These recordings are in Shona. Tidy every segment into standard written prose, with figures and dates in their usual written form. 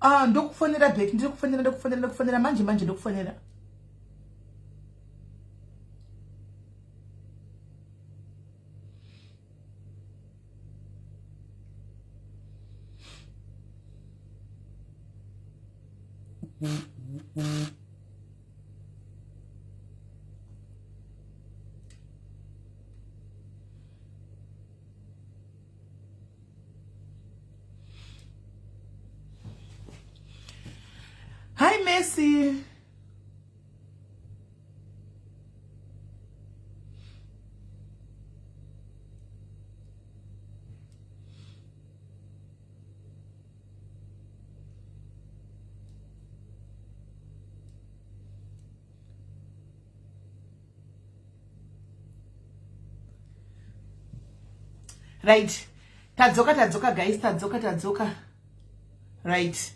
Ah, ndokufonera back, ndiri kufonera, ndokufonera, ndokufonera manje manje ndokufonera. Hi Messi. Right, tadzoka, tadzoka guys, tadzoka, tadzoka. Right,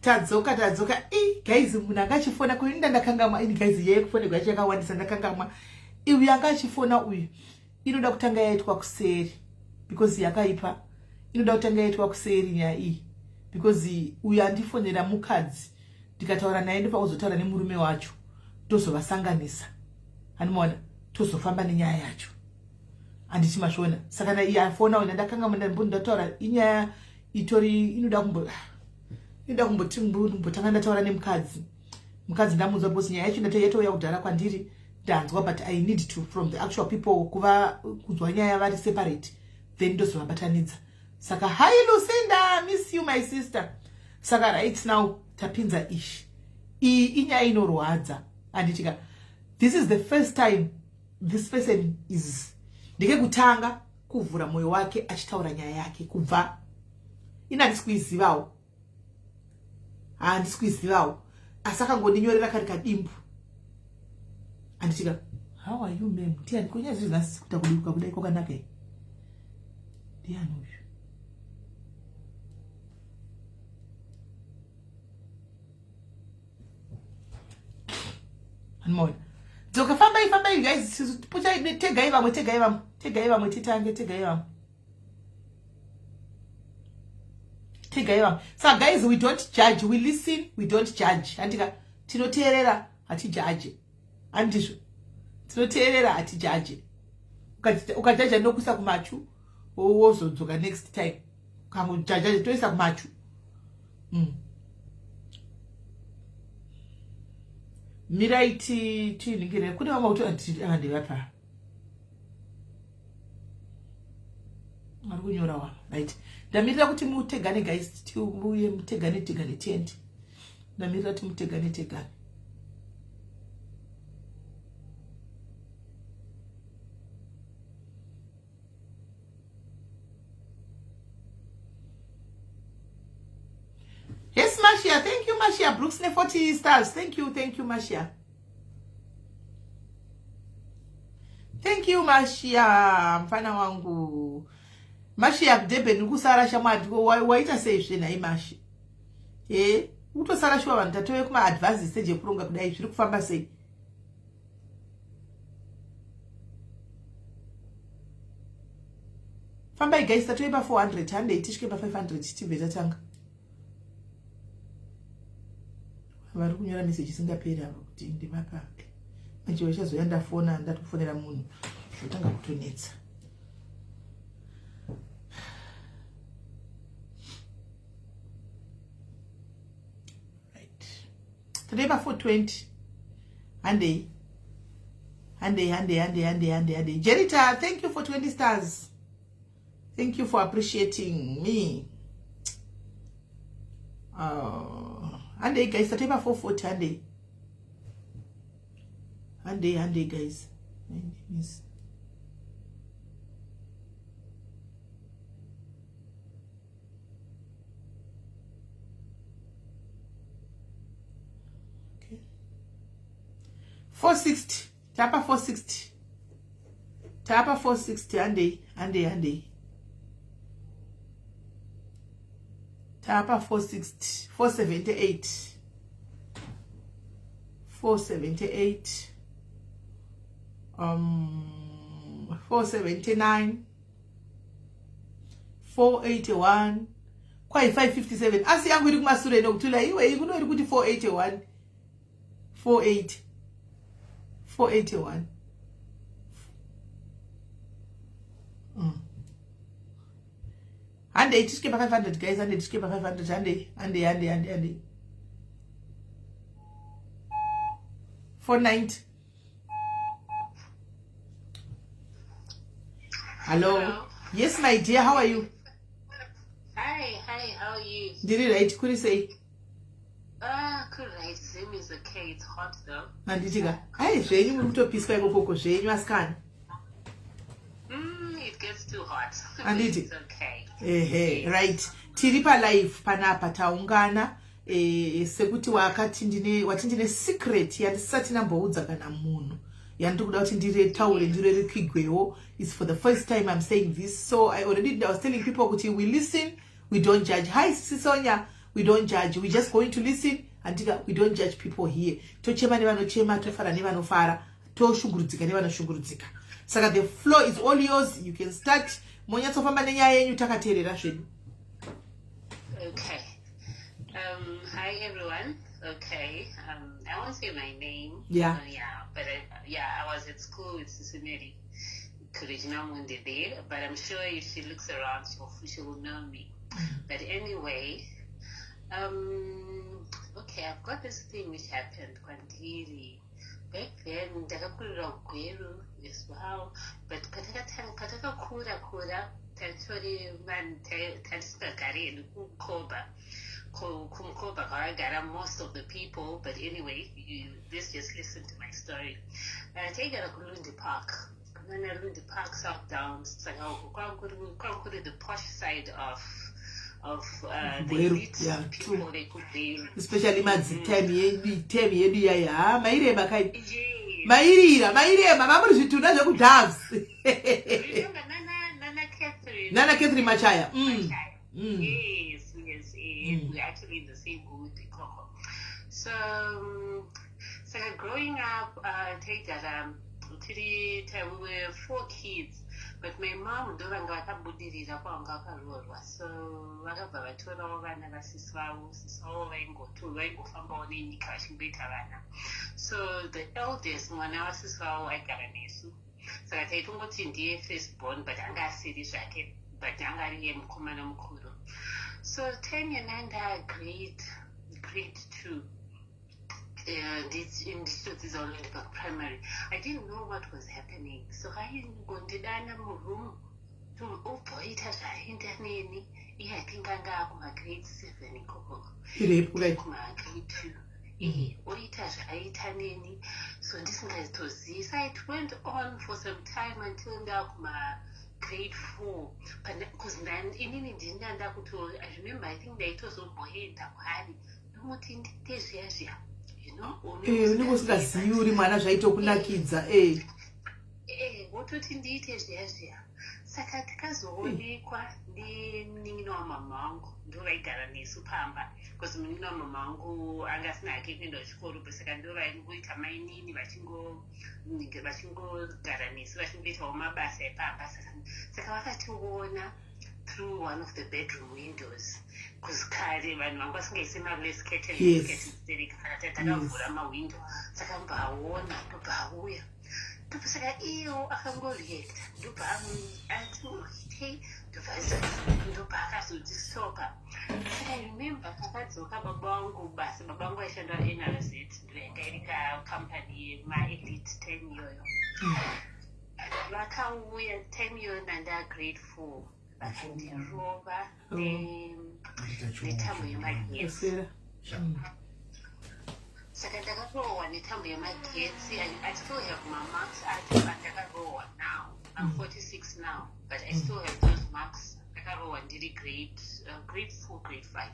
tadzoka, tadzoka. I guys, munhu anga achifona kuinda ndakangamwa ini guys, yeye kufonegwa yacho yakawandisa, ndakangamwa. Uyu anga achifona uyu inoda kutanga yaitwa kuseri because yakaipa, inoda kutanga yaitwa kuseri nyaya iyi because uyu andifonera mukadzi, ndikataura naye ndopa kuzotaura nemurume wacho, tozovasanganisa, handimaona, tozofamba nenyaya yacho, handiti mazviona? Saka na iye afona uyu ndakanga ndataura inyaya itori inoda kumbo inoda kumboti kumbotanga ndataura nemukadzi. Mukadzi ndamuudza because nyaya yacho yatouya kudhara kwandiri, ndanzwa, but I need to from the actual people kuva kunzwa nyaya vari separate, then ndozovabatanidza. Saka hi Lucinda, miss you my sister. Saka right now tapinza ishi iyi inyaya inorwadza, handitika? This is the first time this person is ndekekutanga kuvhura mwoyo wake achitaura nyaya yake kubva ini handisi kuizivawo, handisi kuizivawo, asi akangondinyorera kari kadimbu, handitika? How are you, ma'am? Ndiani kunyaya zviri nhasi kuita kudiuka kudai kwakanaka i ndiani uyu? Animoona dzoka, fambai, fambai guys, puchai, tegai vamwe, tegai vamwe, tegai vamwe, titange, tegai vamwe, tegai vamwe. Saka guys, we don't judge, we listen, we don't judge, handika? Tinoteerera, hatijaje, handizvo? Tinoteerera, hatijaje. Ukajaja ndokuisa kumachu, wozodzoka next time. Ukangojaja toisa kumachu. Mirai tiningire kune vamwe kuti ava ndevapa vari kunyora wa. Right, ndamirira kuti mutegane guys, tiuye mutegane, tegane, tiende. Ndamirira kuti mutegane, tegane. Yes, Marcia. Thank you, Marcia. Brooks ne 40 stars. Thank you. Thank you, Marcia. Thank you, Marcia. Mfana wangu. Marcia kuDurban kusara shamwari waita sei zve nhai Marcia? Eh, utosara shuwa, vanhu tatove kuma advance stage ekuronga kudai, zviri kufamba sei? Fambai guys, tatove pa 400, handei tisvike pa 500 tibve tatanga. Vari kunyora meseji isingaperi ava kuti ndivapa manje vachazoya ndafona, ndatofonera munhu zvotanga kutonetsa. Right, today pa 420, handei, handei, handei, handei, handei, handei, handei. Jerita, thank you for 20 stars. Thank you for appreciating me. Handei guys, tatei pa 440, handei, handei, handei guys. My name is okay. 460, tapa 460, tapa 460, handei, handei, handei, tapa 460, 478, 478, 479, 481. Kwai 557 asi yangu iri kumasure inokutula iwe iyi kuno iri kuti 481 48 481. Handei tisvike pa 500 guys, handei tisvike pa 500, handei, handei, handei, handei, handei. 490. Hello. Hello. Yes my dear, how are you? Hi, hi, how are you? Ndiri right, kuri sei? Ah, good right. Zim is okay. It's hot though. Handiti ka. Ai zvenyu muri kutopiswa ikokoko zvenyu asikana. It gets too hot. Handiti. It's okay. Ehe, right. Tiri pa live panapa taungana sekuti wakati ndine wati ndine secret yandisati ndamboudza kana munhu yandiri kuda kuti ndiretaure ndirerukigwewo. It's for the first time I'm saying this, so I was telling people kuti we listen, we don't judge. Hi Sisonya, we don't judge, we just going to listen. Andika, we don't judge people here. Tochema nevanochema, tofara nevanofara, toshungurudzika nevanoshungurudzika. Saka the floor is all yours, you can start monyatsofamba nenyaya yenyu takateerera zvedu. Okay. Hi everyone. Okay. I won't say my name. Yeah. Yeah, but I was at school with Sisimeri Regina Mundi there, but I'm sure if she looks around, she will know me. But anyway, okay, I've got this thing which happened kwandiri. Back then, ndakakurira kuGweru as well, but patakakura kura, tatori vanhu tatisingagari hedu kuMkoba. KuMkoba kwakagara most of the people, but anyway, let's just listen to my story. Taigara kuLundi Park, kunana Lundi Park, South Downs. Saka uku kwanguri the posh side of the Gweru, elite people vekuGweru. Especially madzitime yedu, time yedu yaya ha mairema kai. Yes. Mairira mairema mamuri zvituna zvekudoves. Remember Nana Catherine? Nana Catherine Machaya. Machaya. Yes. We're actually in the same hood, ikoko. So, growing up, taigara tiri we were four kids, but my mom ndo vanga vakabudirira kwavanga vakaroorwa, so vakabva vatorawo vana vasisi vavo. Sisi vavo vaingofambawo nenyika vachingoita vana. So the eldest mwana wasisi vavo aigara nesu, saka taitongoti ndiye first born, but anga asiri zvake, but anga ari iye mukomana mukuru. So time yananda grade 2, ndichitodzidza Lundi Park Primary, I didn't know what was happening. So aingondidana muroom, obva oita zvaaenda neni. Iye I think anga akumagrade 7 ikoko. Irape kudai. Kumagrade 2, oita zvaaita neni, so ndisingatozivi. So it went on for some time until ndakuma grade 4, because inini ndini ndakuto, I remember, I think ndaitozomboenda kwaari ndomuti ndite zviya zviya, you know. Unenge usingazivi uri mwana, zvaitokunakidza. Wototi ndiite zviya zviya. Saka takazoonekwa nemunin'ina wamama wangu, ndo vaigara nesu pamba, because munin'ina wamama wangu anga asina hake kuenda kuchikoro, saka ndo vaingoita mainini vachingogara nesu, vachingoitawo mabasa epamba. Saka vakationa through one of the bedroom windows, because kare vanhu vanga vasingaisi malace curtain. Saka takavhura mawindo, saka mbaaona, ndobva auya, ndobva saka iyewo akangoreacta, ndobva ati okay, ndobva akazotistopa. Saka I remember pakadzoka baba vangu basa, baba vangu vaishanda NRZ, ndo yanga iri kacompany yemaelite time iyoyo. Vakauya time iyoyo nanda grade 4, vakandirova netambo yemagetsi. Esera. Saka ndakarohwa netambo yemagetsi. I still have mamarks acho andakarohwa. Now I'm 46 now, but I still have those marks. Ndakarohwa ndiri grade 4, grade 5.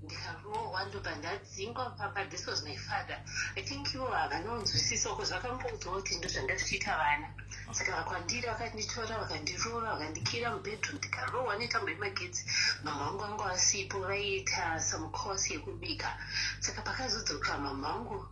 Ndikarohwa, ndobva ndadzingwa pamba. This was my father. I think ivo havanonzwisisa, because vakamboudzwa kuti ndo zvanga zvichiita vana. Saka kwandiri vakanditora, vakandirova, vakandikira mubedroom, ndikarohwa netambo yemagetsi. Mama vangu vanga vasipo, vaiita some course yekubika. Saka pakazodzoka mama vangu,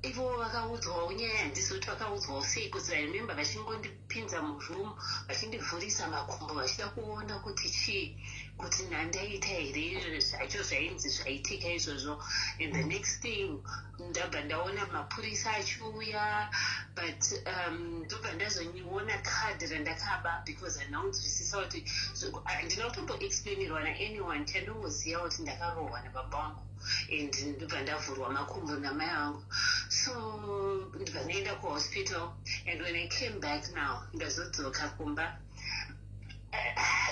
ivo vakaudzwawo nyaya. Handizi kuti vakaudzwawo sei, because I remember vachingondipinza muroom, vachindivhurisa makumbo, vachida kuona kuti chii, kuti ndandaita here zvacho zvainzi zvaitika izvozvo. And the next thing, ndabva ndaona mapurisa achiuya, but ndobva ndazoona kadhi randakaba, because handina kunzwisisa kuti, handina kutomboexplainirwa naanyone. Chandongoziva kuti ndakarohwa nababa vangu and ndobva ndavhurwa makumbo namai vangu. So ndobva ndaenda kuhospital, and when I came back now, ndazodzoka kumba,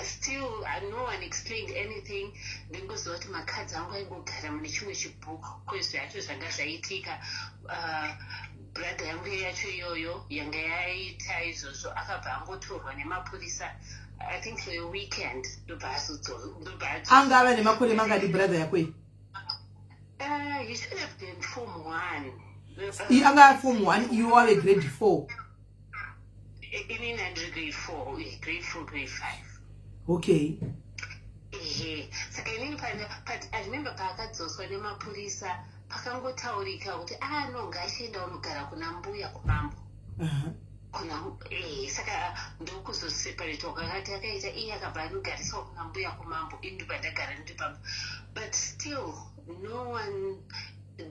still no one explained anything. Ndingoziva kuti makadzi angu aingogara mune chimwe chibhuku kwezvacho zvanga zvaitika. Brother yangu yacho iyoyo yanga yaita izvozvo akabva angotorwa nemapurisa, I think for a weekend, ndobva azodzoka. Anga ava nemakore mangadi brother yako iyi? He should have been form one. Anga form one, iwe wave grade four? Inini handiri grade four, grade 4, grade 5. Ehe, saka inini I remember paakadzoswa nemapurisa, pakangotaurika kuti ah no, ngaachienda unogara kuna mbuya kumambo. Kuna saka ndokuzoseparatwa kwakati akaita. Iye akabva anogariswa kuna mbuya kumambo, ini ndobva ndagara ndiri pamba. But still no one,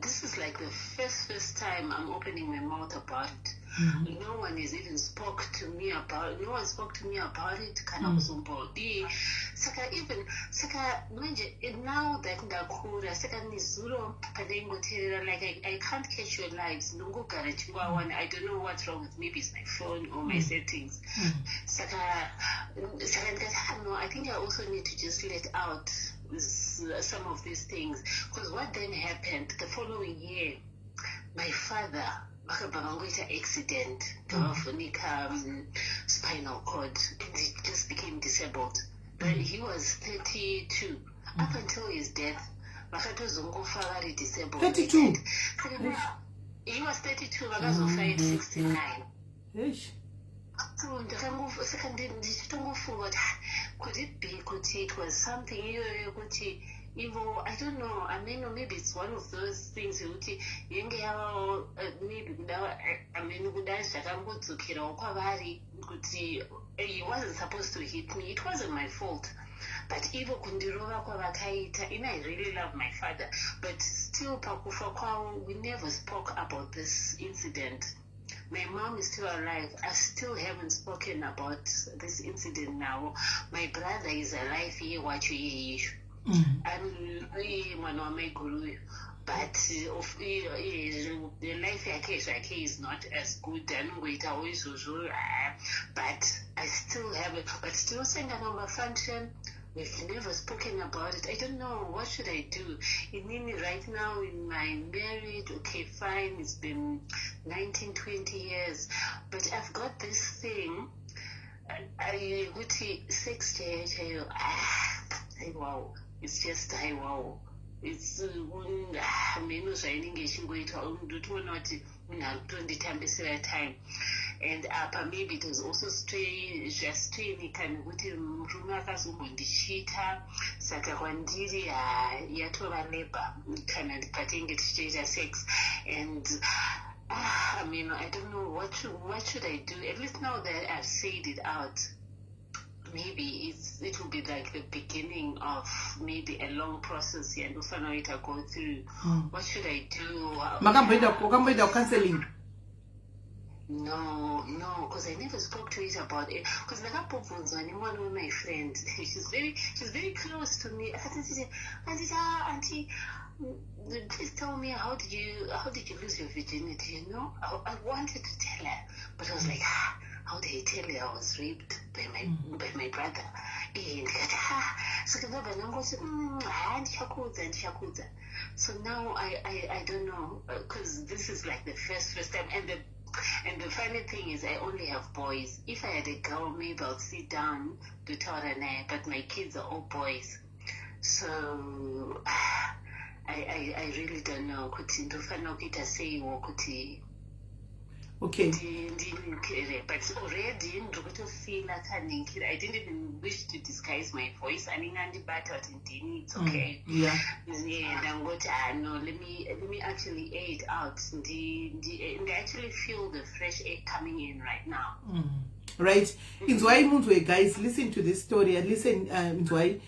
this is like the first time I'm opening my mouth about it. No one has even spoke to me about, no one spoke to me about it kana kuzombodii. Saka even saka manje now that ndakura, saka nezuro pandaingoteerera, like I can't catch your lives, ndongogara chingoawana. I don't know what's wrong with, maybe it's my phone or my settings. Saka ndikati, ah, no, I think I also need to just let out some of these things, because what then happened the following year, my father vakabva vangoita accident, ngavavhunika spinal cord, and he just became disabled. But he was 32 up until his death. Vakatozongofa vari disabled. 32? Saka he was 32, vakazofa at 69. Eish. So saka ndichitongofunga kuti, ah, could it be kuti it was something iyoyo yekuti ivo, I don't know, I mean, maybe it's one of those things yekuti yenge yavawo maybe kuda, I mean, kuda zvakangodzokerawo kwavari kuti he wasn't supposed to hit me, it wasn't my fault, but ivo kundirova kwavakaita. In I really love my father, but still pakufa kwavo we never spoke about this incident. My mom is still alive. I still haven't spoken about this incident now. My brother is alive here, wacho iyeyo. Ari mwana wamaiguru uyu, but the life yake zvake is not as good, anongoitawo izvozvo, ah, but I still have it. But tinosangana mumafunction, we've never spoken about it. I don't know what should I do. Inini right now in my marriage, okay, fine, it's been 19 20 years, but I've got this thing yekuti sex chaiyo chaiyo, ah, aiwawo, it's just aiwawo, it's mheno zvainenge ichingoitwa. Ndotoona kuti munhu ari kutonditambisira time, and apa maybe it was also zvastrainika nekuti murume akazombondichita. Saka kwandiri ha, yatova labor kana patenge tichitoita sex. And ah, I mean, I don't know what should I do. At least now that I've said it out, maybe it will be like the beginning of maybe a long process yandofanira kuita go through. What should I do? Makamboenda, wakamboenda kucounseling? No, because I never spoke to it about it, because ndakambobvunzwa nemwana wemy friend. She's very close to me. Akatiti, anditi, "Ah, auntie, please tell me, how did you lose your virginity?" I wanted to tell her, but I was like, ah, how did I tell her I was raped by my brother? Ndikati, ah, saka ndabva ndangoti, ha, ndichakuudza, ndichakuudza." So now I don't know, because this is like the first time, and the funny thing is I only have boys. If I had a girl, maybe I'll sit down to tell her naye, but my kids are all boys. So I really don't know kuti ndofanira kuita seiwo kuti. Ndinikire, but already ndiri kutofeela kaninkira. I didn't even wish to disguise my voice. Anenge andibata kuti ndini, it's okay. Yeah, ndangoti, "Ah, no, let me actually air it out." Ndi actually feel the fresh air coming in right now. Right, inzwai munzwe, guys. Listen to this story and listen. Inzwai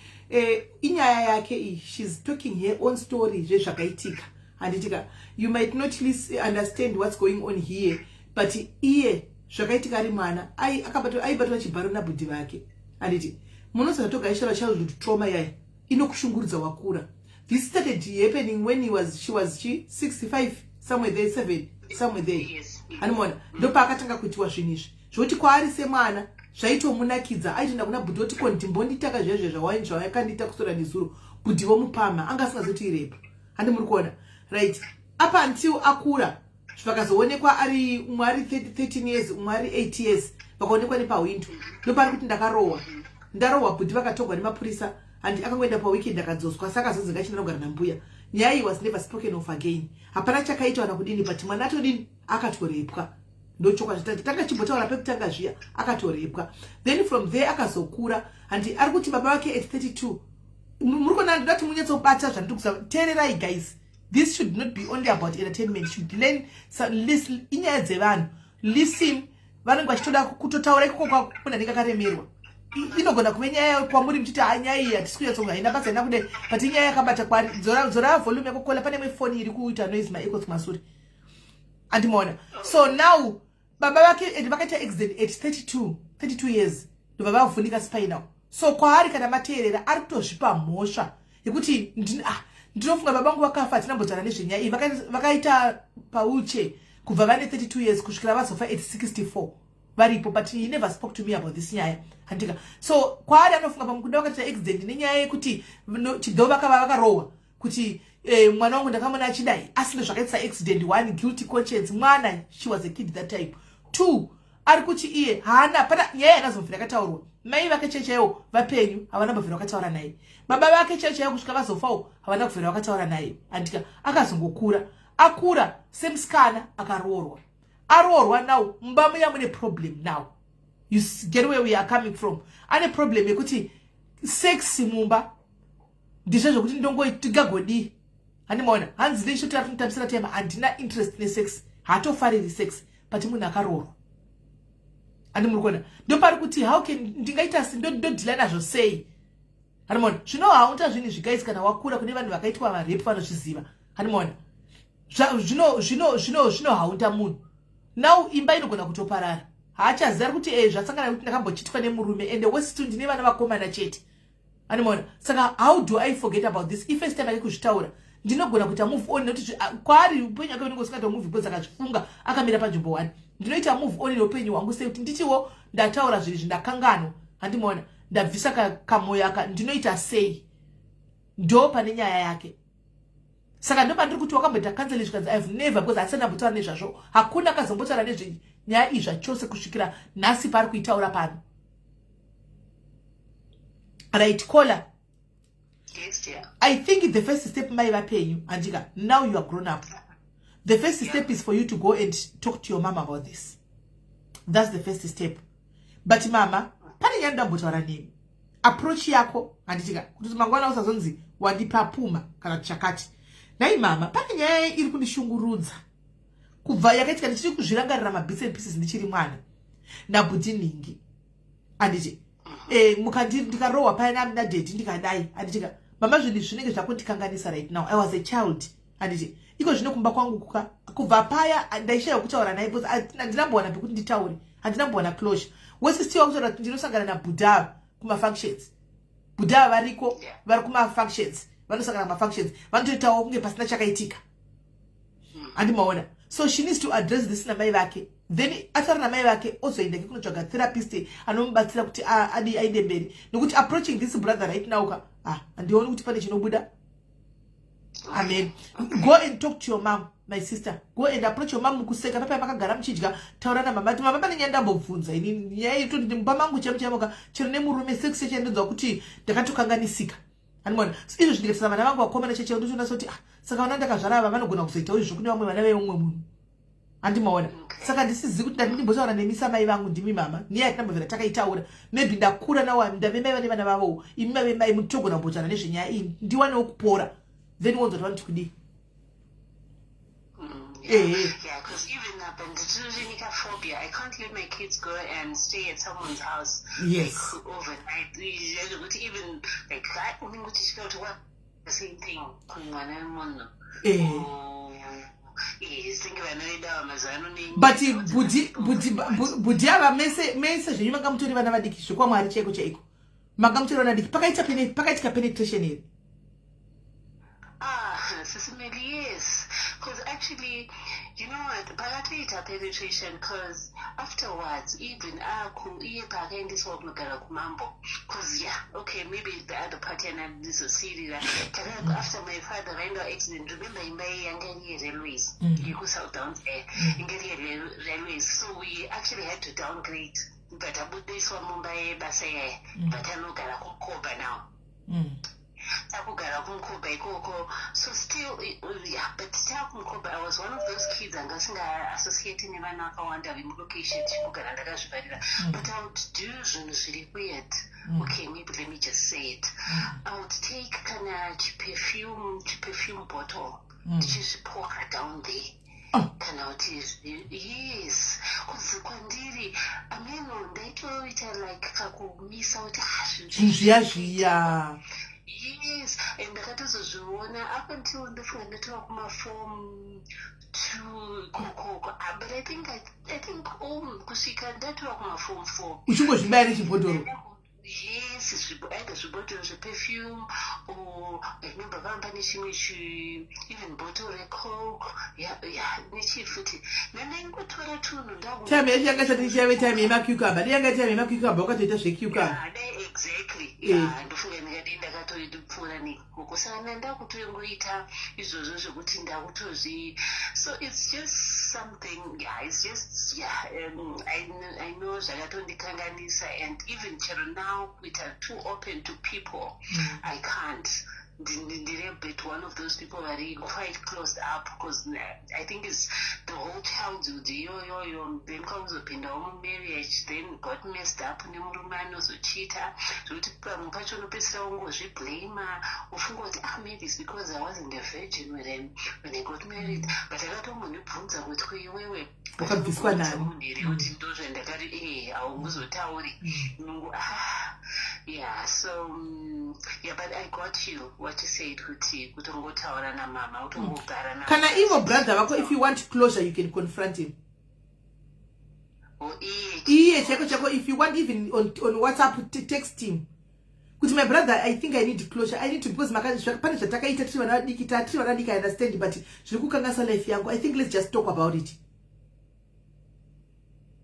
inyaya yake iyi. She's talking her own story, zvezvakaitika, handitika? You might not understand what's going on here, but iye zvakaitika ari mwana, aibatwa chibharo nabhudhi vake, handiti? Munoziva togaishara childhood trauma yaya inokushungurudza wakura. This started happening when he was she was she 65, somewhere there, 7, somewhere there. Hanimona ndopaakatanga kuitiwa zvinhu izvi, zvokuti kwaari semwana zvaitomunakidza. Aitoenda kuna bhudhi oti, "Ko ndimbonditaka zvezve zvawakandita kusora nezuro." Bhudhi vomupama, anga asingazoti irepa, handi muri kuona? Right up until akura, vakazoonekwa ari umwe ari 13 years, umwe ari 8 years, vakaonekwa nepahwindo. Ndopari kuti ndakarohwa, ndarohwa, bhudhi vakatogwa nemapurisa. Handi akangoenda paweekend, akadzoswa, saka azonzi ngachinda kugara nambuya. Nyaya iyi was never spoken of again. Hapana chakaitwa nakudini, but mwana atodini? Akatorepwa. Ndochokwa tanga chimbotaura pekutanga zviya, akatorepwa. Then from there akazokura, handi ari kuti baba vake at 32. Muri kuona? Ndoda kuti munyatsobata zvandiri kusa. Teererai, guys. This should not be only about entertainment. Should learn listen, inyaya dzevanhu. Listen, vanenge vachitoda kutotaura ikoko kwako munhu anenge akaremerwa. Inogona kuve nyaya kwamuri muchiti, "Ha, nyaya iyi hatisi kunyatsonga, haina basa, haina kudai," but inyaya yakabata kwari. Dzora volume yako, caller. Pane imwe foni iri kuita noise, maechoes kumasure, andimaona? So now baba vake and vakaita accident at 32, 32 years, ndobva vavhunika spinal. So kwaari, kana mateerera, ari kutozvipa mhosva yekuti, "Ndinofunga baba vangu vakafa hatinambotaura nezvenyaya iyi." Vakaita pawheelchair kubva vane 32 years kusvikira vazofa at 64 varipo, but he never spoke to me about this nyaya, handika? So kwaari anofunga pamukunda vakaita accident nenyaya yekuti chidho vakava vakarohwa kuti mwana wangu ndakamona achidai, asine zvakaitisa accident. One, guilty conscience, mwana, she was a kid that time. Two, ari kuti iye haana pana nyaya yanazobvira yakataurwa. Mai vake chaiyo chaiwo vapenyu, havana mbobvira vakataura naye. Baba vake chaiyo chaiwo kusvika vazofawo, havana kubvira vakataura naye, handika? Akazongokura, akura semusikana, akaroorwa. Aroorwa, now mumba muya mune problem. Now you get where we are coming from. Ane problem yekuti sex mumba ndizvo zvokuti ndongotingagodii, handimaona? Hanzi ndichitoti ari kunotambisira time, handina interest nesex, haatofariri sex, but munhu akaroorwa, handi muri kuona? Ndopari kuti, how can ndingaita, ndodeala nazvo sei, handimaona? Zvinohaunta zvinhu izvi, guys. Kana wakura, kune vanhu vakaitwa marepu vanozviziva, handimaona? Zvinohaunta munhu. Now imba inogona kutoparara. Haachaziva, ari kuti zvasangana kuti ndakambochitwa nemurume, ende wesitu ndine vana vakomana chete, handimaona? Saka how do I forget about this? Ifirst time ake kuzvitaura. Ndinogona kuita move on nekuti kwaari upenyu ake unenge usingata move, because akazvifunga akamira panzvimbo one. Ndinoita move on neupenyu hwangu sei kuti nditiwo ndataura zvinhu izvi, ndakanganwa, handimaona? Ndabvisa kamwoyo aka, ndinoita sei? Ndo pane nyaya yake. Saka ndo pandiri kuti wakamboita counseling? Zvikanzi, "I've never," because hasina ndambotaura nezvazvo. Hakuna akazombotaura nezvenyaya iyi zvachose kusvikira nhasi paari kuitaura pano. Right, caller? Yes, dear. I think the first step, mai vapenyu, andika? Now you are grown up. The first step is for you to go and talk to your mom about this. That's the first step. But mama, pane nyaya ndambotaura nemi. Approach yako, handitika, kuti mangwana usazonzi wandipa puma kana chakati. Nhai mama, pane nyaya iri kundishungurudza kubva yakaitika, ndichiri kuzvirangarira mabits and pieces ndichiri mwana nabhudhi nhingi, handiti? Mukandi ndikarohwa paya nadaddy, ndikadai, handitika? Mama, zvinhu zvinenge zvakundikanganisa right now. I was a child, handiti? Iko zvino kumba kwangu kuka kubva paya ndaishaya kutaura naye because handinambowana pekuti nditaure, handinambowana closure. Wese stiwa kutaura kuti ndinosangana nabhudha kumafunctions. Bhudha variko, vari kumafunctions, vanosangana kumafunctions, vanotoitawo kunge pasina chakaitika, handimaona? So she needs to address this namai vake. Then ataura namai vake, ozoendake kunotsvaga therapist anomubatsira kuti adi aende mberi, nekuti approaching this brother right now ka, ah, handioni kuti pane chinobuda. Amen. Go and talk to your mom, my sister. Go and approach your mom. Mukuseka papa makagara muchidya, taura namama ti, "Mama, pane nyaya ndambobvunza inini, nyaya iyi toti mumba mangu chaimo chaimoka chero nemurume sex chechandonzwa kuti ndakatokanganisika," handimaona? So izvo zvindikatisa vana vangu vakomana cheche, ndotoona soti, ah, saka vana ndakazvara ava vanogona kuzoitawo izvo kune vamwe vana veumwe munhu. Handimaona. Saka ndisizivi kuti ndati ndimbotaura nemi samai vangu, ndimi mama niye yatinambobvira takaitaura. Maybe ndakura nawo, ndave mai vane vana vavowo. Imi mave mai, mutogona kumbotaura nezvenyaya iyi, ndiwanewo kupora, then wonzwa kuti vanoti kudii. Yeah, yeah, because even up and the phobia, I can't let my kids go and stay at someone's house like, overnight. Even like I unenge uchisvika kuti what the same thing kumwana wemunhu. Senge vana vedu ava mazuva ano. But bhudhi ava, mese mese zvenyu manga mutori vana vadiki, zvekwamwari chaiko chaiko manga mutori vana vadiki. Pakaitika penetration here? Ah, Sisi Melly, yes. Because actually, you know what? Pakatoita penetration, because afterwards, even aku iye paakaendeswa kunogara kumambo. Because yeah, okay, maybe the other party anandizosirira. After my father vaenda accident, remember imba iyi yanga iri yerailways, yekuSouth Downs there, inga iri yerailways. So we actually had to downgrade. But abudiswa mumba yebasa iyaya, but anogara kuMkoba now. Takugara kuMkoba ikoko, so still yeah, but takuMkoba, I was one of those kids anga asinga-associate nevana vakawanda vemulocation, chikugara ndakazvivarira, but I would do zvinhu zviri weird. Okay, maybe let me just say it. I would take kana chiperfume bottle, ndichizvipoka down there. Oh. Kana kuti yes, kuzi kwandiri ameno ndaitoita like kakumisa kuti ah, zvinhu zvinhu zviya zviya. Yes, and ndakatozozviona up until ndofunga ndatova kumaform two kokoko. Ah, but I think all kusvika ndatova kumaform four. Uchingozvibaya nechibhodhoro? Yes, either zvibhotoro zveperfume or I remember vamba nechimwe even bottle recoke, yeah, nechii futi, nandaingotora tunhu. Time yacho yanga isati ichave time yemacucumber, dai yanga time yemacucumber wakatoita zvecucumber. Yeah, dai exactly. Yeah, ndofunga ndingadii ndakatoipfuura nekoko. Saka ndandakutongoita izvozvo zvekuti ndakutozvi, so it's just something, yeah, it's just, yeah, I know zvakatondikanganisa, and even chero now kuita too open to people, I can't. Ndiri a bit one of those people very quite closed up, because I think it's the whole childhood iyoyoyo, then kwakuzopindawo mumarriage, then got messed up nemurume anozochita zvekuti pamwe pacho unopedzisira ungozviblama, ufunga kuti ah, maybe it's because I wasn't a virgin when I got married. But akatombondibvunza kuti kuiwewe Wakabviswa nani? Munhu here kuti ndozvandakati haunguzotauri nungu. Ah, yeah, so yeah, but I got you what you said, kuti kutongotaura namama, kutongogara na Kana ivo brother vako, if you want closure, you can confront him. Oh, iye? Iye chako chako, if you want, even on WhatsApp, text him kuti, "My brother, I think I need closure. I need to, because pane zvatakaita tiri vana vadiki, tiri vana vadiki, I understand, but zviri kukanganisa life yangu. I think let's just talk about it."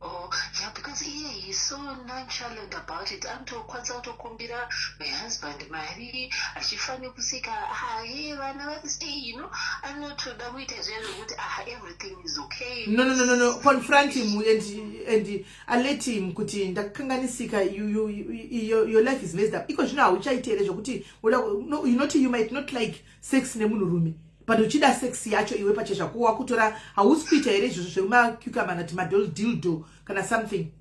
Oh, yeah, because iye he's so nonchalant about it. Anotokwanisa kutokumbira my husband mari achifanira kuseka, ah, hey, vana vari sei, anotoda kuita zviya zvekuti ah, everything is okay. No, confront him and alert him kuti ndakakanganisika. Your life is messed up. Iko zvino hauchaiti here zvokuti no, you not, you might not like sex nemunhurume, but uchida sex yacho iwe pachezvako, wakutora, hausi kuita here izvozvo zvemacucumber kana madildo kana something?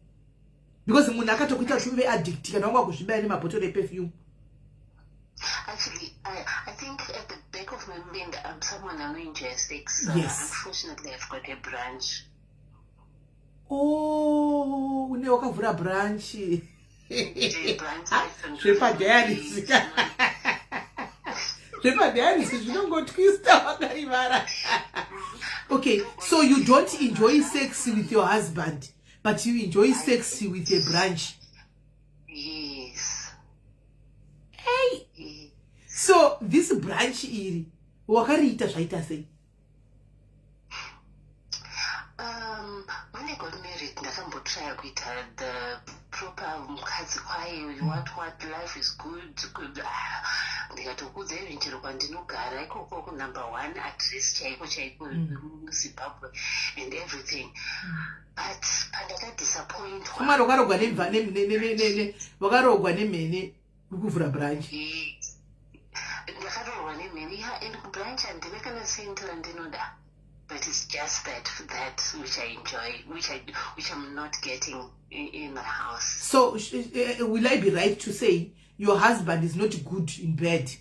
Because munhu akatokuita kuti uve addict kana wanga kuzvibaya nemabhotoro eperfume. Actually, I think at the back of my mind, I'm someone who enjoys sex. Unfortunately, I've got a branch. Oh, une wakavhura branch. The branch license. Zvepadiaries, zvepadiaries zvinongotwista wakarivara. Okay, so you don't enjoy sex with your husband, but you enjoy sex with a branch? Yes. Hey. Yes. So this branch iri wakariita zvaita sei? When I got married, ndakambotrya kuita the proper mukadzi kwayo, what, life is good, good. Ah, ndikatokudza even chero kwandinogara ikoko kunumber one address chaiko chaiko muZimbabwe and everything, but pandakadisappointwa. Kumari wakarogwa wakarogwa nemhene uri kuvhura branch? Yes. Ndakaroorwa nemhene, yeah, and kubranch handina kana senti randinoda. But it's just that which I enjoy, which I'm not getting in my house. So will I be right to say your husband is not good in bed?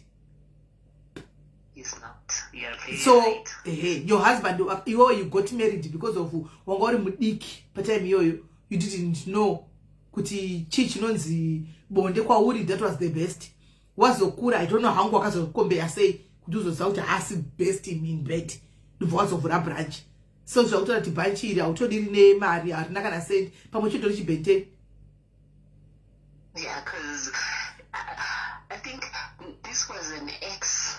He's not. You're very So right. your husband, iwewe, you got married because of wanga uri mudiki patime iyoyo. You didn't know kuti chii chinonzi bonde kwauri. That was the best. Wazokura, I don't know hangu wakazokombeya sei kuti uzoziva kuti haasi best in bed, ndobva wazovhura branch. So zvakutora kuti branch iri hautodiri nemari, harina kana sendi, pamwe chitori chibhenteni. Yeah, because I think this was an ex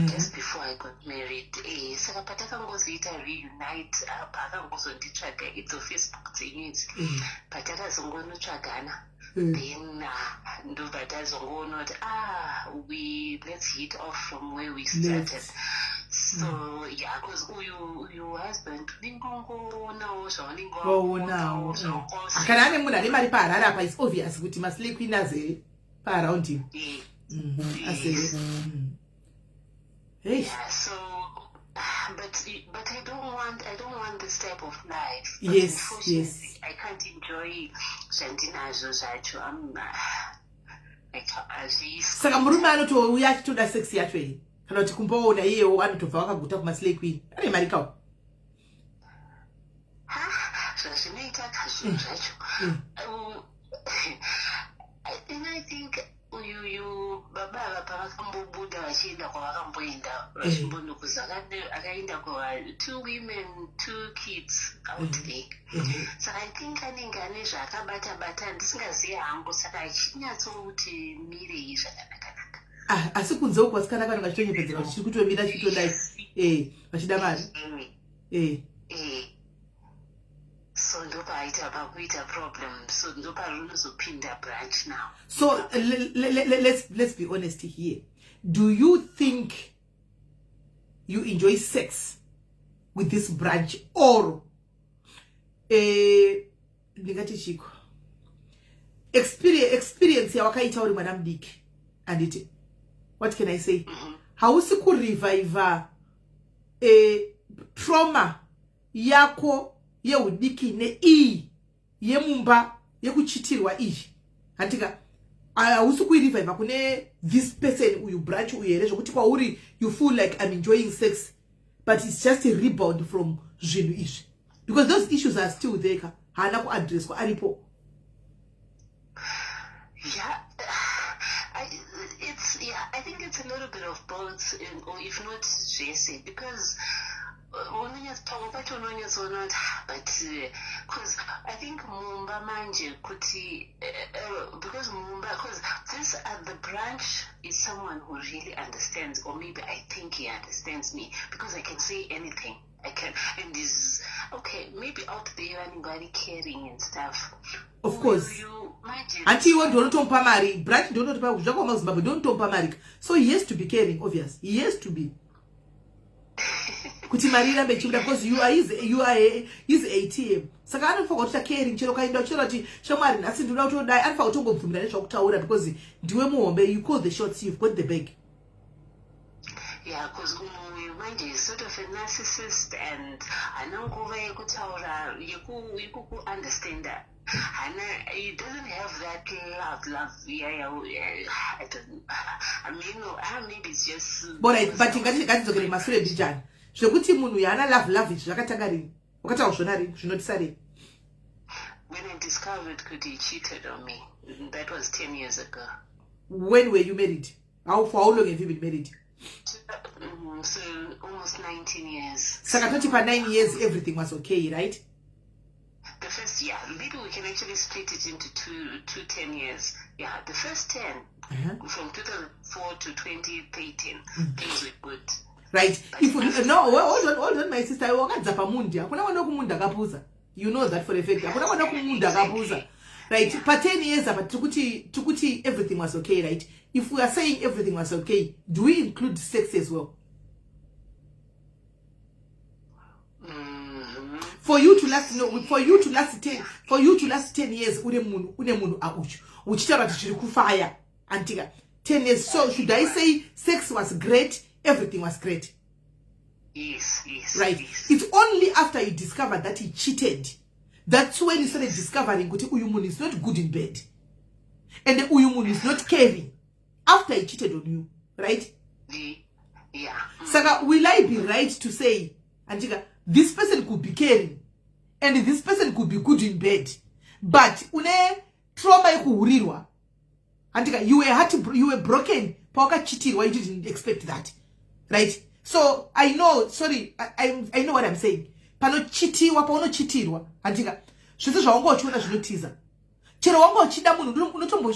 just before I got married. Saka patakangozoita reunite, paakangozonditsvaga idzo Facebook dzenyu idzi, patakazongonotsvagana, then ndobva tazongoona kuti, ah, we let's hit off from where we started. So yeah, because uyu husband unengongoonawo zvaunenge waonawo. Kana ane munhu ane mari paHarare apa, it's obvious kuti maslay queen azere paaround him. Azere. Hey. Yeah, so but I don't want this type of life. But unfortunately, I can't enjoy zvandinazvo zvacho. Like, hazvisi. Saka murume anotouya achitoda sex yacho here, kana kuti kumboona iyewo anotobva wakaguta kumaslay queen ane mari kawo? Ha, zvazvinoita kazvinhu zvacho. And I think uyuyu baba ava pavakambobuda vachienda kwavakamboenda vachimbonokuza, akaenda kwa two women, two kids out there. Saka I think anenge ane zvaakabata bata ndisingazivi hangu, saka achinyatsouti mirei zvakanakanaka. Ah, asi kunze uku vasikana vanenge vachitonyepedzera kuti chiri kutomira chitodai, vachida mari. So ndopaaita pakuita problem, so ndoparinozopinda branch now. So let's be honest here. Do you think you enjoy sex with this branch, or ndingati chiko, experience yawakaita uri mwana mudiki, anditi? What can I say? Hausi kurevivha trauma yako yeudiki neiyi yemumba yekuchitirwa iyi, handika? Hausi kuirevivha kune this person uyu, branch uyu here, zvokuti kwauri you feel like, "I'm enjoying sex," but it's just a rebound from zvinhu izvi, because those issues are still there ka, haana kuadresswa, aripo? Yeah, yeah, I think it's a little bit of both, or if not zvese, because pamwe pacho unonyatsoona kuti, ah, but because I think mumba manje kuti because mumba, because this the branch is someone who really understands, or maybe I think he understands me, because I can say anything I can, and is okay. Maybe out there vanenge vari caring and stuff. Of course. Uyu manje Hanti iwe ndionotomupa mari? Branch ndionotopa zvakaoma kuZimbabwe, ndionotomupa mari, so he has to be caring, obvious. He has to be, kuti mari irambe ichibuda, because you are his ATM. Saka anofanira kutoita caring. Chero kaenda uchitaura kuti, "Shamwari, nhasi ndinoda kutodai," anofanira kutongobvumira nezvakutaura, because ndiwe muhombe. You call the shots, you've got the bag. Yeah, because uyu manje is sort of a narcissist and hana nguva yekutaura, yekukuunderstanda. Hana, he doesn't have that love. Yeah, I don't, I mean, ah, maybe it's just Alright, but ngatidzokere masure mbijana. Zvekuti munhu yaana love love izvi zvakatanga rini? Wakataura zvona rini? Zvinotisa rini? When I discovered kuti he cheated on me, that was 10 years ago. When were you married? For how long have you been married? So almost 19 years. Saka toti pa9 years everything was okay, right? The first, yeah, maybe we can actually split it into two 10 years. Yeah, the first 10, from 2004 to 2013, things were good. Right, if no, well, hold on, hold on, my sister. Wakadza pamundi, hakuna mwana wekumundi akapuza. You know that for a fact, hakuna mwana wekumundi akapuza, right? Pa10 years apa tiri kuti everything was okay, right? If we are saying everything was okay, do we include sex as well? For you to last, no, for you to last 10 years une munhu, une munhu aucho uchitaura kuti zviri kufaya, antika? 10 years. So should I say sex was great, everything was great? Yes. Right. Yes. It's only after you discovered that he cheated, that's when you started discovering kuti uyu munhu is not good in bed and uyu munhu is not caring, after he cheated on you, right? Yeah. Saka will I be right to say, andika, this person could be caring and this person could be good in bed, but une trauma yekuhurirwa, andika? You were heart, you were broken pawakachitirwa. You didn't expect that, right? So I know, sorry, I know what I'm saying. Panochitiwa, paunochitirwa, andika, zvese zvawanga uchiona zvinotiza. Chero wanga uchida munhu,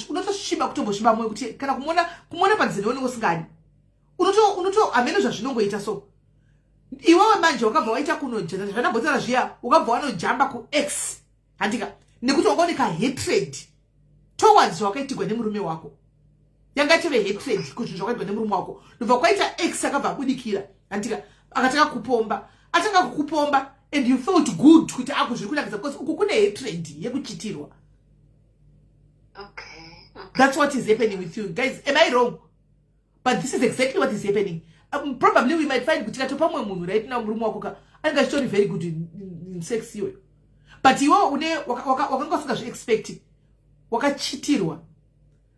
unotosviba, kutombosviba mwoyo kuti kana kumuona panzira unenge usingadi. Unoto hamene zvazvinongoita. So iwewe manje wakabva waita kuno zvandambotaura zviya, wakabva wanojamba kuex, handika? Nekuti wanga une kahatred towards zvawakaitirwa nemurume wako. Yanga itove hatred kuzvinhu zvakaitirwa nemurume wako. Ndobva kwaita ex akabva abudikira, handika? Akatanga kupomba, atanga kukupomba, and you felt good kuti aku zviri kunakidza, because uku kune hatred yekuchitirwa. That's what is happening with you guys. Am I wrong? But this is exactly what is happening. Probably we might find kuti katopa mumwe munhu right now, murume wako ka anenge achitori very good in sex iyoyo, but iwe une wakanga usingazviexpecti, wakachitirwa.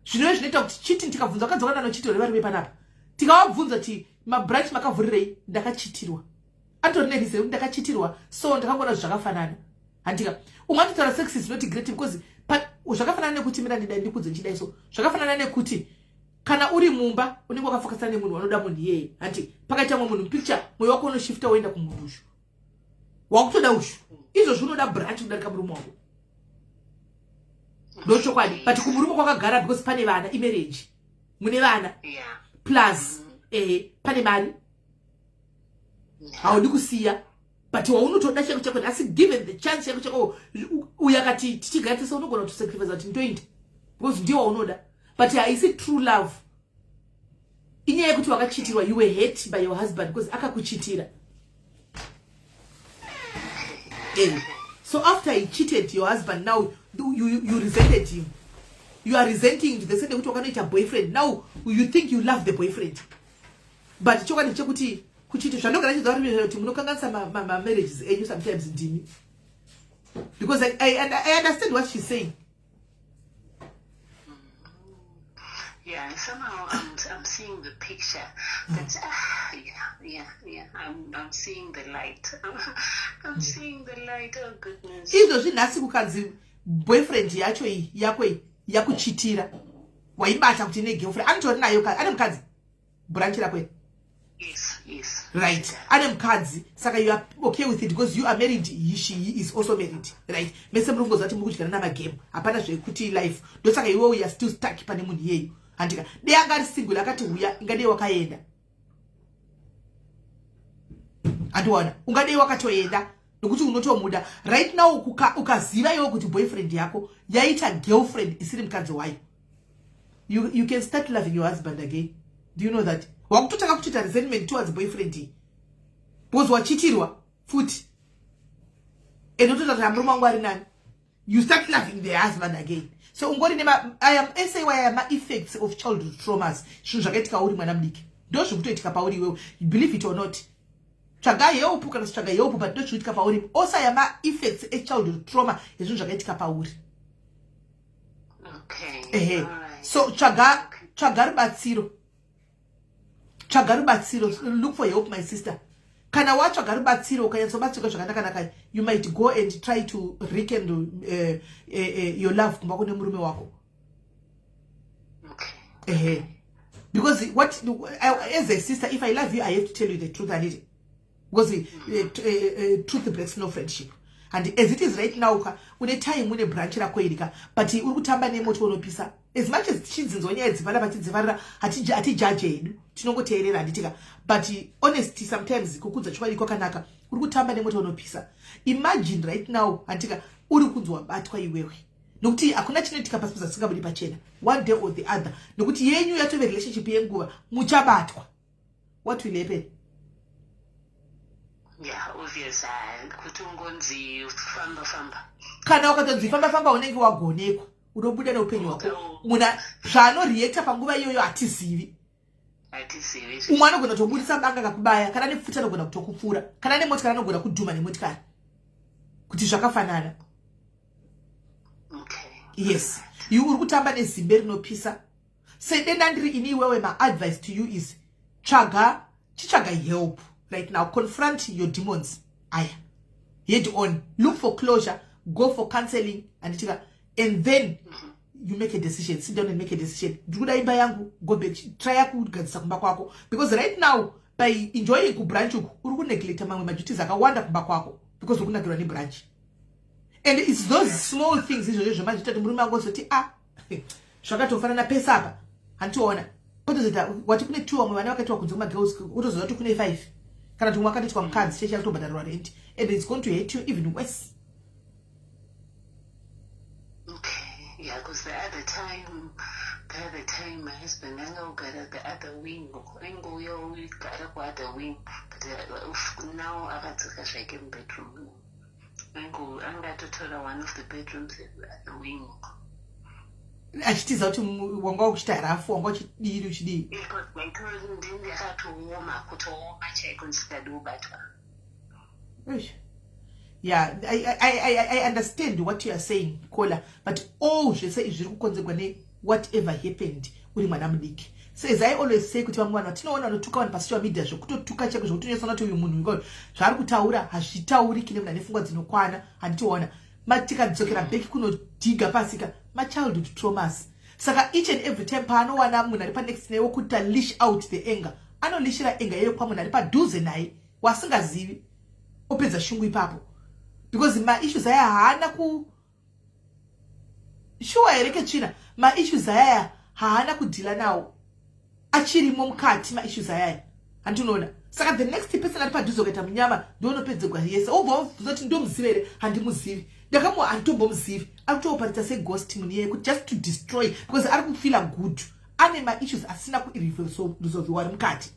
Zvinove zvinoita kuti chiti tikabvunza vakadzi vakanda nochitirwa nevarume panapa, tikavabvunza kuti mabranch makavhurirei, "Ndakachitirwa." Atori nereason yekuti ndakachitirwa, so ndakangoona zvakafanana, handika? Umwe anotaura sex is not great because zvakafanana nekuti, mira, ndidai ndikudze ndichidai. So zvakafanana nekuti kana uri mumba unenge wakafokasana nemunhu wanoda, munhu iyeye, handi? Pakaita mumwe munhu mupicture, mwoyo wako unoshifta woenda kumunhu ushu wakutoda ushu. Izvozvo unoda branch kudarika murume wako, ndochokwadi. But kumurume kwakagara because pane vana, imarriage, mune vana. Plus pane mari, haudi kusiya, but waunotoda chako chako. Asi given the chance chako chako, uyo akati tichigara tese, unogona kutosacrifice kuti ndoenda because ndiye waunoda. But haisi true love, inyaya yekuti wakachitirwa. You were hurt by your husband because akakuchitira. So after he cheated, your husband, now you resented him. You are resenting to the extent yekuti wakanoita boyfriend. Now you think you love the boyfriend, but chokwadi chekuti kuchiti zvandogara chizauri kuti munokanganisa mamarriages enyu sometimes ndimi, because I understand what she's saying. Yeah, somehow I'm seeing the picture. But yeah. I'm seeing the light. I'm seeing the light. Oh goodness. Izvozvi nhasi kukanzi boyfriend yacho iyi yako iyi yakuchitira, waibata kuti ine girlfriend, anotori nayo, ane mukadzi branch rako iri? Yes. Right, ane mukadzi, saka you are okay with it because you are married, she is also married, right? Mese muri kungoziva kuti muri kudyana namagame, hapana zvekuti life. Ndosaka iwewe you are still stuck pane munhu iyeyo, handika? Dei anga ari single akati uya, ingadei wakaenda, handiwana? Ungadei wakatoenda nokuti unotomuda. Right now ukaziva iwe kuti boyfriend yako yaita girlfriend isiri mukadzi wayo, you can start loving your husband again. Do you know that wakutotanga kutoita resentment towards boyfriend iyi because wachitirwa futi, and otoita kuti murume wangu ari nani? You start loving the husband again. So ungori nema ese iwaya ma-effects of childhood traumas, zvinhu zvakaitika uri mwana mudiki, ndo zvikutoitika pauri iwewe. Believe it or not, tsvaga help kana kutsvaga help, but ndo zvikuitika pauri. Ose aya ma-effects echildhood trauma ezvinhu zvakaitika pauri. Ehe. So tsvaga rubatsiro, tsvaga rubatsiro. Look for help, my sister. Kana watsvaga rubatsiro, ukanyatsobatsirwa zvakanaka, you might go and try to rekindle your love kumba kune murume wako. Ehe, because what as a sister, if I love you, I have to tell you the truth, anditi? Because truth breaks no friendship. And as it is right now ka, une time, une branch rako iri ka, but uri kutamba nemoto unopisa. As much as tichinzinzwa nyaya dzipanapa tidzifarira, hatijaje hedu, tinongoteerera, handitika? But honesty, sometimes kukudza chokwadi kwakanaka. Uri kutamba nemoto unopisa. Imagine right now, handika, uri kunzi wabatwa iwewe, nokuti hakuna chinoitika pasi pazasingabudi pachena one day or the other, nokuti yenyu yatove relationship yenguva, muchabatwa. What will happen? Yeah, obvious, kuti ungonzi famba famba. Kana ukatonzi famba famba, unenge wagonekwa, unobuda neupenyu hwako. Muna zvaanoreacta panguva iyoyo hatizivi. Hatizivi. Umwe anogona kutobudisa banga kakubaya, kana nepfuti anogona kutokupfura, kana nemotikari anogona kudhuma nemotikari, kuti zvakafanana. Yes, you uri kutamba nezimbe rinopisa. Sedenda ndiri ini iwewe, my advice to you is tsvaga, chitsvaga help right now. Confront your demons aya head on. Look for closure, go for counseling, handitika? And then you make a decision. Sit down and make a decision. Ndiri kuda imba yangu. Go back, try kugadzisa kumba kwako, because right now by enjoying kubrunch uku, uri kuneglecta mamwe maduties akawanda kumba kwako, because uri kunakirwa nebrunch. And it's those small things izvozvo zvemazoita kuti murume angozoti, "Ah, zvakatofanana pese apa." Handitiona potozoita wati kune two vamwe vana vakaitwa kunze kumagirls, utozoza kuti kune five, kana kuti umwe akatoitwa mukadzi cheche akutobhadharirwa rent, and it's going to hurt you even worse. Okay, yeah, because the other time, my husband angogara the other wing, aingouya ugara kuother wing, but now akadzoka zvake mubedroom. Aingo angatotora one of the bedrooms at the other wing. Achitiza kuti wanga wakuchita rafu, wanga uchidii, uchidii. Because ndakatooma, kutooma chaiko, ndisingadi kubatwa. Eish. Yeah, I understand what you are saying, Kola, but all zvese izvi zviri kukonzerwa newhatever happened uri mwana mudiki. So as I always say kuti vamwe vanhu vatinoona vanotuka vanhu pasocial media, zvekutotuka chaiko, zvekutonyatsona kuti uyu munhu uyu zvaari kutaura hazvitauriki nemunhu ane pfungwa dzinokwana, handitiona? Tikadzokera back kunodhiga pasika machildhood traumas. Saka each and every time paanowana munhu ari panext naye wokuti leash out the anger, anolishira anger iyoyo pamunhu ari padhuze naye wasingazivi, opedza shungu ipapo, because maissues aya haana ku shuwa here ketsvina. Maissues ayaya haana kudhila nawo, achirimo mukati maissues ayaya, handinoona? Saka the next person ari padhuze kuita munyama ndounopedzegwa yese. Obva wabvunza kuti, "Ndomuziva here?" "Handimuzivi, ndakamu handitombomuzivi." Ari kutooparita seghost munhu iyeye, kuti just to destroy, because ari kufeela good. Ane maissues asina kuresolviwa ari mukati.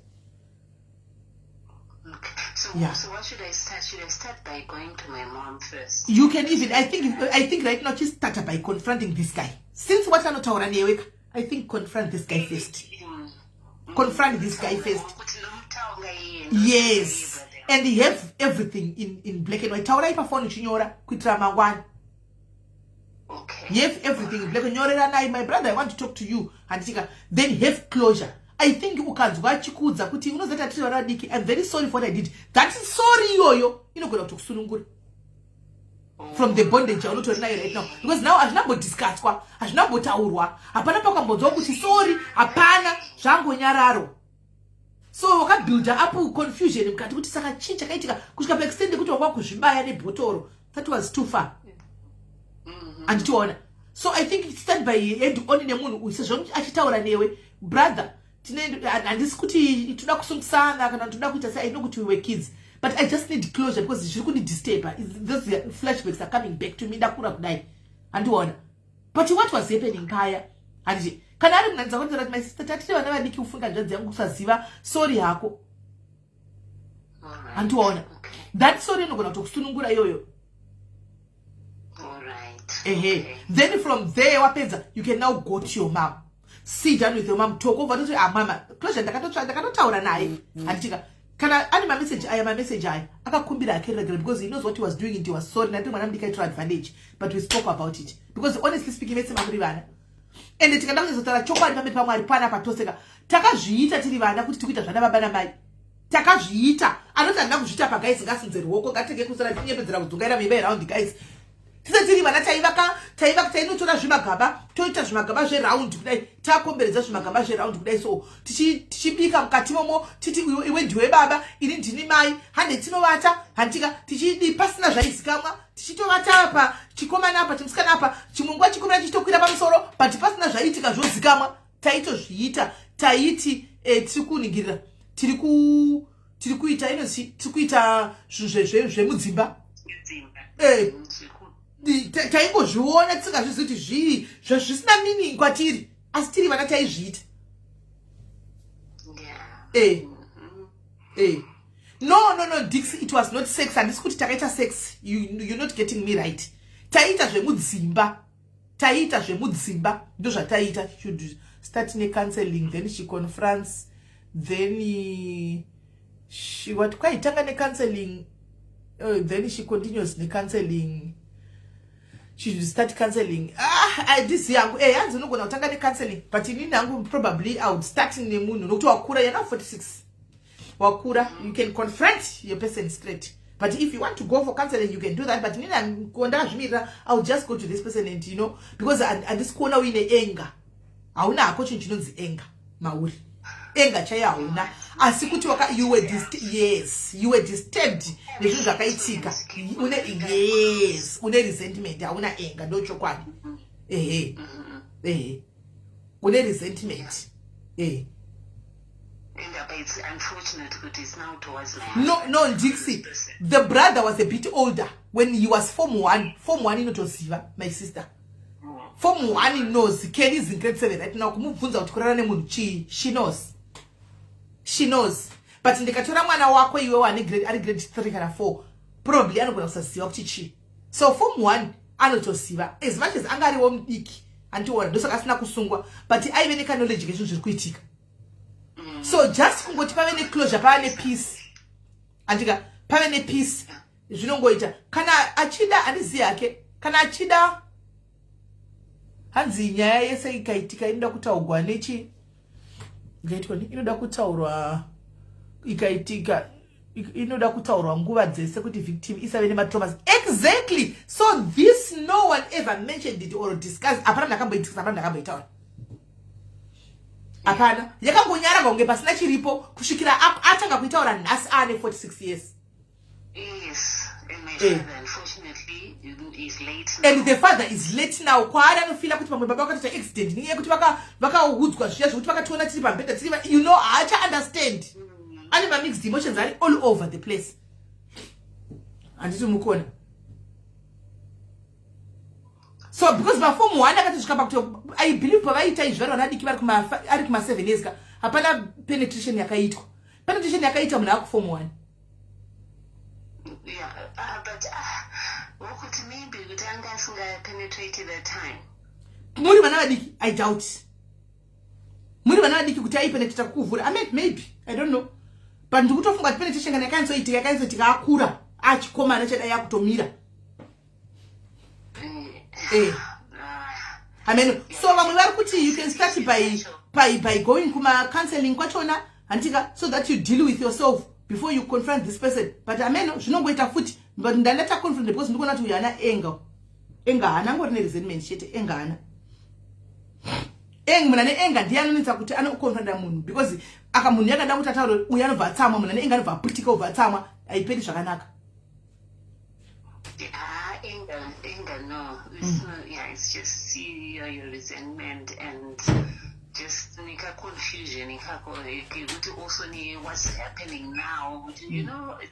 Okay. So, so what should I start? Should I start by going to my mom first? You can even, I think right now just start by confronting this guy, since what anotaura newe ka. I think confront this guy first. Confront this guy first. Kuti nomutaura iye. Yes, and have everything in black and white. Taurai pafoni uchinyora kuitira mangwana. Have everything in black and nyoreranai, "My brother, I want to talk to you," handitika? Then have closure. I think ukanzwa achikuudza kuti, "Unozati atiri vana vadiki, I'm very sorry for what I did," that sorry iyoyo inogona kutokusunungura from the bondage yaunotori nayo right now, because now hazvinambodiscusswa, hazvinambotaurwa, hapana pakambonzwa kuti sorry, hapana, zvangonyararo. So wakabuilda up confusion mukati kuti saka chii chakaitika, kusvika paextent yekuti wanga kuzvibaya nebhotoro. That was too far, handitiona? So I think stand by head on nemunhu uyu, sezvo achitaura newe, "Brother, handisi kuti toda kusungisana kana toda kuita sei. I know kuti we were kids, but I just need closure because zviri kundidisturba. Those flashbacks are coming back to me ndakura kudai," handiona? But what was happening kaya, handiti? Kana ari munhu andiza kuti, "My sister, tatiri vana vadiki, ufunga hanzvadzi yangu kusaziva, sorry hako," handiona? That sorry inogona kutokusunungura iyoyo. Ehe, then from there wapedza, you can now go to your mom. Sit down with your mom, talk over, toti, "Ah, mama, closure ndakatotaura naye," handitika? Kana ane mameseji aya, mameseji aya akakumbira akeregera, because he knows what he was doing and he was sorry. "Nandiri mwana mudiki, aitora advantage, but we spoke about it," because honestly speaking, vese makuri vana. Ende tikada kunyatsotaura chokwadi pamberi paMwari panapa toseka, takazviita tiri vana kuti tikuita zvana baba namai. Takazviita. Anoti handina kuzviita pa, guys, ngasimudze ruoko. Ngatitenge kusara tinyepedzera kudzungaira muimba yeround. Guys, tise tiri vana taivaka, taivaka, tainotora zvimagaba, toita zvimagaba zveround kudai, takomberedza zvimagaba zveround kudai. So tichibika mukati momo, titi iwe ndiwe baba, ini ndini mai, hande tinovata, handika? Tichidi pasina zvaizikamwa, tichitovata apa chikomana apa, chimusikana apa, chimwe nguva chikomana chichitokwira pamusoro, but pasina zvaiitika zvozikamwa. Taitozviita, taiti tiri kuningirira, tiri kuita inozi tiri kuita zvinhu zvemudzimba. Taingozviona tisingazvizivi kuti zvii, zvisina meaning kwatiri, asi tiri vana taizviita. No, Dix, it was not sex. Handisi kuti takaita sex. You're not getting me right. Taiita zvemudzimba, taiita zvemudzimba, ndo zvataiita. Should start necounseling, then she confronts Then she what, kwaitanga necounseling, then she continues necounseling. She should start counseling. Ah, handizivi hangu. Hanzi unogona kutanga necounseling, but inini hangu probably I would start nemunhu, nokuti wakura, yana 46, wakura. You can confront your person straight, but if you want to go for counseling, you can do that. But inini ndakazvimirira, I will just go to this person and because handisi kuona uine anger. Hauna hako chinhu chinonzi anger mauri, anger chaiyo hauna, asi kuti waka you were yes, you were disturbed nezvinhu zvakaitika. Une, yes, une resentment. Hauna anger, ndo chokwadi. Ehe, une resentment, ehe. And it's unfortunate kuti it's now towards my No, Dixie, the brother was a bit older when he was form one. Form one inotoziva, my sister. Form one knows. Kelly is in grade 7 right now. Kumubvunza kuti kurara nemunhu chii, she knows, she knows. But ndikatora mwana wako iwe ane grade, ari grade 3 kana 4, probably anogona kusaziva kuti chii. So form 1 anotoziva, as much as anga ariwo mudiki, andiona, ndosaka asina kusungwa, but aive nekaknowledge kezvinhu zviri kuitika. So just kungoti pave neclosure, pave nepeace, andika, pave nepeace, zvinongoita. Kana achida, handizivi hake, kana achida. Hanzi nyaya yese ikaitika inoda kutaurwa nechi, ikaitwa, inoda kutaurwa, ikaitika inoda kutaurwa nguva dzese kuti victim isave nematraumas. Exactly. So this, no one ever mentioned it or discussed. Hapana ndakamboitikisa, hapana ndakamboitaura, hapana. Yakangonyaranga kunge pasina chiripo kusvikira atanga kuitaura nhasi aane 46 years. Yes, and my father unfortunately is late. And the father is late now. Kwaari anofeela kuti pamwe baba vakatoita accident nenyaya yekuti vakaudzwa zviya zvokuti vakationa tiri pamubhedha tiri haacha understand. Ane mamixed emotions, ari all over the place, handiti mukona? So because maform one akatosvika pakuti, I believe pavaiita izvi vari vana diki, vari ari kuma7 years ka, hapana penetration yakaitwa. Penetration yakaitwa munhu akuform one. Yeah, but wokuti maybe kuti anga asingapenetrate that time. Muri vana vadiki, I doubt. Muri vana vadiki kuti aipenetrata kukuvhura, I mean, maybe, I don't know, but ndikutofunga kuti penetration kana yakanyatsoitika, yakanyatsoitika akura, achikomana chadai, akutomira. I mean, so vamwe vari kuti you can start by going kuma-counseling kwachona, handika, so that you deal with yourself before you confront this person. But ameno, zvinongoita futi, but ndandata confront because ndikuona kuti uyu haana anger. Anger haana, angori neresentment chete. Anger haana. Munhu ane anger ndiye anonetsa kuti anoconfronta munhu, because aka munhu yakada kuti ataure, uyu anobva atsamwa. Munhu ane anger anobva aputika, obva atsamwa, haiperi zvakanaka. Ah, anger, no. It's not, yeah, it's just your resentment and just nika confusion ikako kuti also ni what's happening now.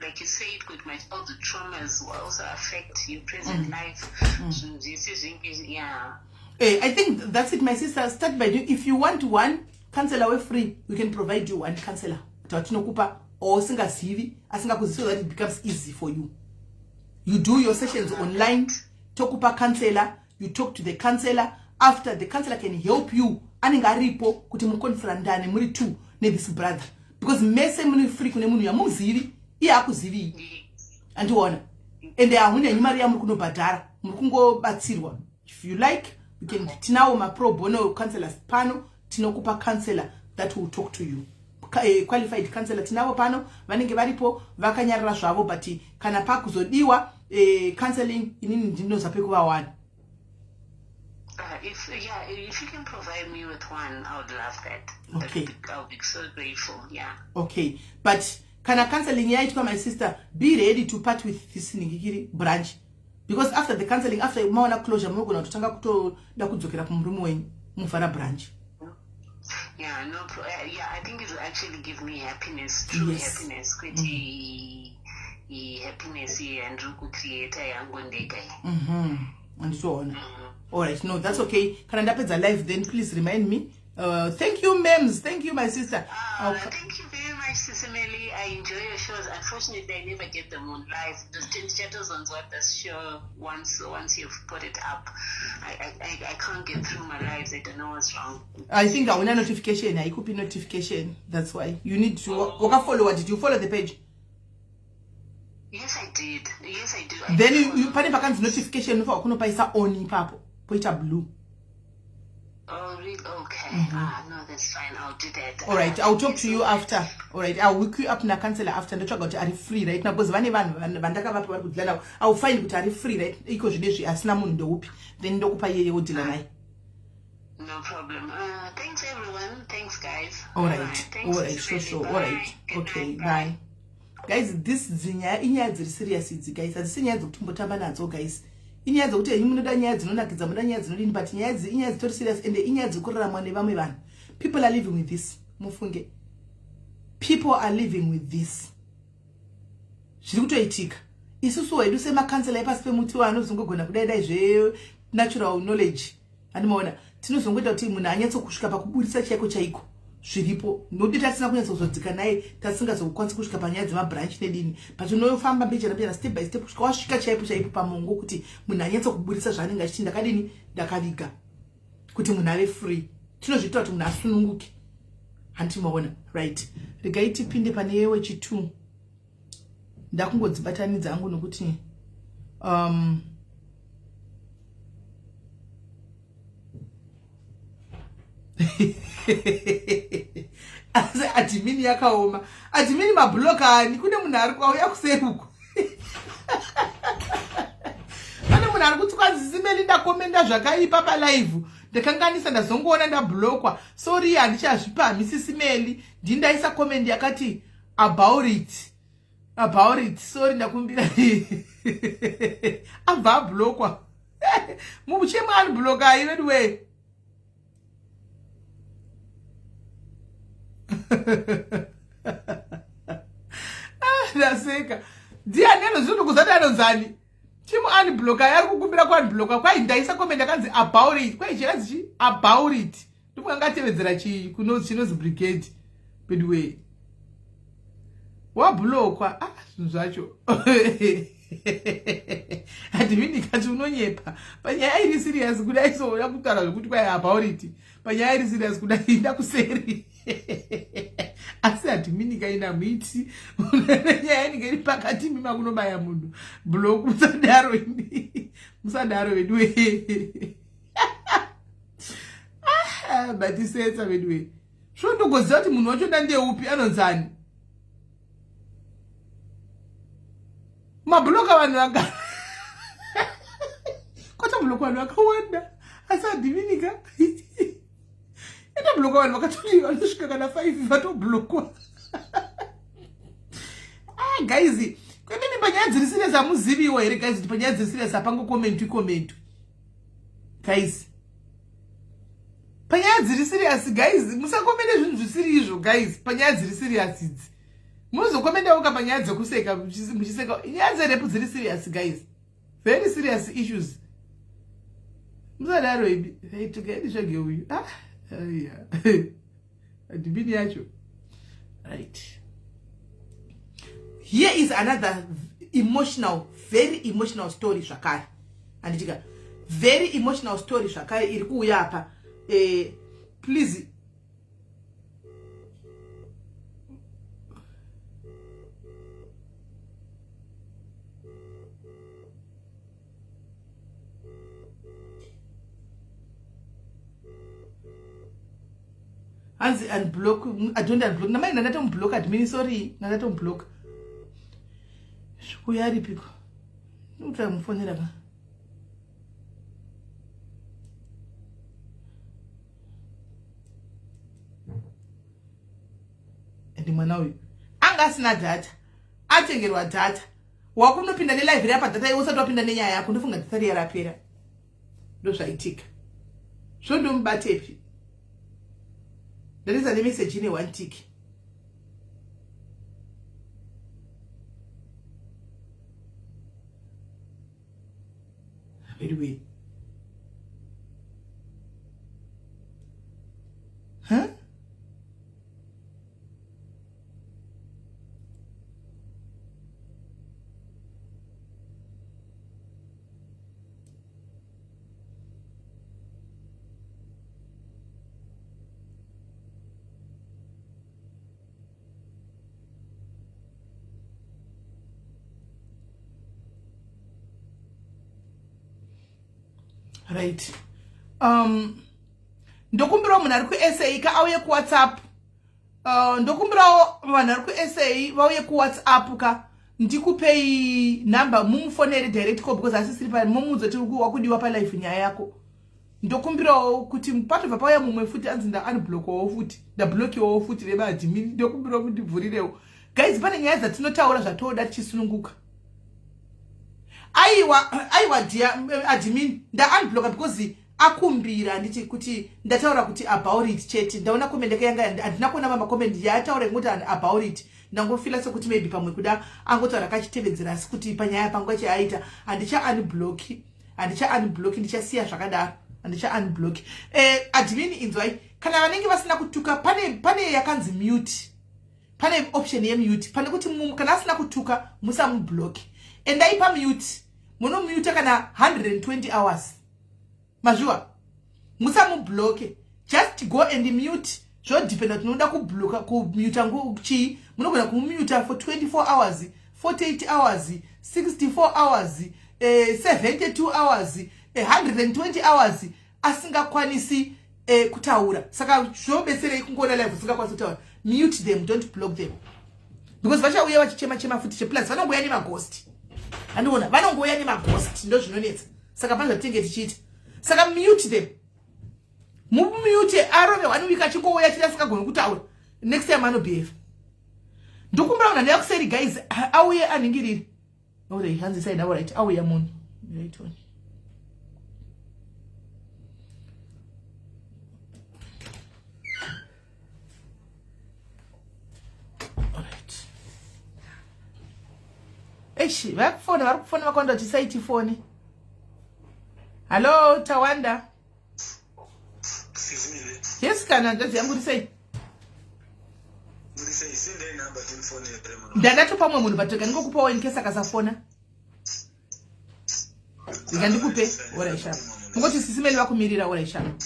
Like you said, with my childhood traumas will also affect your present life. Zvinhu zvese zvinge, yeah. Hey, I think that's it, my sister. Start by doing, if you want one counselor, we're free. We can provide you one counselor. Tinokupa or usingazivi, asingakuzivi, so that it becomes easy for you. You do your sessions online, tokupa counselor, you talk to the counselor. After, the counselor can help you. Anenge aripo kuti muconfrontane muri two nethis brother, because mese muri free kune munhu yamuzivi, iye akuzivii, andiona, ende hamunyanyi mari yamuri kunobhadhara, muri kungobatsirwa. If you like, we can, tinawo mapro bono counselors pano. Tinokupa counselor that will talk to you. Qualified counselor tinavo pano, vanenge varipo vakanyarara zvavo, but kana pakuzodiwa counseling, inini ndinoza pekuvawana. If yeah, if you can provide me with one, I would love that. Okay. I'll be so grateful. Yeah. Okay, but kana counseling yaitwa, my sister, be ready to part with this ningikiri branch, because after the counseling, after maona closure, munogona kutotanga kutoda kudzokera kumurume wenyu, muvhara branch. Yeah, no, yeah, I think it will actually give me happiness, true happiness. Kuti happiness yandiri kucreata yangu ndega. Anditoona. All right, no, that's okay. Kana ndapedza live, then please remind me. Thank you, ma'ams. Thank you, my sister. Thank you very much, Sisimeli. I enjoy your shows. Unfortunately, I never get them on live. Ndichatozonzwa this show once you've put it up. I can't get through my lives. I don't know what's wrong. I think hauna notification, haikupi notification. That's why you need to wakafollowa. Did you follow the page? Yes, I did. Yes, I do. I Then do you follow. pane pakanzi notification, unofanwa kunopaisa on ipapo, poita blue. Oh, really? Okay. Ah, no, that's fine. I'll do that. All right, Ah, I'll thank talk you to so you much. after. All right, I'll hook you up nacounselor after. Ndotsvaga kuti ari free right now, because vane vanhu vandakavapa vari kudhila navo. I'll find kuti ari free right iko zvinezvi asina munhu ndeupi, then ndokupa iyeye wodhila naye. No problem. Thanks, everyone. Thanks, guys. All All right. right. Thanks, All right, sure. Sisibeli. Sure, all right. Bye. Good Okay. night. Bye. Bye. Guys, this dzinyaya, inyaya dziri serious idzi, guys. Hadzisi nyaya dzekutombotamba nadzo, guys. Inyaya dzekuti henyu munoda nyaya dzinonakidza, munoda nyaya dzinodini, but nyaya idzi inyaya dzitori serious, ende inyaya dzekuraramwa nevamwe vanhu. People are living with this, mufunge. People are living with this. Zviri kutoitika. Isusu hedu semakansela epasi pemuti anozongogona kudai dai zvenatural knowledge, andimaona, tinozongoita kuti munhu anyatsokusvika pakuburisa chaiko chaiko zviripo, nokuti tasina kunyatsozodzika naye, tasingazokwanisi kusvika panyaya dzemabranch nedini, but unofamba mbijana mbijana, step by step, kusvika wasvika chaipo chaipo pamongo, kuti munhu anyatsokuburisa zvaanenge achiti ndakadini, ndakaviga, kuti munhu ave free. Tinozviita kuti munhu asununguke, handimaona? Right, regai tipinde pane wechi2. Ndakungodzibatanidza hangu nokuti asi admin yakaoma. Admin, mabloka ani? Kune munhu ari kwauya kuseri uku. Pane munhu ari kuti kwanzi simeli, ndakomenda zvakaipa palive, ndakanganisa, ndazongoona ndablokwa. Sorry, handichazvipa misisimeli. Ndindaisa comment yakati about it, about it. Sorry, ndakumbira. Abva ablokwa. Muchemwe anibloka ayi veduwee. Ah, ndaseka. Ndiani anozvinokuzati anonzani? Chimu unbloka, ari kukumbira kuunbloka. Kwai ndaisa comment akanzi about it. Kwai chikanzi chi about it. Ndofunga ngatevedzera chinozi brigade. Bedway wablokwa. Ah, zvinhu zvacho admin kati unonyepa panyaya iri serious kudai. Soda kutaura zvekuti kwai about it panyaya iri serious kudai, ndakuseri. Asi admin kaina muiti nyaya inenge iri pakati, mima kunobaya munhu block. Musadaro imi, musadaro veduwe. Ah, batisetsa veduwe. Zvondogoziva kuti munhu wacho ndandeupi, anonzani? Mabhuloka vanhu vanga kwatobhuloka vanhu vakawanda, asi admin ka itobhuloka vanhu vakatoti vanosvika kana 5 vatobhulokwa. Ah, guys, kwemene panyaya dziri serious hamuziviwo here, guys, kuti panyaya dziri serious hapangokomentwi komentwi, guys? Panyaya dziri serious, guys, musakomende zvinhu zvisiri izvo, guys. Panyaya dziri serious idzi munozokomendawo ka panyaya dzekuseka, muchiseka. Nyaya dzerape dziri serious, guys, very serious issues. Musadaro ibi. Tukaidi uyu. Ah, aya admin yacho. Right, here is another emotional, very emotional story zvakare, handitika? Very emotional story zvakare iri kuuya apa. Please. Hanzi unblock. I don't unblock namai. Ndandatomublock admin, sorry, ndandatomublock. Zvikuya aripiko? Ndikutsvaka mufonera ka. Ende mwana uyu anga asina data, atengerwa data. Wakunopinda nelive riya padata iwe usati wapinda nenyaya yako, ndofunga data riya rapera. Ndozvaitika. Zvondomubatepi? Ndarisa nemeseji ine one tick. Anyway, huh? Right, ndokumbirawo munhu ari kuSA ka auye kuWhatsApp. Ndokumbirawo vanhu vari kuSA vauye kuWhatsApp ka, ndikupei number mumufonere direct call, because asisiri pa mumuudza kuti wakudiwa palive nyaya yako. Ndokumbirawo kuti patobva pauya mumwe futi anzi ndaunblockawo futi, ndablockiwawo futi vemaadmin. Ndokumbirawo mundibvurirewo guys, pane nyaya dzatinotaura zvatoda tichisununguka. Aiwa, aiwa dear admin, ndaunblocka because akumbira handiti kuti ndataura kuti about it chete. Ndaona comment yake yanga, handina kuona mamacomment yaataura ingoti about it. Ndangofeela sekuti maybe pamwe kuda angotaura akachitevedzera, asi kuti panyaya panguva chaaita handicha unblocki, handicha unblocki, ndichasiya zvakadaro, handicha unblocki. Admin inzwai, kana vanenge vasina kutuka, pane yakanzi mute, pane option yemute. Pane kuti kana asina kutuka musamublocki, endai pamute munomuta kana 120 hours mazviwa, musamublocke, just go and mute. Zvodependa kuti unoda kublocka, kumuta chii. Munogona kumumuta for 24 hours, 48 hours, 64 hours, 72 hours, 120 hours asingakwanisi kutaura. Saka zvobetserei kungoona live usingakwanisi kutaura? Mute them, don't block them, because vachauya vachichema chema futi cheplus vanongouya nemaghost. Andiona vanongouya nemaghost, ndo zvinonetsa. Saka pane zvatinenge tichiita, saka mute them, mumute arove one week achingouya chiti asingagoni kutaura. Next time anobehave. Ndokumbira munhu anouya kuseri guys auye anhingiriri. Alright, hanzi said alright, auya munhu. Right one. Alright. Eish, vakufona, vari kufona vakawanda kuti saiti fone. Hello, Tawanda. Yes, kana hanzvadzi yangu, uri sei? Ndandatopa mumwe munhu, but ndingokupawo in case akasafona. Ndikandikupe, alright sharp. Mungoti sisimeli vakumirira, alright sharp.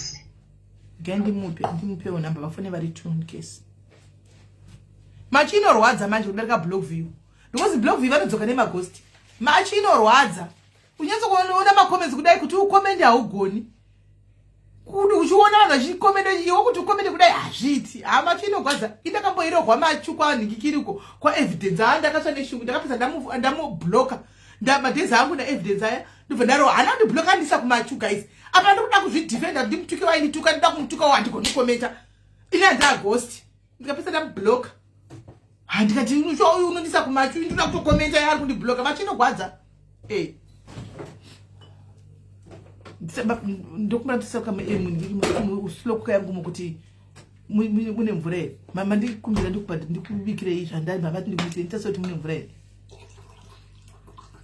Gai ndimupe, ndimupewo namba vafone vari two in case. Machi inorwadza manje kudarika block view. Because block view vanodzoka nemaghost. Machi inorwadza. Unyatsokuona macomments kudai kuti ucommente haugoni. Kuti uchiona vanhu vachicommenta iwe kuti ucommente kudai hazviiti. Ha, machi inogwadza. Indakamboirohwa machu kwanhingikiriko kwaEvidence. Ha, ndakatsva neshungu, ndakapedza ndamublocka. Madays angu naEvidence aya ndobva ndarohwa. Hana kundiblocka, andisa kumachu guys. Apa ndikuda kuzvidefenda, ndimutuke waindituka, ndida kumutukawo handigoni kucommenta. Ini handaa ghost. Ndikapedza ndamublocka. Handikati uyu unondisa kumachu, ndinoda kutocommenta yaari kundiblocka. Machu inogwadza. Eh. Ndokumara tisaka yangu mukuti mune mvura here? Mama ndikumbira ndikubikirei zvandai mavati ndikubikirei, nditase kuti mune mvura here,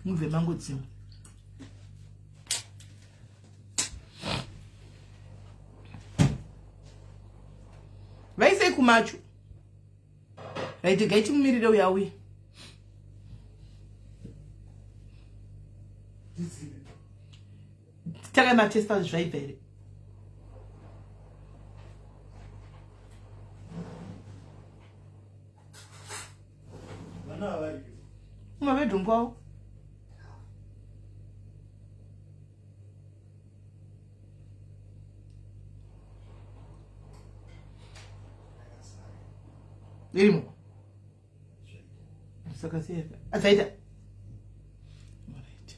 mubve mangodzima. Vaisei kumachu. Right, gaichimumirire uyo auye. Takai matesta zvaibva here? Mumabedroom kwavo. Irimo saka siyaka azaita. Alright.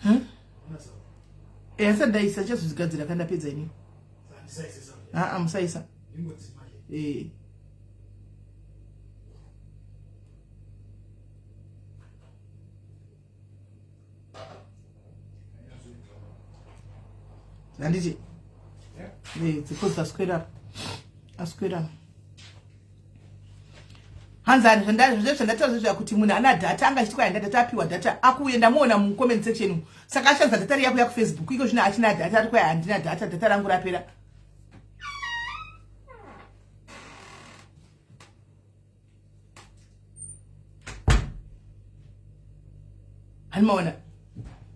Huh? Eh, asati ndaisa, chazozvigadzira kandapedza inini. Aa, musaisa. Eh. Handiti dzikozi aswera aswera hanzani zvandataura zvezvaya kuti munhu ana data anga achiti kwaenda data apiwa data akuuye, ndamuona mucomment section umu. Saka ashandisa data riya kuya kuFacebook iko zvino achina data, ari kwai handina data, data rangu rapera. Handimaona,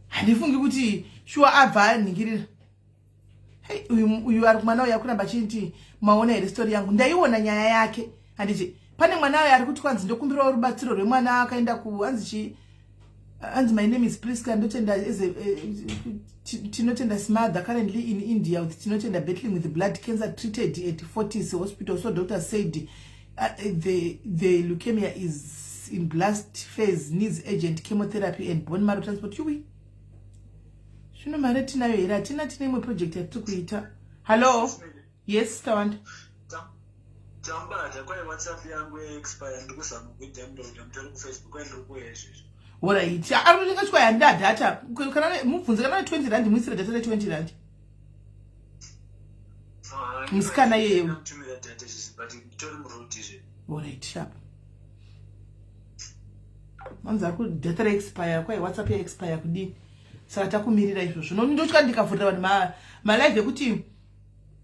handifungi kuti shuwa abva anhingirira. Hey, uyu ari kumwana uyu akuramba achiti maona here story yangu? Ndaiona nyaya yake handiti. Pane mwana uyo ari kuti kwanzi ndokumbirawo rubatsiro rwemwana akaenda ku hanzi chi hanzi my name is Priska ndotenda as a Tinotenda smother currently in India with Tinotenda battling with blood cancer treated at Fortis hospital. So doctor said the leukemia is in blast phase, needs urgent chemotherapy and bone marrow transport. Yuwi zvino mari tinayo here? Hatina, tine imwe project yatiri kuita. Hallo, yes, Tawanda. Tambata kwai WhatsApp yangu yaexpire, ndikuzama kuidownloada, mutori kuFacebook, kwai ndiri kuuya izvezvi. Alright, ari kutenga chikwa handida data. Kana mubvunze kana 20 rand, muisire data re20 rand. Musikana iyeyo. Ndamutumira data izvezvi, but nditori muroad izvezvi. Alright, sharp. Manzi ari kudata reexpire, kwai WhatsApp yaexpire kudini? Saka takumirira izvozvo. No, ndotya ndikavhurira vanhu malive ekuti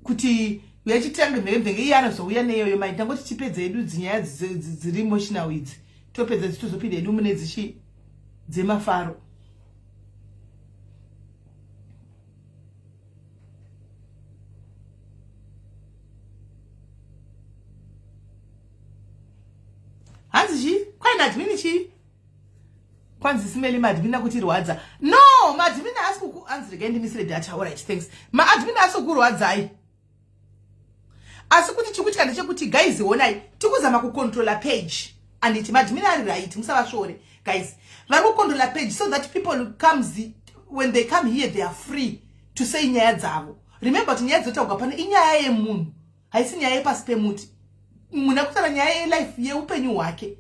kuti yachitanga mhenge iye anozouya neyoyo mai. Tangoti tipedze hedu dzinyaya dziri emotional idzi, topedza dzitozopinda hedu mune dzichi dzemafaro. Hanzi chii? Kwai naadmin chii? Kwanzi simeli maadmin akutirwadza. No, maadmin haasi kuku hanzi regai ndimisire data. Alright, thanks. Maadmin haasi kukurwadzai, asi kuti chikuitika ndechekuti guys, honai, tikuzama kucontrola page anditi maadmin ari right, musavasvore guys. Vari kucontrola page so that people comes, when they come here they are free to say nyaya dzavo. Remember kuti nyaya dzotaurwa pano inyaya yemunhu, haisi nyaya yepasi pemuti. Munhu akutaura nyaya yelife, yeupenyu hwake.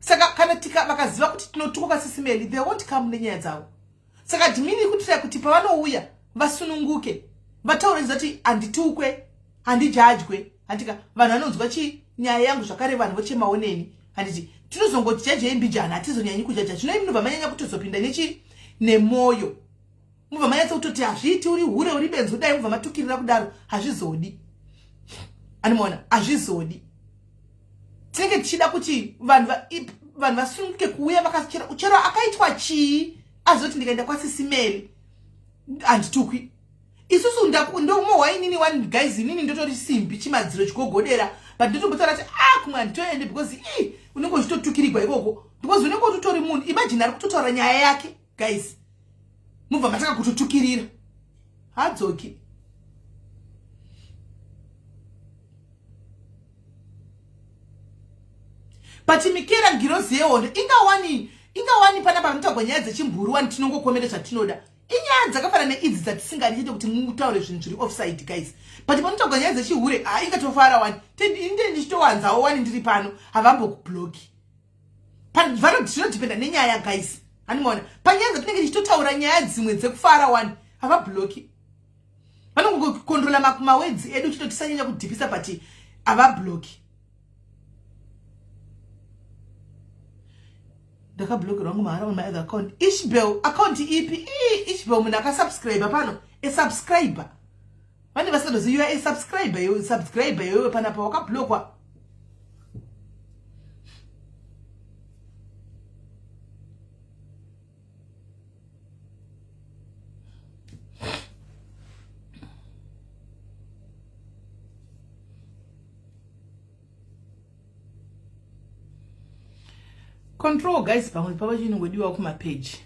Saka kana tika vakaziva kuti tinotuka sisimeli, they won't come nenyaya dzavo. Saka admin ikutira kuti pavanouya vasununguke, vataure kuti handitukwe, handijajwe, handika vanhu vanonzwa chi nyaya yangu zvakare, vanhu vochemawo neni. Handiti tinozongoti jajei mbijana, hatizonyanyi kujaja. Zvino munobva manyanya kutozopinda nechi nemwoyo, mubva manyatsa kutoti hazviiti, uri hure, uri benzi, kudai, mubva matukirira kudaro. Hazvizodi, animaona, hazvizodi. Tinenge tichida kuti vanhu vasununguke kuuya vakachero chero akaitwa chii, azoti ndikaenda kwasisimeli handitukwi. Isusu ndomohwa inini one guys, inini ndotori simbi, chimadziro chigogodera, but ndotombotaura kuti ah, kumwe handitoende because i unenge uchitotukirigwa ikoko, because unenge utotori munhu. Imagine ari kutotaura nyaya yake guys, mubva matanga kutotukirira, hadzoki. But Mikera ngirozi yehondo, ingawani, ingawani panapa panotaurwa nyaya dzechimburu wani, tinongokomera zvatinoda. Inyaya dzakafanana neidzi dzatisingadi chete kuti mutaure zvinhu zviri offside guys, but panotaurwa nyaya dzechihure, ha, ingatofara wani, inde ndichitowanzawo wani, ndiri pano havambokubloki. Zvinodhipenda nenyaya guys, handimaona panyaya dzatinenge tichitotaura nyaya dzimwe dzekufara wani, havabloki. Vanongokontrola mawedzi edu chito tisanyanya kudhipisa, but havabloki. Ndakablokerwa wangu mahara on my other account. Ishbel, account ipi? Ishbel munhu akasubscribe pano, esubscriber vane vasingadozivi, you are a subscriber iwe, subscriber iwewe panapa wakablokwa. Control guys, pamwe pava chinongodiwa kumapeji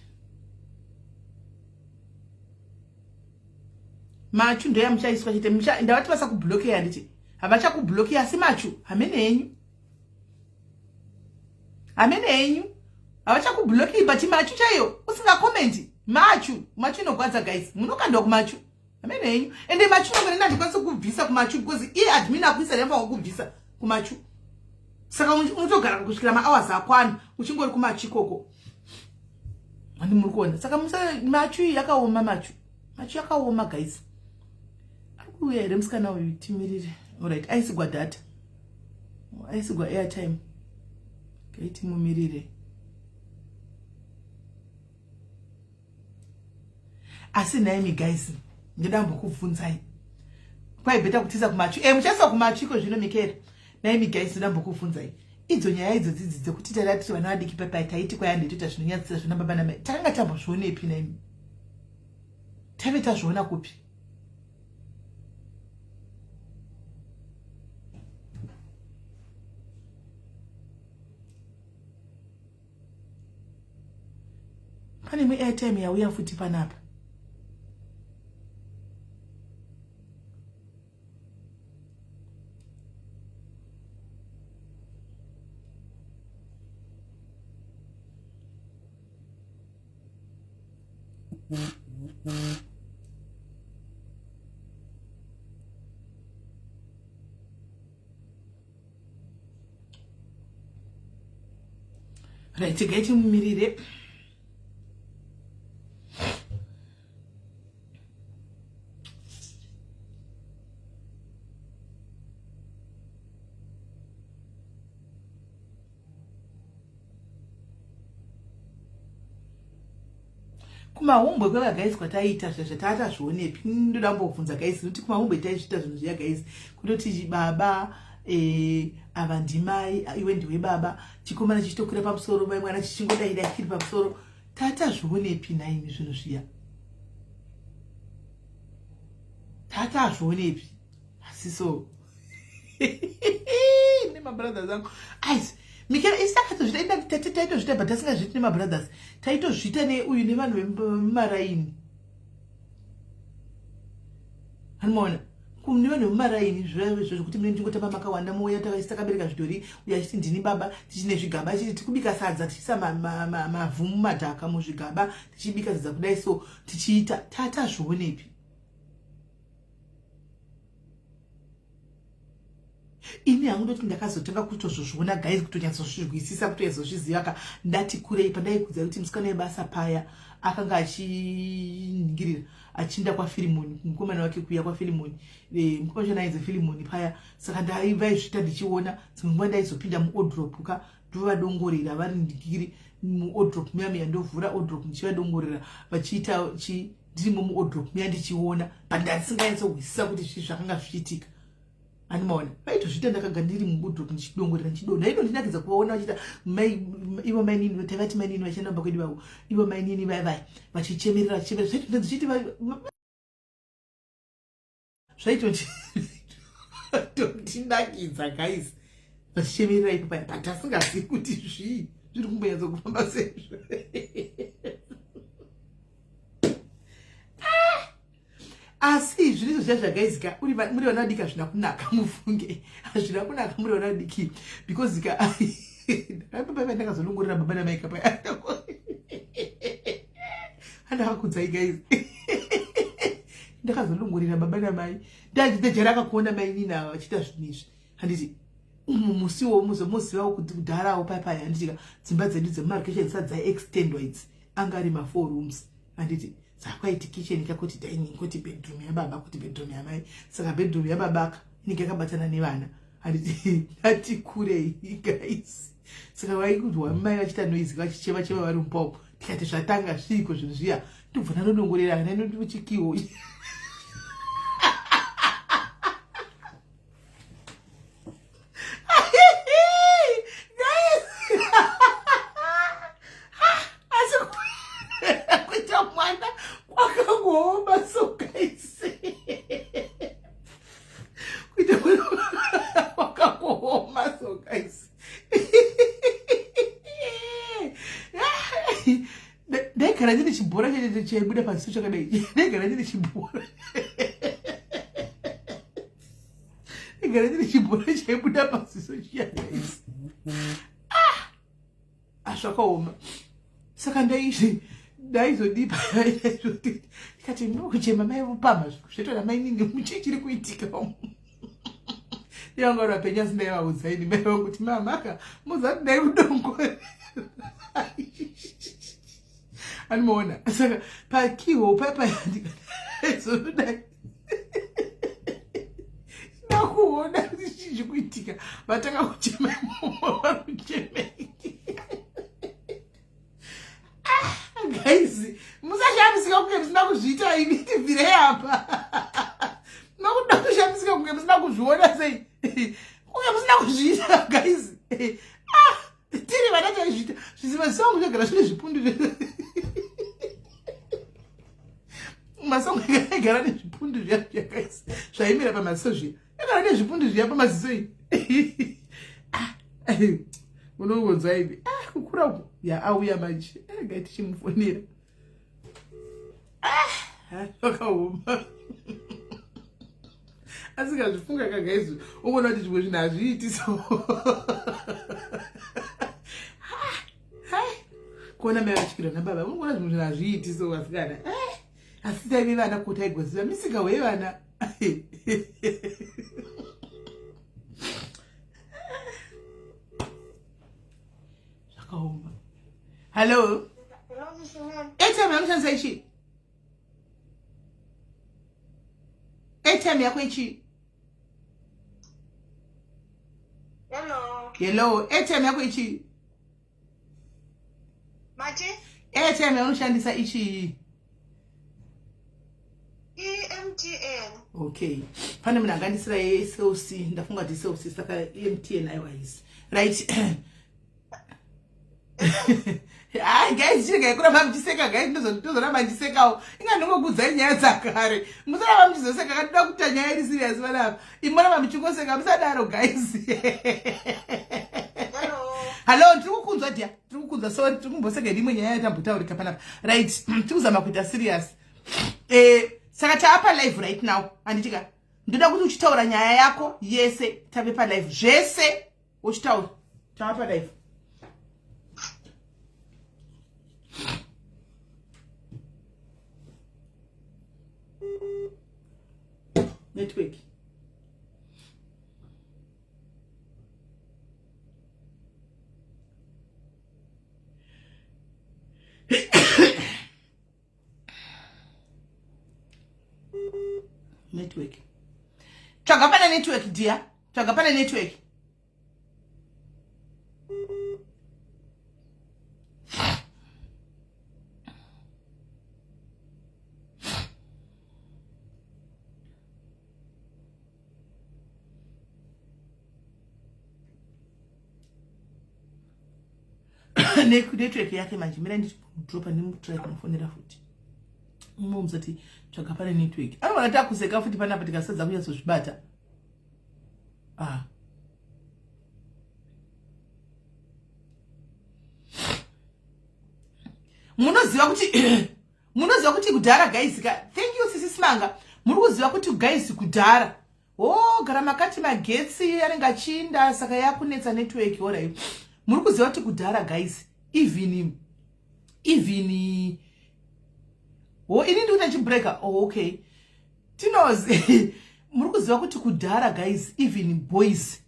machu ndoya muchaiswa chete. Ndavati vasakublokeya, handiti havachakublokeya, asi machu hamene henyu, hamene henyu, havachakubloki, but machu chaiyo usingakomenti machu, machu inogwadza guys, munokandwa kumachu, hamene henyu. Ende machu nongone ndandikwanisi kubvisa kumachu because iye admin akuisa ndinofanwa kubvisa kumachu, saka unotogara kusvikira mahours akwana uchingori kumachu ikoko, handi muri kuona? Saka musa machu iyi yakaoma, machu, machu yakaoma guys. Ari kuuya here musikana uyu? Timirire. Alright, aisigwa data, aisigwa airtime, gaitimumirire. Asi naimi guys, ndoda mbokubvunzai, kwaibheta kutisa kumachu e muchaisa kumachu iko zvino mikera. Naimi guys, ndoda mbokubvunzai, idzo nyaya idzo dzidzi dzekuti taida tiri vana vadiki papai taiti kwayandetoita zvinonyadzisa zvina baba namai, takanga tambozvionepi naimi? Taive tazviona kupi? Pane imwe airtime yauya futi panapa. Right, gai timumirire. Kumahumbwe kwevagaisi kwataiita zvezve taatazvionepi? Ndoda mbobvunza gaisi nokuti kumahumbwe taizviita zvinhu zviya gaisi, kutoti baba ava ndimai, iwe ndiwe baba, chikomana chichitokwira pamusoro, mai mwana chichingodaida chiri pamusoro. Taatazvionepi nhaimi zvinhu zviya? Taatazvionepi? Asi so nemabrothers angu ais Mikela, isi takatozvita, taitozvita, but tasingazviiti nemabrothers, taitozviita neuyu nevanhu vemumaraini. Anomaona nevanhu vemumaraini zvekuti mune ndingotamba makawanda, mouya takaisi takabereka zvidhori, uyo achiti ndini baba, tichine zvigaba, chiti tikubika sadza, tichiisa mavhu mumadhaka muzvigaba, tichibika sadza kudai so tichiita. Tatazvionepi ini hangu? Ndoti ndakazotanga kutozozviona guys, kutonyatsozvizwisisa, kutonyatsozviziva ka ndati kurei, pandaikudza kuti musikana webasa paya akanga achiningirira achinda kwaFirimoni, mukomana wake kuya kwaFirimoni, mukomana wacho ainzi Firimoni paya. Saka ndaivaizvita ndichiona dzimwe nguva ndaizopinda muodrop ka, ndovadongorera vari ndingiri muodrop muya muya, ndovhura odrop ndichivadongorera vachiita chi ndirimo muodrop muya ndichiona, but ndandisinganyatsohwisisa kuti zvii zvakanga zvichiitika. Animaona vaitozviita ndakaga ndiri muodrop ndichidongorera, ndichidonha. Aitondinakidza kuvaona vachiita ivo mainini, taivati mainini vachienda mumba kwedu vavo, ivo mainini vai vai vachichemerera, vachichemerera, zvaitondinzvichiti zvaitondinakidza guys, vachichemerera ipo paya, but asingazivi kuti zvii zviri kumbonyatso kufamba seizvo. Asi zvinizvo zviya zvagaizika muri vana vadiki hazvina kunaka, mufunge, hazvina kunaka muri vana vadiki, because ka papa ndakazolongorera baba namai kapa andakakudzai guys, ndakazolongorera baba namai ndajara akakuona mainini ava vachiita zvinhu izvi, handiti? Umu musiwo muzomuzivawo kuti kudharawo paya, handiti ka, dzimba dzedu dzemumarokesheni dzisati dzaextendwa idzi, anga ari ma4 rooms, handiti? Dzakwaiti kitchen kakoti dining, koti bedroom yababa, kuti bedroom yamai. Saka bedroom yababa ka inenge yakabatana nevana, handiti? Ndati kurei guys, saka vaikuzwa mai vachiita noise, vachichema chema vari mupawo. Tikati zvatanga zviiko zvinhu zviya? Ndobva ndanodongorera nanochikiwo. Asi kuita mwana kwakangooma so guys, kuita mwana kwakangooma so guys. Ndaigara ndine chibhora chaibuda paziso chakadai, ndaigara ndine chibhora, ndaigara ndine chibhora chaibuda paziso chiya guys. Ah, zvakaoma. Saka ndaizodipa ndikati nokuchema mai vopamha zvotoda mainini, muchii chiri kuitika umu? Ndivanga vari vapenyu, asi ndaivaudza ini mai vangu kuti mamaka muzati ndaikudongorera, anomaona. Saka pakiho papa ndikazodai ndakuona kuti chii chiri kuitika, vatanga kuchema imomo, vari kuchemei? Guys, musashamisika kunge musina kuzviita imi, tibvirei apa. Makuda kushamisika kunge musina kuzviona sei, kunge musina kuzviita guys? Ah, tiri vana taizviita zviziva sangu zvagara zvine zvipundu, masango aigara nezvipundu zviya zviya guys, zvaimira pamaziso zviya, agara nezvipundu zviya pamaziso iyi. Unongonzwa ivi. Ah, kukura uku ya auya manje, gai tichimufonera. Zvakaoma. Asingazvifunga ka guys, unoona kuti zvimwe zvinhu hazviiti so. Kuona mai vachikirwa nababa, unoona zvimwe zvinhu hazviiti so vasikana. Eh, asi taive vana ko taigoziva misika wevana. Zvakaoma. Hello. Airtime yanoshandisa ichi? Airtime yako ichi? Hello. Hello, airtime yako ichi? Mati? Airtime yanoshandisa ichi? EMTN. Okay. Pane munhu angandisira yeSLC, ndafunga kuti SLC saka EMTN aiwa isi. Right. Hayi guys, chiregai kuramba muchiseka guys, ndozoramba ndichisekawo. Inga ndingokuudzai nyaya dzakare. Musaramba muchizoseka kana toda kuita nyaya iri serious vanapa. Imoramba muchingoseka musadaro guys. Hello, ndiri kukunzwa dear. Ndiri kukunzwa sorry, tiri kumboseka imwe nyaya yatambotaurika panapa. Right, tiri kuzama kuita serious. Eh, saka taapa live right now. Handitika. Ndoda kuti uchitaura nyaya yako yese tave pa live zvese uchitaura. Taapa live. Network. Network. Tsvaga pane network dear. Tsvaga pane network. Network yake manje mira ndidropa ndimutry kumufonera futi. Mumuzati tsvaga pane network. Anoona takuseka futi panapa tikasadza kunyatsozvibata. Ah. Munoziva kuti munoziva kuti kudhara guys ka thank you sisi Simanga. Muri kuziva kuti guys kudhara oh gara makati magetsi anenge achiinda saka yakunetsa network ora. Muri kuziva kuti kudhara guys even oh ini ndikuita chibreaker. Oh okay. Tinozi muri kuziva kuti kudhara guys even boys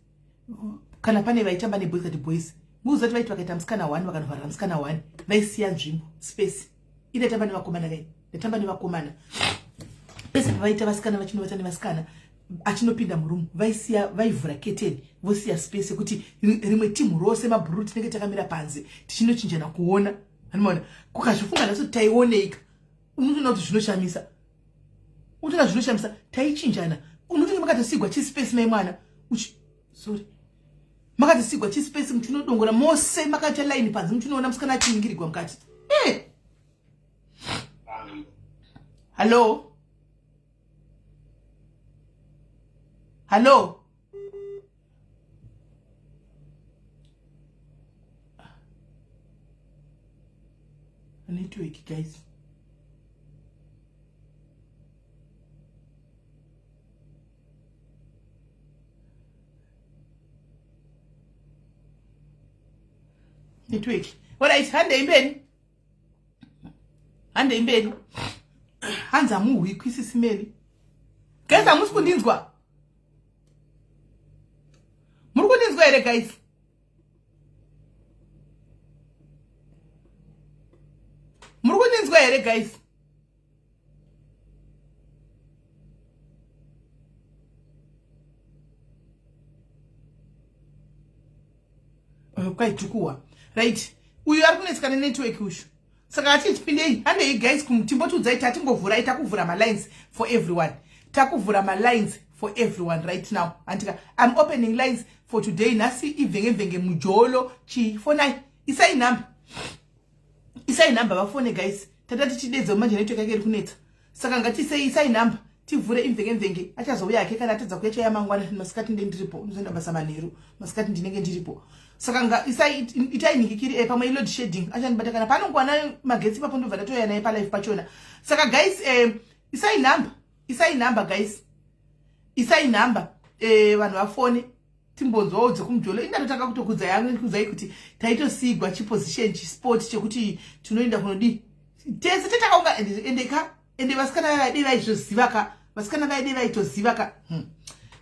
kana pane vaitamba neboys kati boys mukuziva kuti vaiti vakaita musikana 1 vakanovharira musikana 1 vaisiya nzvimbo space inoitamba nevakomana kai ndaitamba nevakomana pese pavaita vasikana vachinovata nevasikana achinopinda murumu vaisiya vaivhura keteni vosiya space yekuti rimwe timu rose mabhururu tinenge takamira panze tichinochinjana kuona anomaona kukazvifunga nhasi kuti taioneika unotoona kuti zvinoshamisa unotoona zvinoshamisa taichinjana unotonge makatosigwa chispace mai mwana sorry makatosigwa chispace muchinodongora mose makaita line panze muchinoona musikana achiningirigwa mukati eh hallo hallo network guys network alright handei mberi handei mberi hanzi hamuhwikwi sisimeli guys hamusi kundinzwa muri kundinzwa here guys muri kundinzwa here guys kwaitukuwa right uyu ari kunetseka nenetwork uyu saka atichipindei handei guys timbotiudzai tatingovhurai takuvhura malines for everyone takuvhura malines for everyone right now andika I'm opening lines for today nhasi ivhenge mujolo chifonai isai number isai number vafone guys tata tichidedza manje network yake iri kunetsa saka ngatisei isai number tivhure imvenge mvenge achazouya hake kana atadza kuya chaya mangwana masikati ndenge ndiripo unozoenda basa manheru masikati ndinenge ndiripo saka nga isai itai nhikikiri eh, pamwe iload shedding achandibata kana paanongowana magetsi ipapo ndobva ndatouya naye palife pachona saka guys eh, Isai nhamba, isai nhamba guys, isai nhamba vanhu vafone timbonzwawo dzekumujolo. Indatotanga kutokudzai yangu kuti taitosigwa chiposition chisport chekuti tinoenda kunodii tese tetakaunga. Ende ka, ende vasikana vaide vaizvoziva ka, vasikana vaide vaitoziva ka.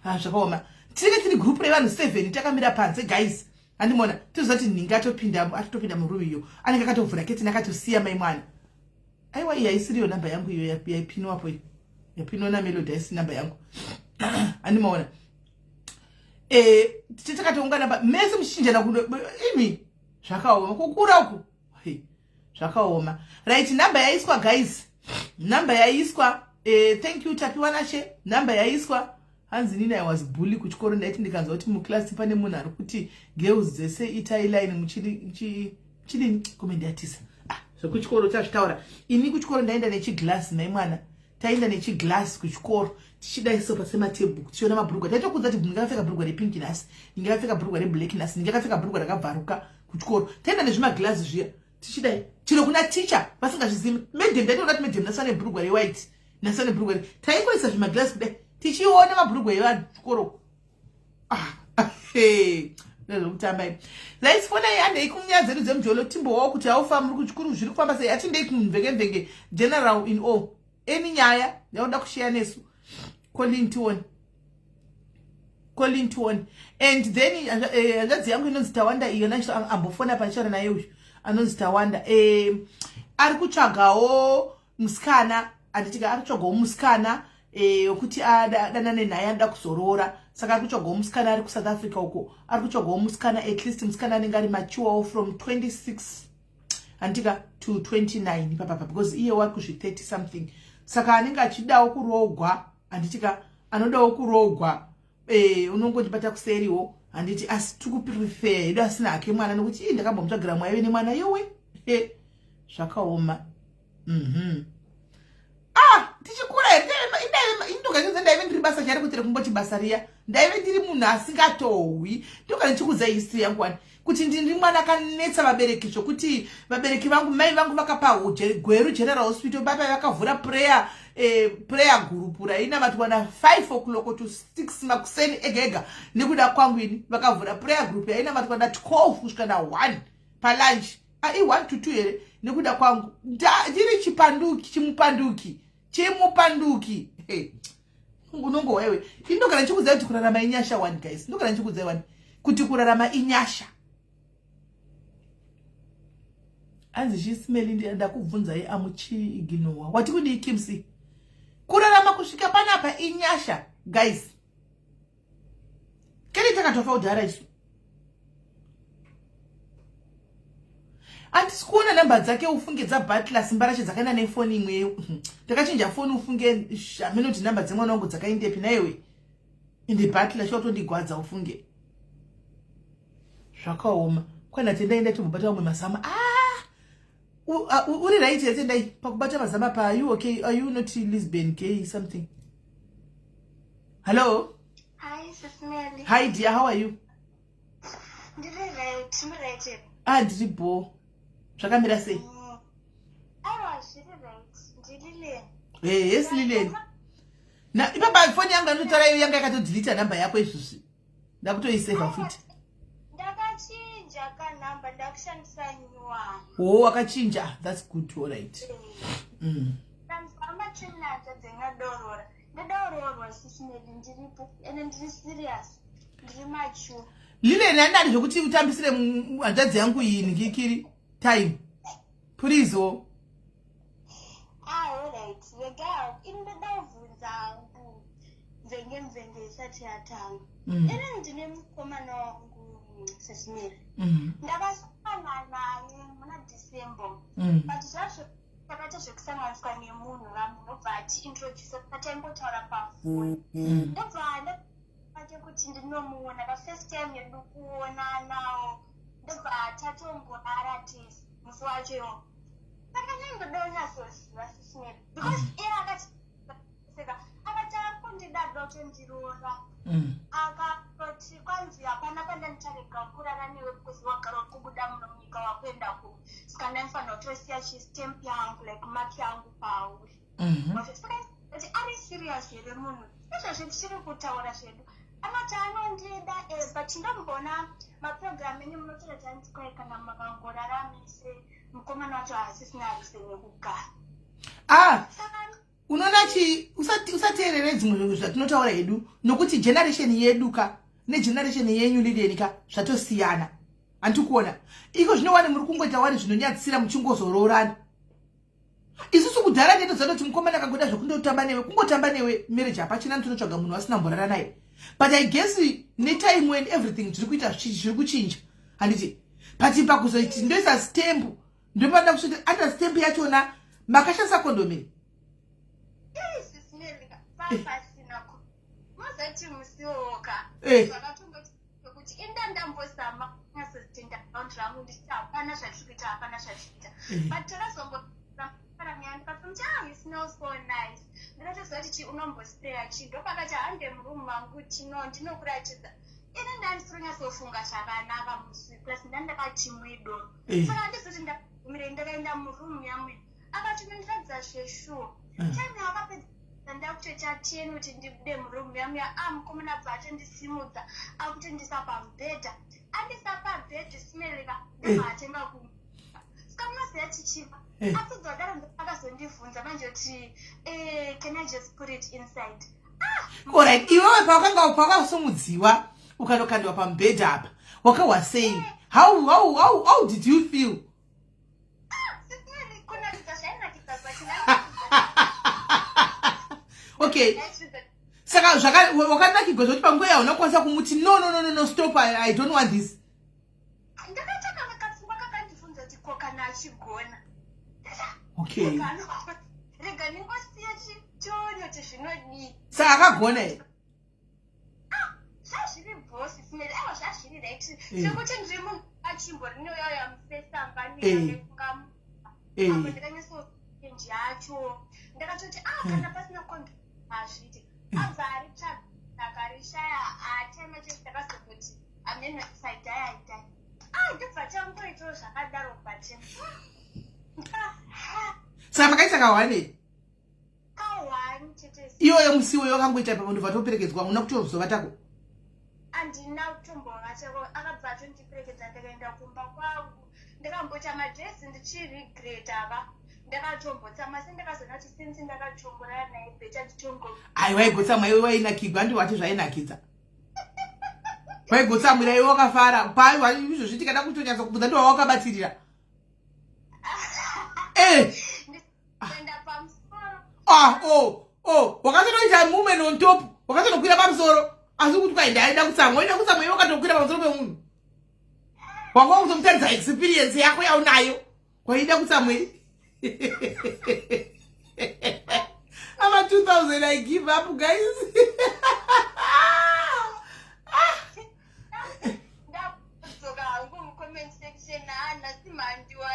Ah, zvakaoma. Tinenge tiri group revanhu 7 takamira panze guys, handimona toziva kuti nhingi atopinda, atotopinda muroom iyo, anenge akatovhura ketini, akatosiya mai mwana. Aiwa, iyi haisiriyo namba yangu iyo yaipinwapo, iyo yapinwa naMelody haisi namba yangu, handimaona. Tichakatoungana mese muchichinjana kuno imi. Zvakaoma kukura uku, zvakaoma. Right, namba yaiswa guys, namba yaiswa. Thank you Tapiwa Nashe, namba yaiswa. Hanzi nini, I was bully kuchikoro. Ndaiti ndikanzwa kuti muclass pane munhu ari kuti girls dzese itai line muchidini, comment yatisa. Ah, zvekuchikoro chazvitaura. Ini kuchikoro ndaenda nechiglass, nai mwana, taenda nechiglass kuchikoro tichidaiso pasematebhuku tichiona mabhurugwa. Taitokudza kuti ndingakapfeka bhurugwa repink nhasi, ndingakapfeka bhurugwa reblack nhasi, ndingakapfeka bhurugwa rakabvaruka. Kuchikoro taenda nezvimaglass zviya tichidai, chero kuna ticha vasingazvizivi. Madam, ndaitoona kuti madam nhasi vane bhurugwa rewhite, nhasi vane bhurugwa. Taingoisa zvimaglass kudai tichiona mabhurugwa evanhu kuchikoro. Ah, nezvekutamba ini. Laisifonai, handei kunyaya dzedu dzemujolo, timbowawo kuti haufa muri kuchikuru, zviri kufamba sei. Hatindei kumvengevhenge general in all. Any nyaya yauda kushiya nesu, call tione, call tione. And then hanzvadzi yangu inonzi Tawanda iyo nacho ambofona pachara naye uyu anonzi Tawanda, ari kutsvagawo musikana, handitika? Ari kutsvagawo musikana wekuti adanane naye, anoda kuzoroora. Saka ari kutsvagawo musikana ari kuSouth Africa uko. Ari kutsvagawo musikana, at least musikana anenge ari mature from 26, handika, to 29 ipapapa, because iye wari kuzvi 30 something. Saka anenge achidawo kuroogwa, handitika? Anodawo kuroogwa, unongondibata kuseriwo, handiti? Asi tikuprefer hedu asina hake mwana, nokuti ii ndakambomutsvagira mwaive nemwana yowe. Zvakaoma. Ah, tichikura here, indogachidza ndaive ndiri basa chari kuitira kumboti basa riya. Ndaive ndiri munhu asingatohwi. Ndogara ndichikudzai history yangu wani, kuti ndiri mwana akanetsa vabereki, zvokuti vabereki vangu, mai vangu vakapa Gweru General Hospital baba vakavhura prayer group rainamatwa na5 o'clock to 6 makuseni ega ega nekuda kwangu ini. Vakavhura prayer group yainamatwa na12 kusvika na1 palunch, i1 to 2 here, nekuda kwangu. Ndiri chipanduki, chimupanduki, chimupanduki. Unongowa iwe. Indogara ndichikudzai kuti kurarama inyasha one guys, ndogara ndichikudzai one kuti kurarama inyasha. Hanzi chisimeli, ndakubvunzai amuchiignowa. Wati kudii, Kimsi? Kurarama kusvika panapa inyasha guys. Kene takatofa kudhara isu. Handisi kuona namba dzake ufunge dzabutler simba racho dzakaenda nefoni imweyo. Ndakachinja foni ufunge, hamene kuti namba dzemwana wangu dzakaendepi naiwe. Ende butler chiwatondigwadza ufunge, zvakaoma. Kwana Tendai, ndatombobata vamwe mazama. Ah, uri right here Tendai pakubata mazama pa? Are you okay? Are you not lesbian, gay, something? Hello? Hi, Sis Mary. Hi dear, how are you? Ndiri right, ndiri right. Ah, ndiri bo. Zvakamira sei? Aiwa, zviri right. Ndiri Lilian. Hey, yes Lilian. Na ipapa foni yangu yandinotaura iyo yanga yakatodelete namba yako izvozvi. Ndakutoiseva futi. Ndakachinja kanhamba, ndakushandisa nyuwani. Oh, wakachinja. That's good. All right. Ndanzwa machinata dzengadorora. Ndadororwa, Sis Mary, ndiripo. Ende ndiri serious. Ndiri mature. Lilian, handadi zvokuti utambisire hanzvadzi yangu iyi ngikiri time. Please oh. Ah, all right. Rega, ini ndoda kubvunza hangu mvenge mvenge isati yatanga. Ini ndine mukomana wangu, Sis Mary. Ndakasangana naye muna December. But zvazvo takaita zvekusanganiswa nemunhu, vanhu ndobva atiintroduce, pataimbotaura pafoni. Ndobva ndabate kuti ndinomuona pafirst time yedu kuonanawo, ndobva tatomborara tese musi wacho iwo. Saka nyandoda kunyatsoziva, Sis Mary, because iye akati seka akati akundida kutondiroora. Akatoti kwanzi hapana pandandicharega kurara newe because wagara uri kubuda muno munyika wakuenda ku, saka ndaifanira kutosiya chistamp yangu, like mark yangu pauri. Kuti ari serious here munhu? Izvozvi tichiri kutaura zvedu, anoti anondida, but ndomboona maprogram enyu munotoratidza nzi kwai kana makangoraramise mukomana wacho haasisina reason yekugara. Ah. Saka Unoona chi, usateerere dzimwe zvatinotaura hedu, nokuti generation yedu ka negeneration yenyu, Lilian, ka zvatosiyana. Handiti kuona iko zvino wani muri kungoita wani zvinonyadzisira muchingozoroorana. Isusu kudhara ndetoziva kuti mukomana akangoda zvekundotamba newe, kungotamba newe, marriage hapachina, tinotsvaga munhu asina mborara naye. But I guess netime and everything zviri kuita, zviri kuchinja, handiti? But pakuzoiti ndoisa stamp, ndopanda kusvita under stamp yachona makashandisa kondomu iri. Pasina mozati musiwoka zvakatongoti kuti inda ndambozama kunyatsozitenda account rangu ndichiti hapana zvatiri kuita, hapana zvatiri kuita. But takazomboara ndikatomuti, "Ah, you smell so nice." Ndikatoziva kuti chi unombospreya chi. Ndopakati, "Hande muroom mangu, tino ndinokuratidza." Ini ndandisiri kunyatsofunga zvakanaka musi, plus ndandakachimwido. Saka handizoti ndagumire, ndakaenda muroom yamwe, akati unondiratidza zveshuwa. Time yakapedza ndakutoita 10 kuti ndibude muroom yamuya, a mukomana bva atondisimudza, akutondisa pamubhedha. Andisa pabhedhi, smelika ndobva atenga ku. Saka munoziva chichiva apedza kudaro, akazondibvunza manje kuti, "Can I just put it inside?" Alright, iwewe pawakanga pawakasumudziwa ukanokandiwa pamubhedha apa, wakahwa sei? How did you feel? Sis Mary, kunakidza, zvainakidza zvacho. Okay, saka wakanakigwa zvokuti panguva yauna kukwanisa kumuti, "No, no, no, no, no, stop, I don't want this"? Ndakaita kamwe kapfungwa kakandibvunza kuti ko kana achigona? Rega ndingosiye tione kuti zvinodii. Saka akagona here? Zvazviri boss, Sis Mary, aiwa, zvazviri right. Sekuti ndiri munhu achimbo rinouya musesamba nekunga apo ndikanyatsoenji yacho, ndakatoti, "A, kana pasina condom hazviiti." Abva aritsvaga, akarishaya. Atime chese ndakazongoti, "Amen, if I die, I die." Ah, ndobva tangoitawo zvakadaro, but Saka makaita kahwane? Kahwani chete. Iyoyo musiwo wakangoita ipapo, ndobva toperekedzwa, una kutozovatako? Handina kutombovatako, akabva atondiperekedza, ndikaenda kumba kwangu. Ndakamboita madresi ndichiregreta va ndakatombotsamwa, se ndakazoona kuti since ndakatongorara naye, better nditongo Ai, waigotsamwa iwe, wainakigwa, ndi wati zvainakidza, waigotsamwira iwe, wakafara pa izvozvi. Tikada kutonyatsa kubvunza, ndiwa wakabatirira. Enda pamusoro. Ah, oh, wakatonoita woman on top, wakatonokwira pamusoro, asi kuti kwaenda aida kutsamwa, waida kutsamwa iwe, wakatokwira pamusoro pemunhu, wanga wakutomutarisa experience yako yaunayo, waida kutsamwei? Ama 2000, I give up, guys. Ndakudzoka hangu mucomment section, nhasi mandiwa.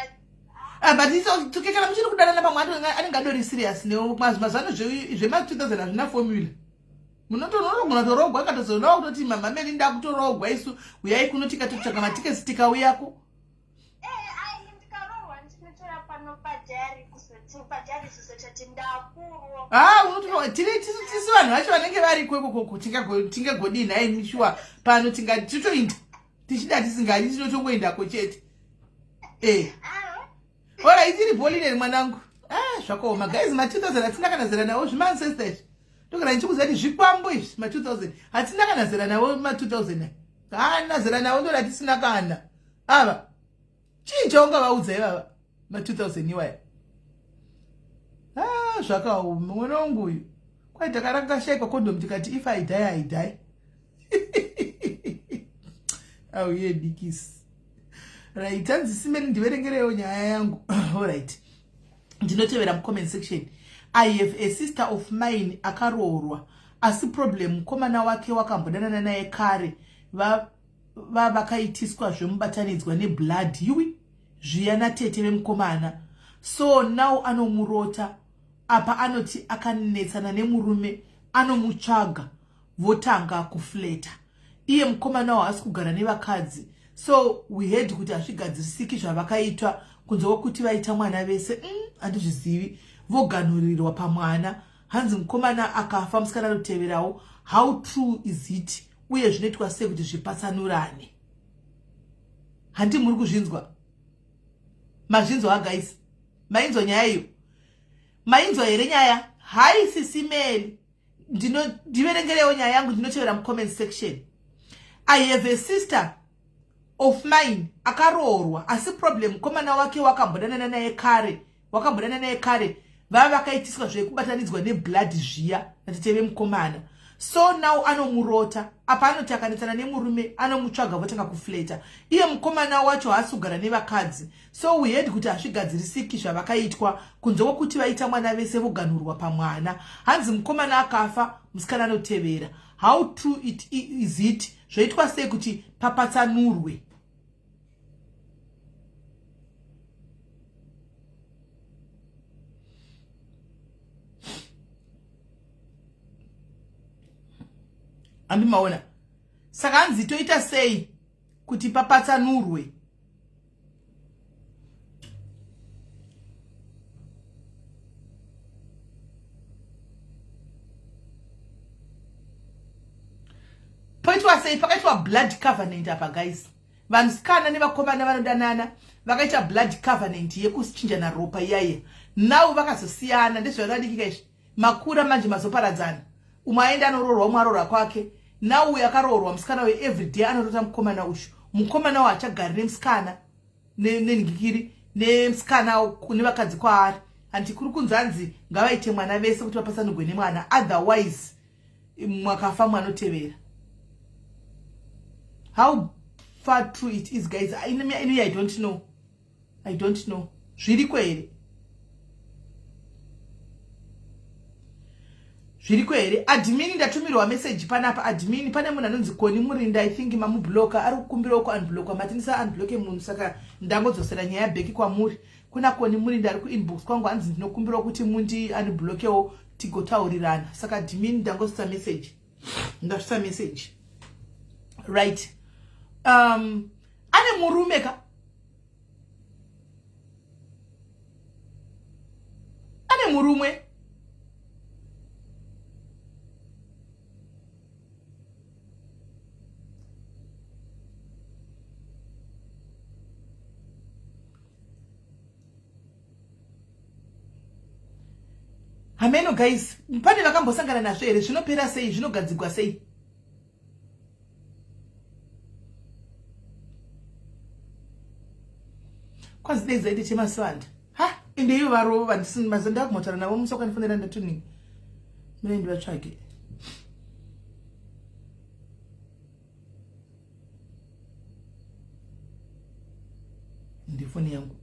Ah, but it's okay kana muchiri kudanana, pamwe anenge adori serious newe. Mazuva ano zvema-2000 hazvina formula, munotonogona torogwa, akatozonawo kutoti, "Mama Mary, ndakutorogwa, isu uyai kuno," tikatotsvaga matikesi tikauyako. Ai, ndikarohwa ndinotora pano padhari, kuzoti padhari zozotati ndakurwa. Ah, unotoa tiri tisu vanhu vacho vanenge variko ikokoko, tingagodii nhai? Shuwa, pano titoinda tichida tisingadi, tinotongoendako chete. Ora itiri bolineri mwanangu. Ah, zvakaoma guys, ma2000 hatina kana zera nawo, zvimaancestor izvi. Ndogara ndichikuziva kuti zvikwambo izvi, ma2000 hatina kana zera nawo, ma2000 hana zera nawo, ndora tisina kana. Ava chii chaungavaudza ivava ma2000 iwaya? Ah, zvakaoma, mwana wangu uyu. Kwai takarakashayikwa kondomu, tikati, "If I die, I die." Auye dikisi. Right, hanzi, "Sis Mary, ndiverengerewo nyaya yangu." Alright, ndinotevera mucomment section. I have a sister of mine akaroorwa, asi problem mukomana wake wakambodanana naye kare, vavakaitiswa zvemubatanidzwa neblood iwi zviya natete vemukomana. So now anomurota apa, anoti akanetsana nemurume anomutsvaga, votanga kuflirta. Iye mukomana haasi kugara nevakadzi, so we heard kuti hazvigadzirisiki zvavakaitwa. kunze kwekuti vaita mwana vese handizvizivi voganhurirwa pamwana. Hanzi mukomana akafa musikana anoteverawo. How true is it? Uye zvinoitwa sei kuti zvipatsanurane? Handi muri kuzvinzwa? Mazvinzwa guys? Mainzwa nyaya iyo? Mainzwa here nyaya? Hi Sisi Meli, ndiverengerewo nyaya yangu, ndinotevera mucomment section. I have a sister of mine akaroorwa, asi problem mukomana wake wakambodanana naye kare, wakambodanana naye kare, vava vakaitiswa zvekubatanidzwa neblood zviya natete vemukomana. So now anomurota apa, anoti akanetsana nemurume anomutsvaga, votanga kuflirta. Iye mukomana wacho haasi kugara nevakadzi, so we heard kuti hazvigadzirisiki zvavakaitwa kunze kwokuti vaita mwana vese voganhurwa pamwana. Hanzi mukomana akafa musikana anotevera. How true it is it? Zvoitwa sei kuti papatsanurwe? Handi maona? Saka hanzi toita sei kuti papatsanurwe? Poitwa sei? Pakaitwa blood covenant apa guys. Vanhusikana nevakomana vanodanana vakaita blood covenant yekuchinjana ropa iyaiya. Now vakazosiyana, ndezvavadikika izvi, makura manje, mazoparadzana, umwe aenda anoroorwa, umwe aroorwa kwake. Now uyu akaroorwa musikana uyu everyday anorota mukomana ushu. Mukomana uyu achagari nemusikana nenhikiri nemusikana nevakadzi kwaari. Hanti kuri kunzi hanzi ngavaite mwana vese kuti vapasanugwe nemwana, otherwise mwakafa mwanotevera. How far true it is guys, ini I don't know, I don't know. Zviriko here? Zviriko here? Admin, ndatumirwa meseji panapa. Admin, pane munhu anonzi Koni Murinda, I think mamubloka, ari kukumbirawo kuunblokwa. Mati ndisaunbloke munhu, saka ndangodzosera nyaya back kwamuri. Kuna Koni Murinda ari kuinbox kwangu, hanzi ndinokumbirawo kuti mundi unblockewo tigotaurirana. Saka admin, ndangosisa message, ndasvisa message, right? Ane murume ka, ane murume. Hameno guys, pane vakambosangana nazvo here? Zvinopera sei? Zvinogadzigwa sei? Kwanzi dei zaite chemasivanda. Ha, ende iyo varova vandisina ndakumotaura navo musi wakandifonera, ndatuni mine ndivatsvage. Ndifoni yangu.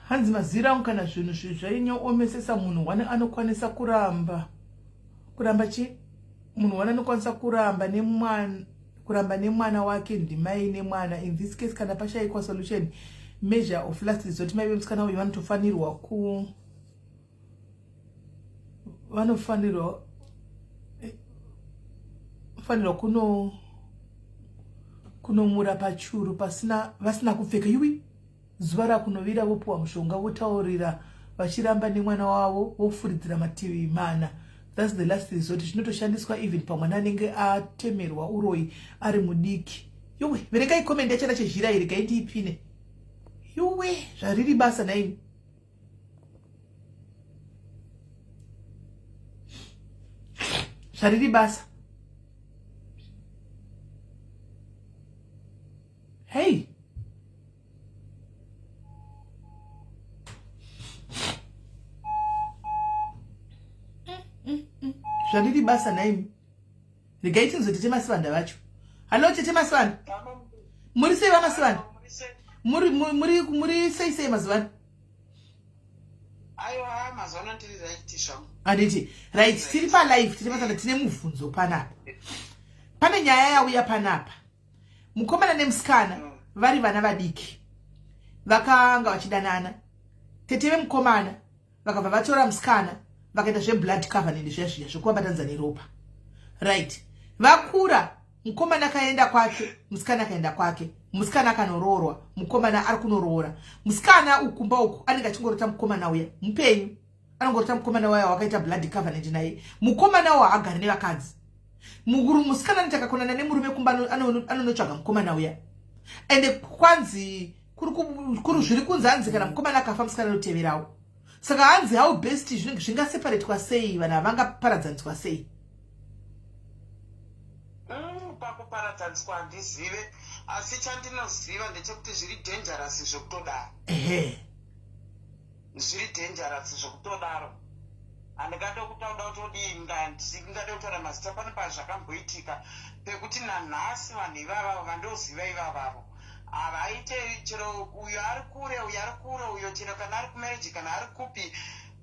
Hanzi mazira angu, kana zvinhu zvainyoomesesa, munhu wani anokwanisa kuramba, kuramba chi munhu wani anokwanisa kuramba nemwana, kuramba nemwana wake ndimai nemwana. In this case, kana pashayikwa solution, measure of last resort, maive musikana uyu vanotofanirwa ku vanofanirwa fanirwa kuno kunomura pachuru pasina vasina kupfeka, iwi zuva rakunovira, vopiwa mushonga, votaurira vachiramba nemwana wavo, vofuridzira mativi mana. That's the last resort. Zvinotoshandiswa even pamwana anenge atemerwa uroyi ari mudiki. Yuwe, verengai comment yachana chezhira iri, gai ndiipine. Yuwe, zvariri basa naini, zvariri basa. Hey, Ripi basa nhaimi? Regai tinzwe Tete Masivanda vacho. Hallo, Tete Masivanda, muri sei, vaMasivanda? Muri sei sei mazuva ano? Aiwa, mazuva ano ndiri right zvangu. Handiti? Right, tiri palive, tiri pasana. Tine mubvunzo panapa. Pane nyaya yauya panapa. Mukomana nemusikana vari vana vadiki, vakanga vachidanana. Tete vemukomana vakabva vatora musikana, vakaita zveblood covenant zviya zviya zvekuvabatanidza neropa, right? Vakura, mukomana akaenda kwake, musikana akaenda kwake. Musikana akanoroorwa, mukomana ari kunoroora musikana. Ukumba uku anenge achingorota mukomana uya mupenyu, anongorota mukomana waya wakaita blood covenant naye. Mukomana wo haagari nevakadzi. Mukuru musikana anoti akakonana nemurume kumba, anonotsvaga mukomana uya. Ende kwanzi kuri zviri kunzi, hanzi kana mukomana akafa, musikana anoteverawo. Saka hanzi, how best zvingaseparatwa sei? Vanhu havangaparadzaniswa sei? Pakuparadzaniswa handizive, asi chandinoziva ndechekuti zviri dangerous zvekutodaro. Zviri dangerous zvekutodaro. Handingade kutaura kutodii, ndingade kutaura mazita. Pane pazvakamboitika pekuti nanhasi vanhu ivavavo vandoziva ivavavo havaite chero uyo ari kure, uyo ari kure, uyo chero kana ari kumarriage, kana ari kupi,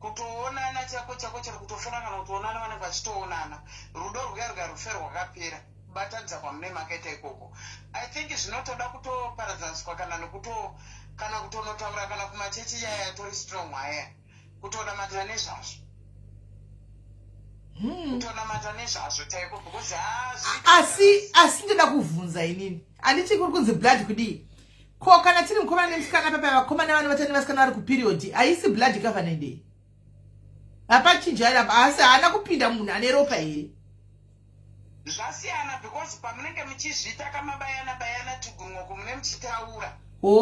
kutoonana chako chako, chero kutofona kana kutoonana, vanenge vachitoonana. Rudo rwuya rwuya rufe rwakapera kubatanidza kwamune makaita ikoko. I think zvinotoda kutoparadzaniswa kana nekuto kana kutonotaura kana kumachechi yaya yatori strong aya, kutonamatira nezvazvo. Kutonamata nezvazvo chaiko, because haa, zviri Asi ndoda kuvhunza inini. Handiti kuri kunzi blood kudii? Ko kana tiri mukomana nemusikana papa, vakomana vanovata nevasikana vari kuperiod, haisi blood covenant iyi? Hapachinji apa, asi haana kupinda munhu ane ropa here? Zvasiyana, because pamunenge muchizviita kamabayana bayana tugunwoko, mune muchitaura. Oh.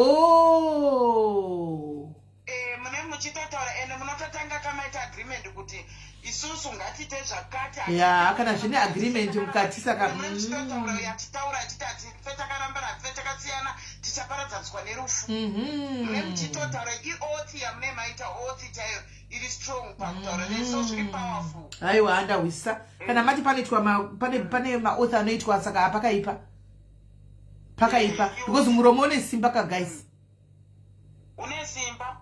Mune muchitotaura, ende munototanga kamaita agreement kuti isusu ngatiite zvakati. Ya, kana zvine agreement mukati, saka Mune muchitotaura, uyo achitaura achiti hatife takarambana, hatife takasiyana, tichaparadzaniswa nerufu. Mune muchitotaura, ioath yamune maita, oath chaiyo iri strong pakutaura neso, zviri powerful. Aiwa, handahwisisa. Kana mati panoitwa pane maoath anoitwa, saka hapakaipa, pakaipa, because muromo une simba ka, guys. Une simba,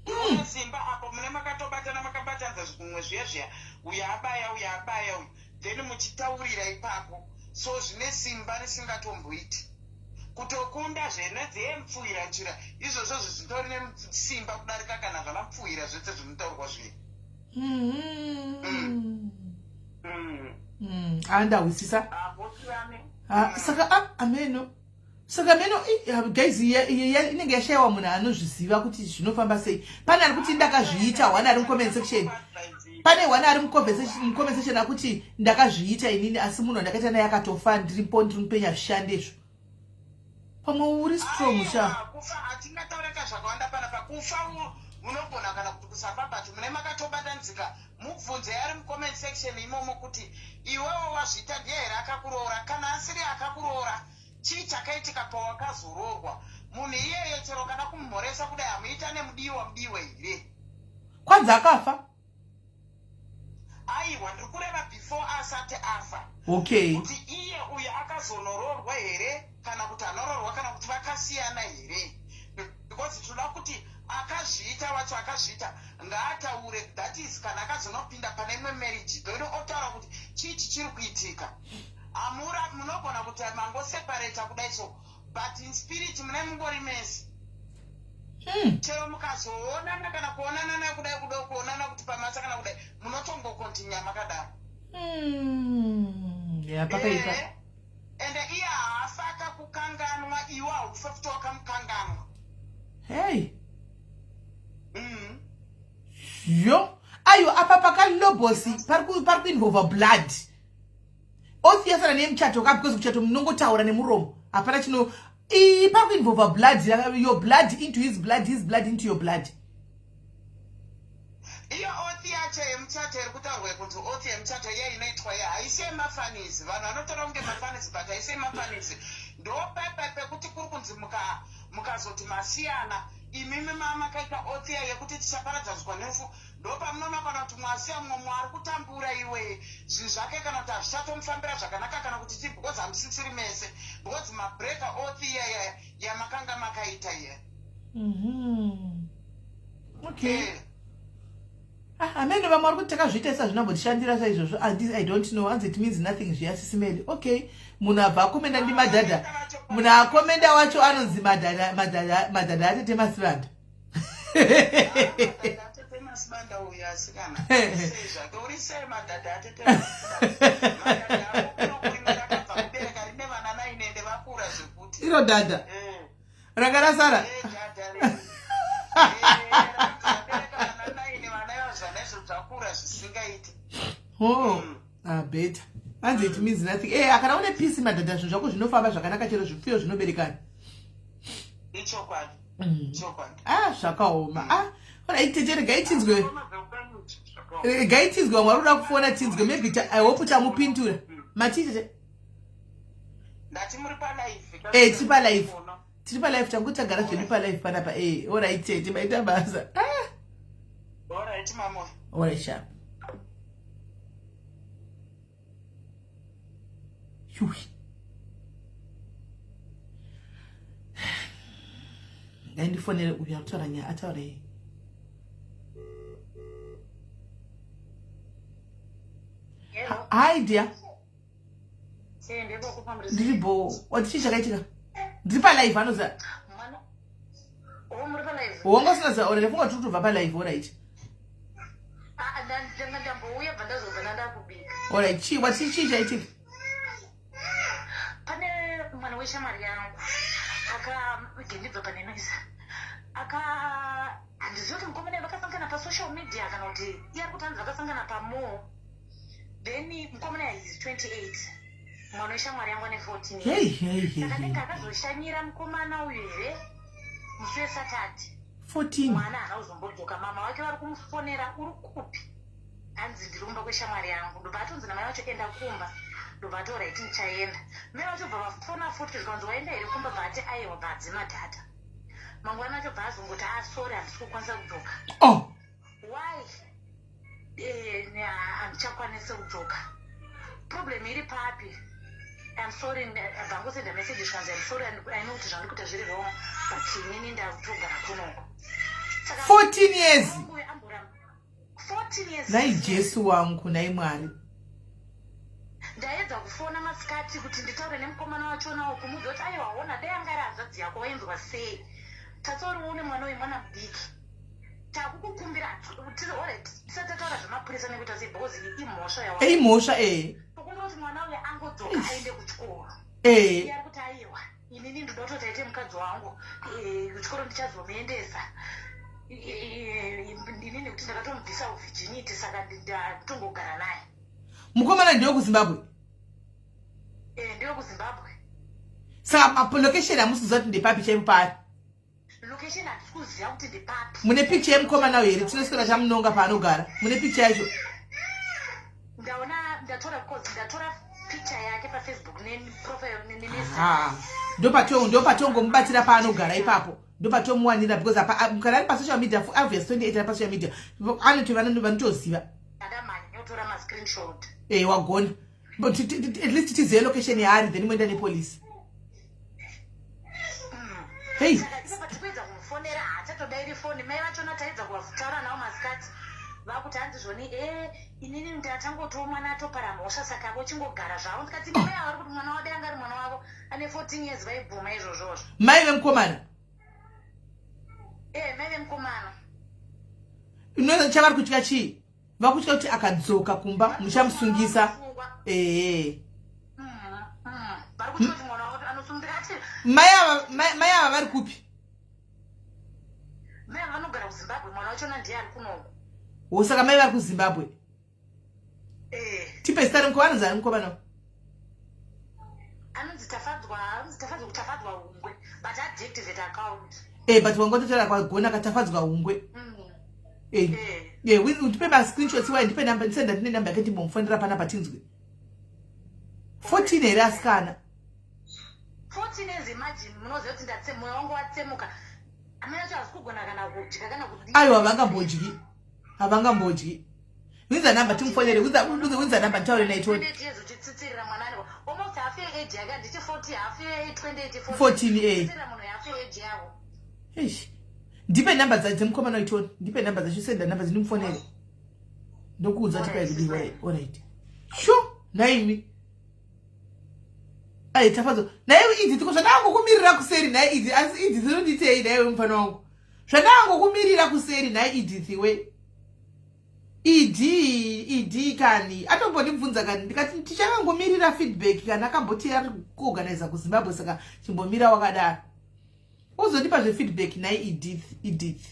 une simba. Apo mune makatobatana, makabatanidza zvigunwe zviya zviya, uyo abaya, uyo abaya uyu, then muchitaurira ipapo. So zvine simba risingatomboiti kutokunda zvenedzemupfuhwira njira izvozvo. Zvitori nesimba kudarika kana zvana mupfuhwira zvese zvinotaurwa zviya. Handahwisisa. Havosiyane. Ah, saka ameno, saka meno guys, inenge yashayiwa munhu anozviziva kuti zvinofamba sei. Pane ari kuti ndakazviita, one ari mucomment section. Pane one ari mucomment section akuti ndakazviita inini, asi munhu wandakaita naye akatofa, ndiripo, ndiri mupenya. Zvishande izvo, pamwe uri strong sha. Aiwa, kufa hatingataureka zvakawanda panapa. Kufa munogona kana kuti kusafa, but mune makatobatanidzika. Mubvunze ari mucomment section imomo kuti iwewo wazviita ndiye here akakuroora? Kana asiri akakuroora, chii chakaitika pawakazoroorwa? Munhu iyeyo chero kana kumumhoresa kudai, hamuita nemudiwa mudiwe here? Kwanzi akafa. Aiwa, ndiri kureva before asati afa. Kuti iye uyu akazonoroorwa here, kana kuti anoroorwa, kana kuti vakasiyana here? Because tinoda kuti akazviita wacho, akazviita ngaataure. That is, kana akazonopinda pane imwe marriage, then otaura kuti chii chichiri kuitika. Amura munogona kuti mangoseparata kudai so, but in spirit mune mungori mese. Chero mukazoonana kana kuonana nayo kudai, kuda kuonana kuti pamasa kana kudai, munotongokontinya makadaro. Ya, pakaipa. Ende iye haafa akakukanganwa, iwe haufe futi wakamukanganwa. Hey. Yo, ayo, apa pakalobosi pari kuinvolva blood. Oath yasana nemuchato ka, because muchato munongotaura nemuromo, hapana chino. Iyi pari kuinvolva blood, your blood into his blood, his blood into your blood. Iyo oath yacho yemuchato iri kutaurwa kunzi oath yemuchato iya inoitwa iya, haisi yemafunnies. Vanhu vanotora kunge mafunnies, but haisi yemafunnies. Ndopapa pekuti kuri kunzi mukazoti masiyana, imimi makaita oath iya yekuti tichaparadzadzwa nerufu. Ndopamunoona kana kuti mwasiya mumwe mumwe ari kutambura iwe zvinhu zvake kana kuti hazvichatomufambira zvakanaka kana kuti chii because hamusisiri mese because mabreaker oath iya iya yamakanga makaita iya. Okay. Ah, amene vamwe vari kuti takazviita isa zvinambotishandira saizvozvo. I don't know. Hanzi it means nothing zviya sisimeli. Okay. Munhu abva akomenda ndimadhadha. Munhu akomenda wacho anonzi madhadha madhadha madhadha atete Masibanda. Madhadha atete Masibanda uyu asikana. Sei zvake uri sei madhadha atete Masibanda. Madhadha ako kunokurimira akabva kubereka rine vana naine ende vakura zvekuti. Iro dhadha. Ranga rasara. Eh, dhadha re. Eh, rakabereka vana naine vana vazvana izvo zvakura zvisingaiti. Oh. Ah, better. Hanzi it means nothing. Eh, akana une peace madhadha zvinhu zvako zvinofamba zvakanaka chero zvipfuyo zvinoberekana. Ichokwadi. Chokwadi. Ah, zvakaoma. Ah, alright tete regai tinzwe. Regai tinzwe vamwe vari kuda kufona tinzwe maybe I hope tamupindura. Mati tete. Ndati muri palive. Eh, tiri palive. Tiri palive tangu tagara zvedu palive panapa. Eh, alright tete maita basa. Ah. Alright mama. Alright sharp. Yuhi. Ngaindifonere uyu akutaura nyaya ataura iyi. Hello. Hi dear. Sei ndekokufambira Ndiri bho. Wati chii chakaitika? Ndiri palive anoziva. mwana. Oh, muri palive. Wanga usina ziva ore ndafunga kuti utobva palive alright. Ah, ndanga ndambouya bva ndazobva ndandakubika. Alright chii wati chii chaitika? Pane mwana weshamwari yangu aka gendibva pane noise. Aka handizivi kuti mukomana vakasangana pasocial media kana kuti iye ari kuti hanzi vakasangana pamall. Then mukomana is 28. Mwana weshamwari yangu ane 14 years. Hey hey hey. Saka ndenge hey. akazoshanyira mukomana uyu here musi weSaturday. 14. Mwana haana kuzombodzoka mama vake vari kumufonera uri kupi hanzi ndiri kumba kweshamwari yangu ndobva atonzi namai vacho enda kumba ndobva ati alright ndichaenda mai vacho bva vafona futi zvikanzi waenda here kumba bva ati aiwa bva adzima data mangwana acho bva azongoti ah sorry handisi kukwanisa kudzoka Oh. why handichakwanisi kudzoka problem iri papi I'm sorry bvangosenda message zvikanzi I'm sorry I know kuti zvandiri kuita zviri wrong but inini ndakutogara kunoko Saka 14 years. wangu amboramba 14 years Nhai Jesu wangu nhai Mwari. Ndaedza kufona masikati kuti nditaure nemukomana wachonawo kumuudza kuti aiwa hona dai anga ari hanzvadzi yako wainzwa sei tatsa uri une mwana uyu mwana mudiki takukukumbira tiri alright tisati tataura zvemapurisa nekuita sei because iyi imhosva yawa Imhosva eh. tokumbira kuti mwana uyu angodzoka aende kuchikoro Eh. iye ari kuti aiwa inini ndoda kutoti aite mukadzi wangu kuchikoro ndichazomuendesa inini nekuti ndakatomubvisa uvirginity saka ndakutongogara naye Mukomana ndiwe kuZimbabwe. Ndiwe kuZimbabwe. Saka location hamusi kuziva kuti ndepapi chaipo paari. Location handisi kuziva kuti ndepapi. Mune picture yemukomana uyu here? Tinoswera tamunonga paanogara. Mune picture yacho? Ndaona ndatora because ndatora picture yake paFacebook neprofile ne Ah. Ndopatongo ndopatongomubatira paanogara ipapo. Ndopatomuwanira because apa kana ari pasocial media obvious 28 ari pasocial media. Anoti vanotoziva. Ndamhanya kutora mascreenshot. Eh wagona. But at least tizive location yaari then moenda nepolice. Hey. Saka ipapo tikuedza kumufonera haachatodairi foni mai vachona taedza kuvataura navo masikati vakuti hanzi zvoni e inini ndatangotiwo mwana atopara mhosva saka vochingogara zvavo ndikati mai ava vari kuti mwana wade anga ari mwana wavo ane 14 years vaibvuma izvozvozvo Mai vemukomana. E mai vemukomana. Unoona chavari kutya chii? Vakutya kuti akadzoka kumba muchamusungisa. Ehe. Vari kutya kuti mwana wavo anosungira ati Mai ava mai ava vari kupi? Mai ava vanogara kuZimbabwe mwana wachona ndiye ari kunoko. Wo saka mai vari kuZimbabwe. Tipe zita remukomana anonzi ani mukomana? Anonzi Tafadzwa, anonzi Tafadzwa Tafadzwa Hungwe but adeactivate account. Eh but wanga utotaura kwagona kaTafadzwa Hungwe. Eh. Eh, ndipe ma screenshots wayo ndipe number ndisenda ndine number yake ndimbomufonera panapa tinzwe. 14 here asikana? 14 years imagine munoziva kuti ndatse moyo wangu watsemuka. Amai vacho havasi kugona kana kudya kana kudii. Aiwa vangambodyi. Havangambodyi. Winza number timufonere. Winza winza number nditaure naye tione. Uchitsitsirira mwana ane almost half yeage yake handiti 40 half ye 28 14 eh. Tsitsirira munhu half yeage yavo. Eish. Ndipe number dzemukomana uyu Ndipe number dzacho senda number dzindimufonere. Ndokuudza kuti kai kudii. Alright. Sho, naimi. Ai Tafadzwa. Naiwe Edith ko zvandangokumirira kuseri nhai Edith asi Edith unonditei naiwe mufana wangu. Zvandangokumirira kuseri nhai Edith we. ED ED kani atombondibvunza kani ndikati tichakangomirira feedback kana akamboti ari kuorganiza kuZimbabwe saka chimbomira wakadaro. Uzondipa zvefeedback nhai Edith Edith.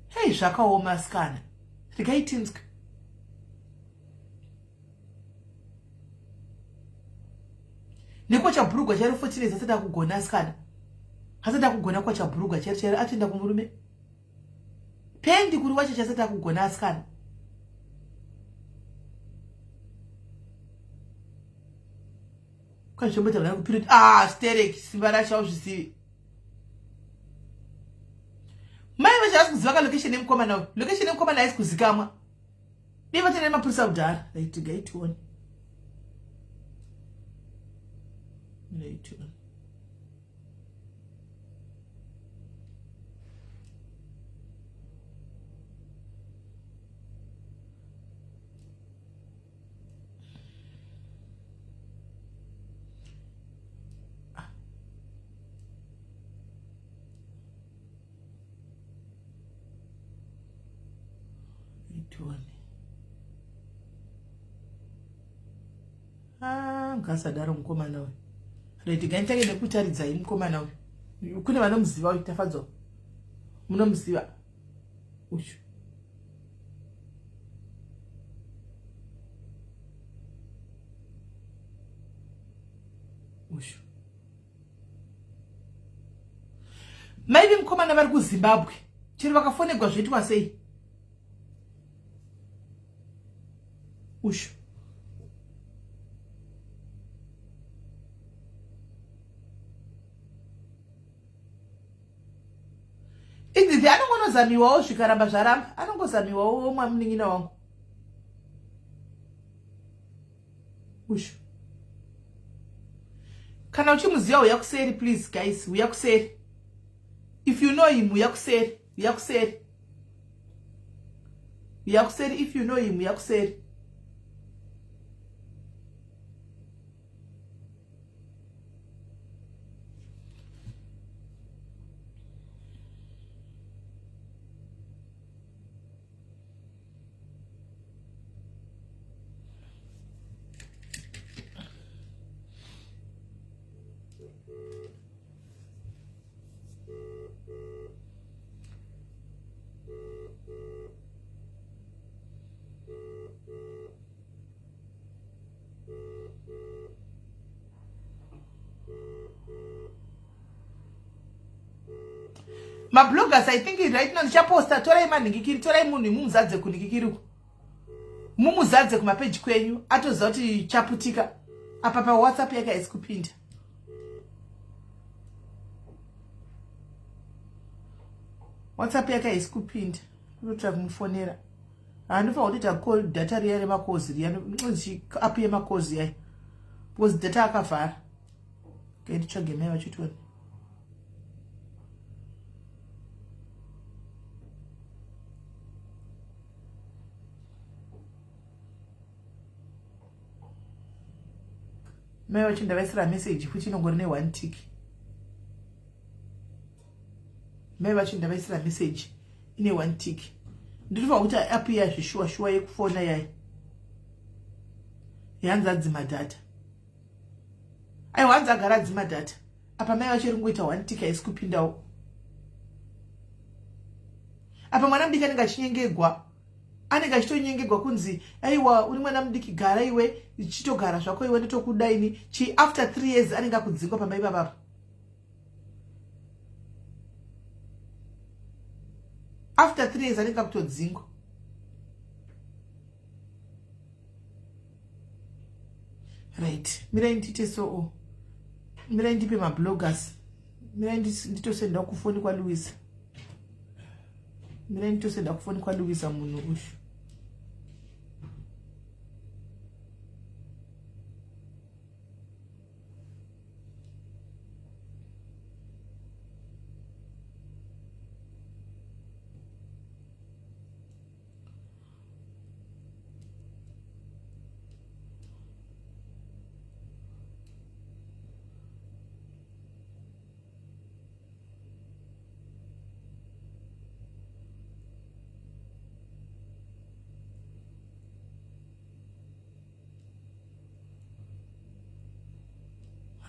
Hei zvakaoma asikana. Regai tinzwe. Nekwacha bhurugwa chairo 14 years asati akugona asikana. Asati akugona kwacha bhurugwa chairo chairo atoenda kumurume. Pendi kuri wacho chasati akugona asikana. Kwazvomboita vana kuperiod ah sterek simba racho auzvizivi. Mai vacho havasi kuziva ka location yemukomana uyu. Location yemukomana haisi kuzikamwa. Dai vatenda nemapurisa kudhara. Right, gaitione. Right. Tione. Ah, ngasadaro mukomana uyu. Right, nganditake nekutaridzai mukomana uyu. Kune vanomuziva uyu Tafadzwa. Munomuziva uyu. Uyu. Mai vemukomana vari kuZimbabwe. Chero vakafonegwa zvoitwa sei? Ushu. Edith anongonozamiwawo zvikaramba zvaramba anongozamiwawo mwamunin'ina wangu. Ushu. Kana uchimuziva uya kuseri please guys, uya kuseri. If you know him uya kuseri, uya kuseri. Uya kuseri if you know him uya kuseri. Mabloggers, I think right now ndichaposta, torai manhingikiri, torai munhu mumuzadze kunhingikiri uko. Mumuzadze kumapeji kwenyu, atoziva kuti chaputika. Apa pa WhatsApp yake haisi kupinda. WhatsApp yake haisi kupinda. Kutotsva kumufonera. Handifanira kutoita call data riya remakozi riya, app yemakozi yayi. Because data akavhara. Nganditsvage mai vacho tione. Mai vacho ndavaisira message futi inongori ne one tick. Mai vacho ndavaisira message ine one tick. Ndinofanira kuti app iya zveshuwa shuwa yekufona yayi. Yanzi adzima data. Aiwa hanzi agara adzima data. Apa mai vacho iri kungoita one tick haisi kupindawo. Apa mwana mudiki anenge achinyengegwa. Anenge achitonyengegwa kunzi aiwa uri mwana mudiki gara iwe chitogara zvako iwe ndotokuda ini. Chi after 3 years anenge akudzingwa pamba ipapapa. After 3 years anenge akutodzingwa. Right, mirai ndite so. Mirai ndipe mabloggers. Mirai nditosenda kufoni kwaLouise. Mirai nditosenda kufoni kwaLuisa munhu uyu.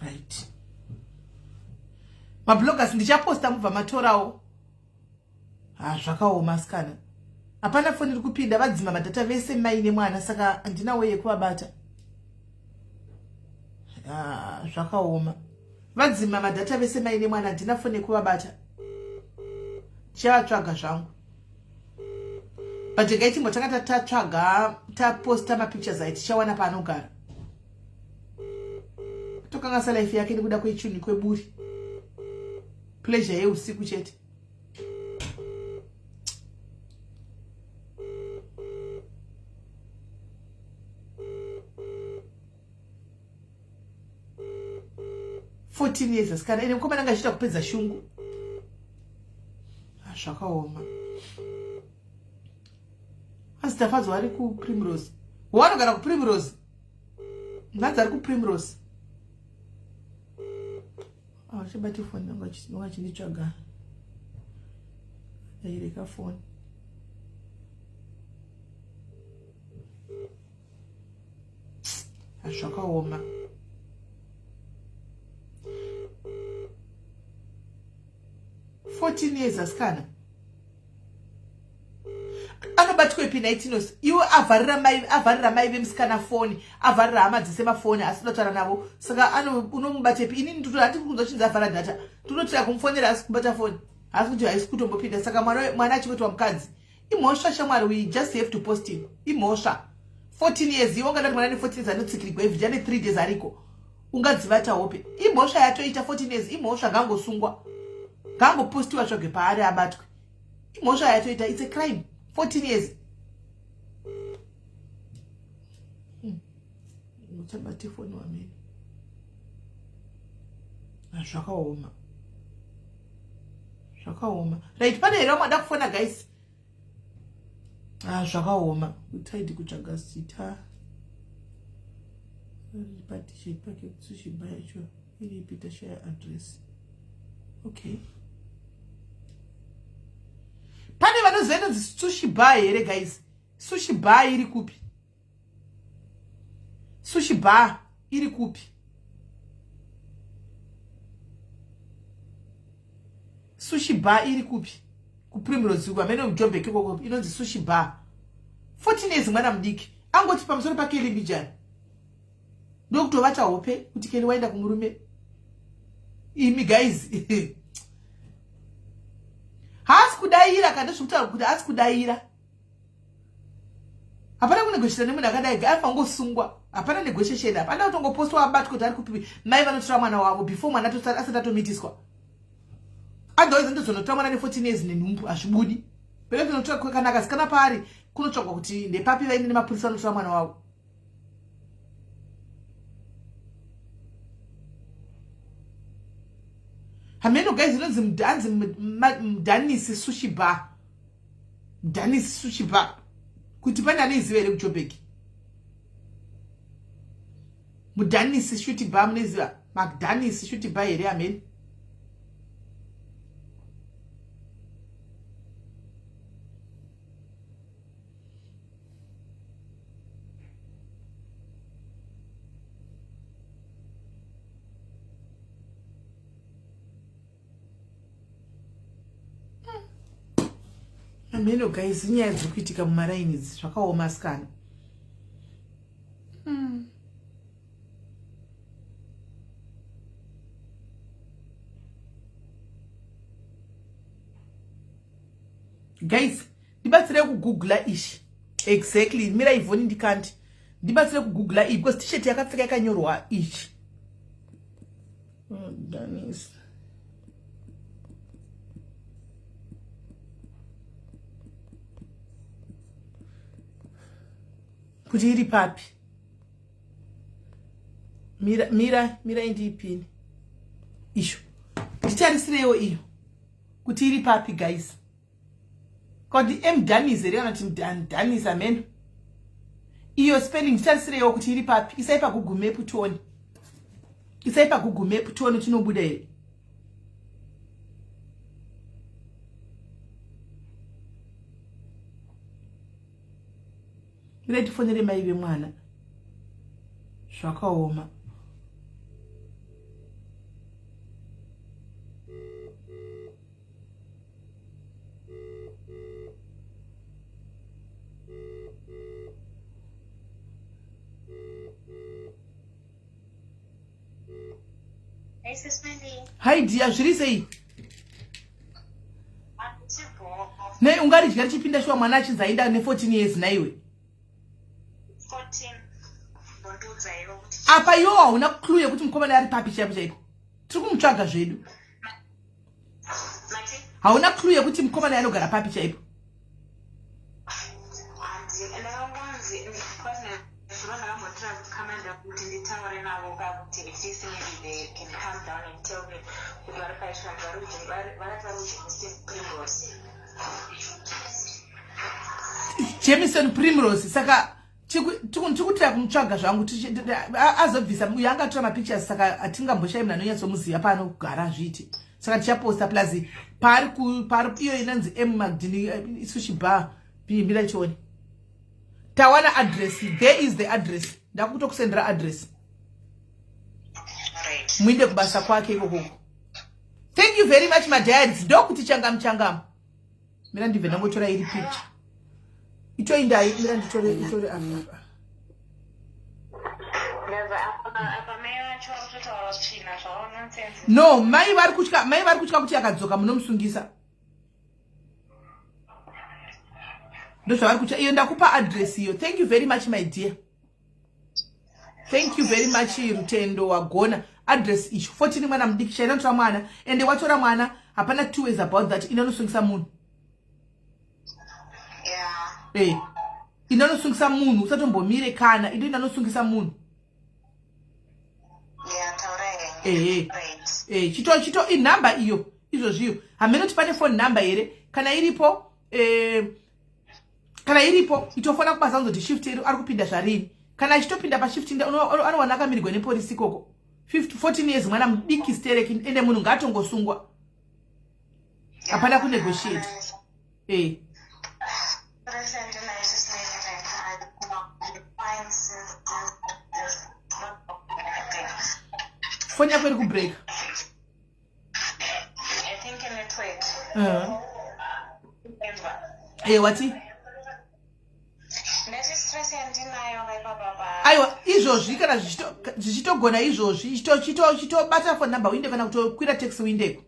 Right, mabloggers ndichaposta mubva matorawo. Ha, zvakaoma asikana, hapana foni iri kupinda, vadzima madhata vese mai nemwana, saka handina way yekuvabata. Zvakaoma, vadzima madhata vese mai nemwana, handina foni yekuvabata, ndichavatsvaga zvangu. But regai timbotanga tatsvaga, taposta mapictures ai, tichawana paanogara. Tokanganisa life yake nekuda kwechinhu kweburi, pleasure yeusiku chete. 14 years asikana, ine mukomana anga achiita kupedza shungu. Ah, zvakaoma. Anzi Tafadzwa ari kuPrimrose, wanogara kuPrimrose, nhanzi ari kuPrimrose. Achibati foni yangu achinditsvaga, aireka foni. Zvakaoma. 14 years asikana, anobatwepi naitinos iwe? Avharira mai, avharira mai vemusikana foni, avharira hama dzese mafoni, asi unotaura navo, saka unomubatepi? Inini handi kunzwa chinzi avhara data, tinotira kumufonera asi kubata foni, asi kuti haisi kutombopinda. Saka mwana achingotiwa mukadzi, imhosva shamwari, we just have to post him, imhosva. 14 years, iwe ungada kuti mwana ne 14 years anotsikirigwa every ane 3 days ariko, ungadzivata hope? Imhosva yatoita 14 years, imhosva, ngangosungwa, ngangopostiwa, tsvage paari abatwe, imhosva yatoita, it's a crime, 14 years. Uchabate foni wamene. Zvakaoma, zvakaoma. Right, pane here vamwe kufona guys? Ah, zvakaoma. Utaidi kutsvaga zita patishet pake, sushi bar yacho iripi? Tashaya address. Okay, pane vanoziva inonzi sushi bar here guys? Sushi bar iri kupi? Sushi bar iri kupi? Sushi bar iri kupi? KuPrimrose uko, amene muJobek ikoko, inonzi sushi bar. 14 years, mwana mudiki angoti pamusoro paKeli mbijani, ndokutovata hope kuti Keli waenda kumurume. Imi guys, haasi kudayira kana zvekutaura kuti haasi kudayira. Hapana kunegotiata nemunhu akadai, afa ngosungwa. Hapana negotiation, hapana kutongopostwa, abatwa kuti ari kupipi. Mai vanotora mwana wavo before mwana asati atomitiswa, otherwise ndozonotora mwana ne14 years nenhumbu, hazvibudi. Pele kana akasikana paari kunotsvagwa kuti ndepapi, vaine nemapurisa vanotora mwana wavo. Hameno guys, inonzi hanzi Mdanisi Sushi Bar, Mdanisi Sushi Bar, kuti pane anoiziva here kuJobek? Mudanisi Shuti Bar, munoiziva Macdanisi Shuti Bar here? Ameni. Ameno guys, inyaya dziri kuitika mumaraini idzi, zvakaoma asikana. Guys, ndibatsirei kugoogla ishi exactly. Mira ivhoni ndikanti ndibatsire kugoogla iyi, because t-shirt yakapfeka yakanyorwa ichi. Danis. Kuti iri papi? Mira mira mira indiipini. Isho. Nditarisireiwo iyo. Kuti iri papi guys. Kodi M Danis here kana kuti Danis amen. Iyo spelling nditarisireiwo kuti iri papi. Isai pa Google Map tione. Isai pa Google Map tione chinobuda here. Mirai tifonere mai vemwana. Zvakaoma. Hi dear, zviri sei? Nei ungaridya richipinda shuwa mwana achinzi aenda ne14 years naiwe? Apa iwo hauna clue yekuti mukomana ari papi chaipo chaipo. Tiri kumutsvaga zvedu. Hauna clue yekuti mukomana anogara papi chaipo. Jameson Primrose saka tikutira kumutsvaga zvangu azobvisa uyo angatora mapictures saka hatingamboshayi munhu anonyatsomuziva paanogara azviiti saka tichaposta plus paari paari iyo inonzi m magdini eh, sushi bar mira chione tawana address there is the address ndakutokusendera address muinde kubasa kwake ikokoko thank you very much madiaries ndokuti changamu changamu mira ndibve ndangotora iri picture itoindai mira nditore itore apa no mai vari kutya mai vari kutya kuti akadzoka munomusungisa ndozvavari kutya iyo ndakupa address iyo thank you very much my dear thank you very much rutendo wagona address icho 14 mwana mudiki chaina tora mwana ende watora mwana hapana two ways about that inonosungisa munhu yeah. eh inonosungisa munhu usatombomire kana indo inonosungisa munhu ehe eh chito chito inumber iyo izvozviyo hameno kuti pane phone number here kana iripo eh kana iripo itofona kubasa unzoti shift iri ari kupinda zvarini kana achitopinda pashift anowana akamirigwa nepolisi ikoko 14 years mwana mudiki stereki ende munhu ngaatongosungwa hapana kunegotiate e foni yako iri kubreaka Eh, wati aiwa izvozvi kana zvichitogona izvozvi chitobata phone number uinde kana kutokwira taxi uindeko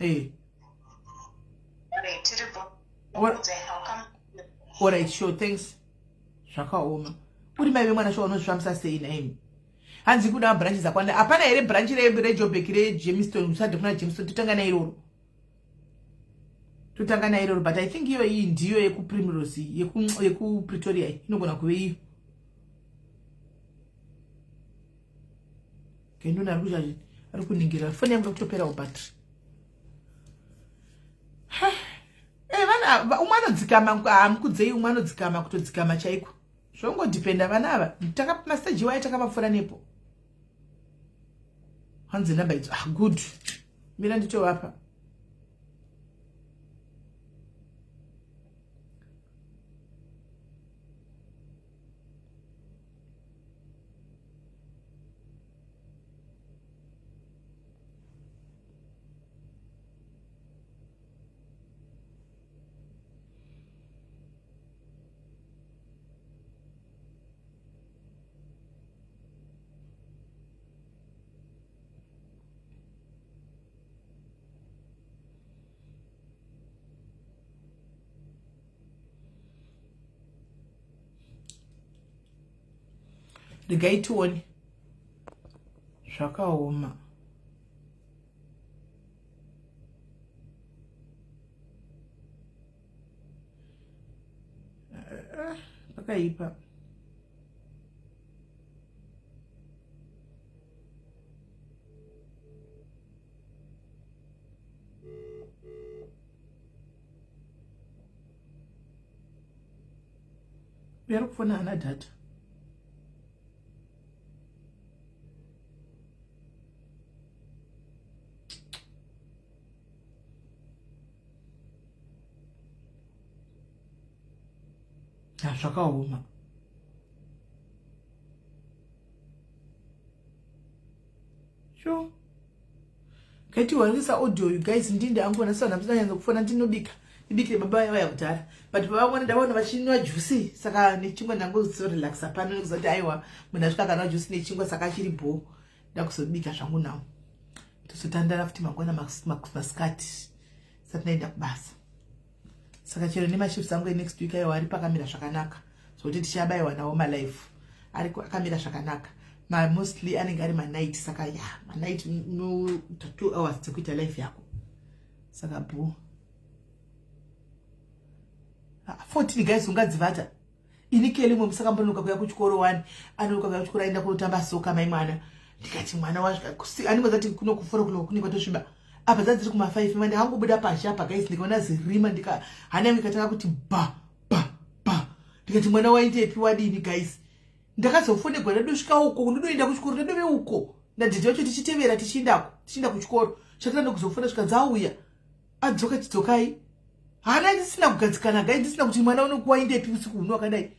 eh. Alright, sure, thanks. Zvakaoma. Uri mai vemwana shuwa unozvifambisa sei nhaimi? Hanzi kuda branch dzakwanda. Hapana here branch reJobek reJemiston usade kuna Jameson totanga nairoro. Totanga nairoro but I think iyo iyi ndiyo yekuPrimrose yekuPretoria inogona kuve iyo. Kendona ari kuchaji ari kuningira foni yangu yakutoperawo battery. Eh vana umwe anodzikama hamukudzei umwe anodzikama kutodzikama chaiko. Zvongodependa vana ava. Taka massage waye takavapfura nepo. Hanzi number idzo. Ah good. Mira nditovapa. Regai tione zvakaoma. Pakaipa. Uyo ari kufona haana data. Zvakaoma. Sure. Kaiti warisa audio you guys ndinde angu vana sana msina kufona ndinobika. Ndibikire baba vaya kudhara. But baba vangu ndavaona vachinwa juice saka nechingwa ndangozorelaxa pano nekuziva kuti aiwa munhu asvika akanwa juice nechingwa saka achiri bho. Ndakuzobika zvangu nawo. Tozotandara futi mangwana masikati. Sati ndaenda kubasa. Saka chero nemashifts angu enext week aiwa ari pakamira zvakanaka. Zvokuti tichabayiwa nawo malife. Ari akamira zvakanaka. Ma mostly anenge ari manight saka ya manight no 2 hours dzekuita life yako. Saka bho. 14 guys ungadzivata. Ini Kelly mwe musakambononoka kuya kuchikoro wani. Anonoka kuya kuchikoro aenda kunotamba soka mai mwana. Ndikati mwana wasvika anenge zati kuno ku 4 o'clock kunenge kwatosviba. Apa dzadziri kuma 5 mwana hangobuda pazhe apa guys ndikaona zirima ndika hana yangu ikatanga kuti ba ba ba. Ndikati mwana waendepi wadini guys. Ndakazofonegwa ndadosvika uko ndodoenda kuchikoro ndadove uko. Nadhidhi vacho tichitevera tichiendako tichienda kuchikoro. Chakira ndokuzofona svika dzauya. Adzoka chidzokai. Hana ndisina kugadzikana guys ndisina kuti mwana unokuwa indepi usiku huno wakadai.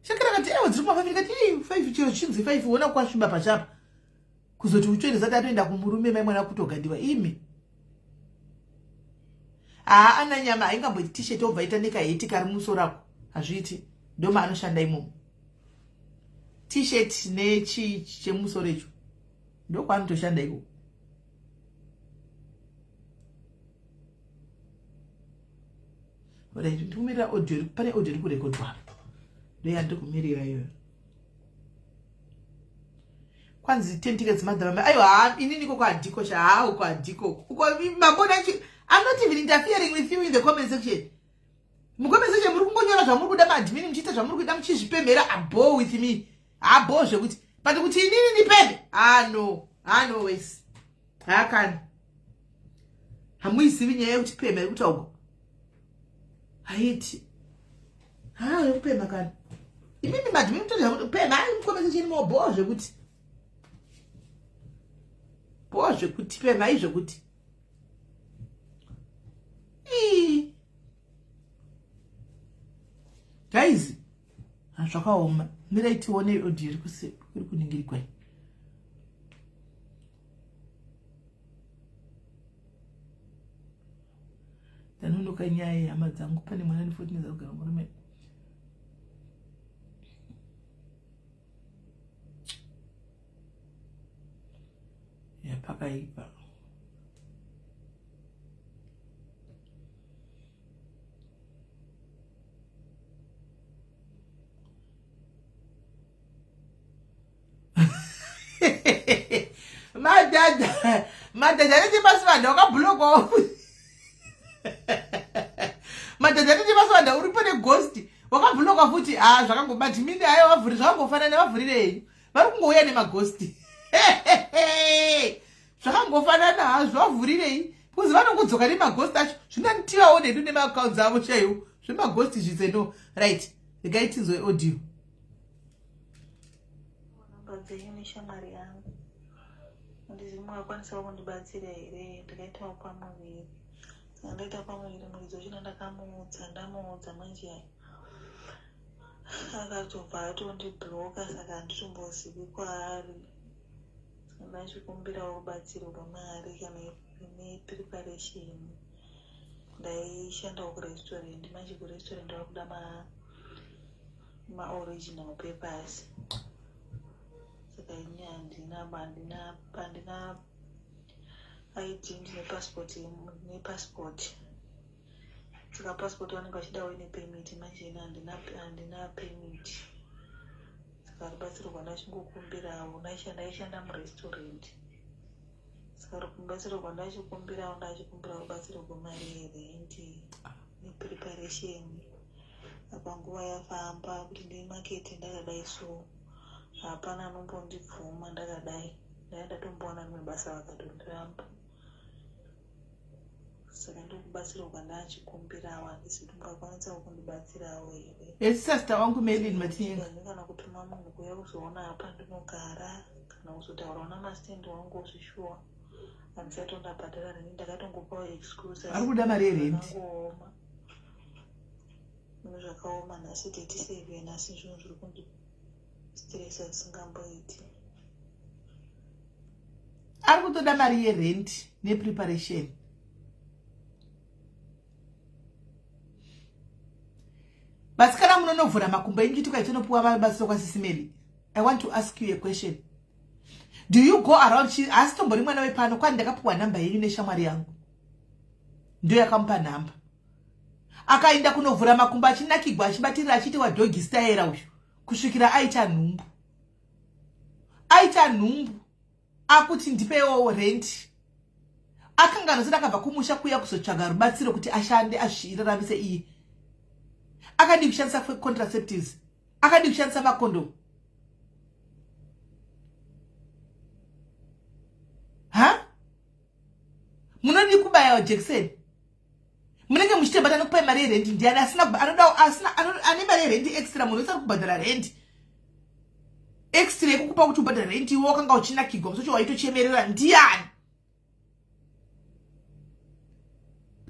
Shakira akati ewa dziri kuma 5 ndikati ei 5 chero chinzi 5 wona kwasviba pachapa. Kuzoti uchoende zati atoenda kumurume mai mwana kutogadiwa imi. Haa ana nyama haingamboiti t-shirt obva ita nekaheti kari mumusoro ako. Hazviiti. Ndoma anoshanda imomo. T-shirt nechi chemusoro icho. Ndokwaanotoshanda ikoko. Right, ndikumirira audio, pane audio iri kurekodwa apa. Ndoyandiri kumirira iyoyo. Kwanzi 10 tickets madhara. Aiwa, haa, inini ikoko handiko sha, haa uko handiko. Uko mambona chi I'm not even interfering with you in the comment section. Mucomment section muri kungonyora zvamuri kuda maadmin muchiita zvamuri kuda muchizvipemhera abo with me. Abo zvekuti. But kuti inini ndipemhe. Ah no. Ah no ways. Hakani. Hamuizivi nyaya yekuti pemha yekutaurwa. Haiti. Ha, yekupemha kani. Imimi madhimi mutoziva kuti pemha mucomment section mobhowa zvekuti. Bhowa zvekuti pemhai zvekuti. Ii. Guys, zvakaoma. Mirai tione audio iri kuningirikwa iyi. Ndanonoka nyaya yehama dzangu pane mwana ane 14 years akugara murume. Pakaipa. Madhadha, madhadha anenge pasivanda wakabhulokwa. Madhadha anenge pasivanda uripo neghost wakabhulokwa futi. Ah, zvakangobati mini ayo vavhuri zvakangofanana vavhurirei. Vari kungouya nemaghost. Zvakangofanana hazvo vavhurirei. Because vanongodzoka nemaghost acho. Zvinanitivawo nedu nemaaccounts avo chaiwo. Zvemaghost zvitse no. Right. Regai tinzwe audio. Namba dzenyu neshamwari yangu. Handizivi mungakwanisawo kundibatsira here ndakaitawo pamuviri. Saka ndaita pamuviri muridzi wachona ndakamuudza ndamuudza manje akatobva atondibloka saka handitombozivi kwaari. Saka ndachikumbirawo rubatsiro rwemari kana nepreparation. Ndaishandawo kurestaurant manje kurestaurant vakuda ma maoriginal papers saka ini handina handina handina id ndine passport ndine passport saka passport vanenge vachidawo ine permit manje ini handina handina permit saka rubatsiro rwandachingokumbirawo ndaishanda murestaurant saka rubatsiro rwandachikumbirawo ndachikumbira rubatsiro rwemari yerenti nepreparation. Apa nguva yafamba kuti ndimakete ndakadai so hapana anombondibvuma ndakadai. Ndanga ndatombowana rimwe basa vakatondiramba. Saka ndokubatsirwa kwandachikumbirawo handisi kuti mungakwanisawo kundibatsirawo here. Yes sister wangu Melin Matinyenga. Kana kutuma munhu kuuya kuzoona apa ndinogara kana kuzotaurawo namastendi wangu zvishuwa. Handisati ndabhadhara neni ndakatongopawo excuse. Ari kuda mari yerent. Zvakangooma. Zvinhu zvakaoma nhasi 37 nhasi zvinhu zviri kundistressa zvisingamboiti. Ari kutoda mari yerent nepreparation. Vasikana munonovhura makumbo enyu chituka ichinopuwa vabatsiro kwasisimeli. I want to ask you a question. Do you go around chi asi tombori mwana wepano kwani ndakapuwa nhamba yenyu neshamwari yangu. Ndiyo yakamupa nhamba. Akaenda kunovhura makumbo achinakigwa achibatirira achiiti wadhogi style uyu kusvikira aita nhumbu. Aita nhumbu akuti ndipewo rent. Akanga anozoti akabva kumusha kuya kuzotsvaga rubatsiro kuti ashande azviraramise iye. Akadii kushandisa contraceptives? Akadii kushandisa makondomu? Ha? Munodii kubaya jekiseni? Munenge muchitembata nokupai mari yerendi ndiani asina anoda asina ane mari yerendi extra munhu wese ari kubhadhara rendi extra yekukupa kuti ubhadhara rendi iwe wakanga uchinakigwa musocho waitochemerera ndiani?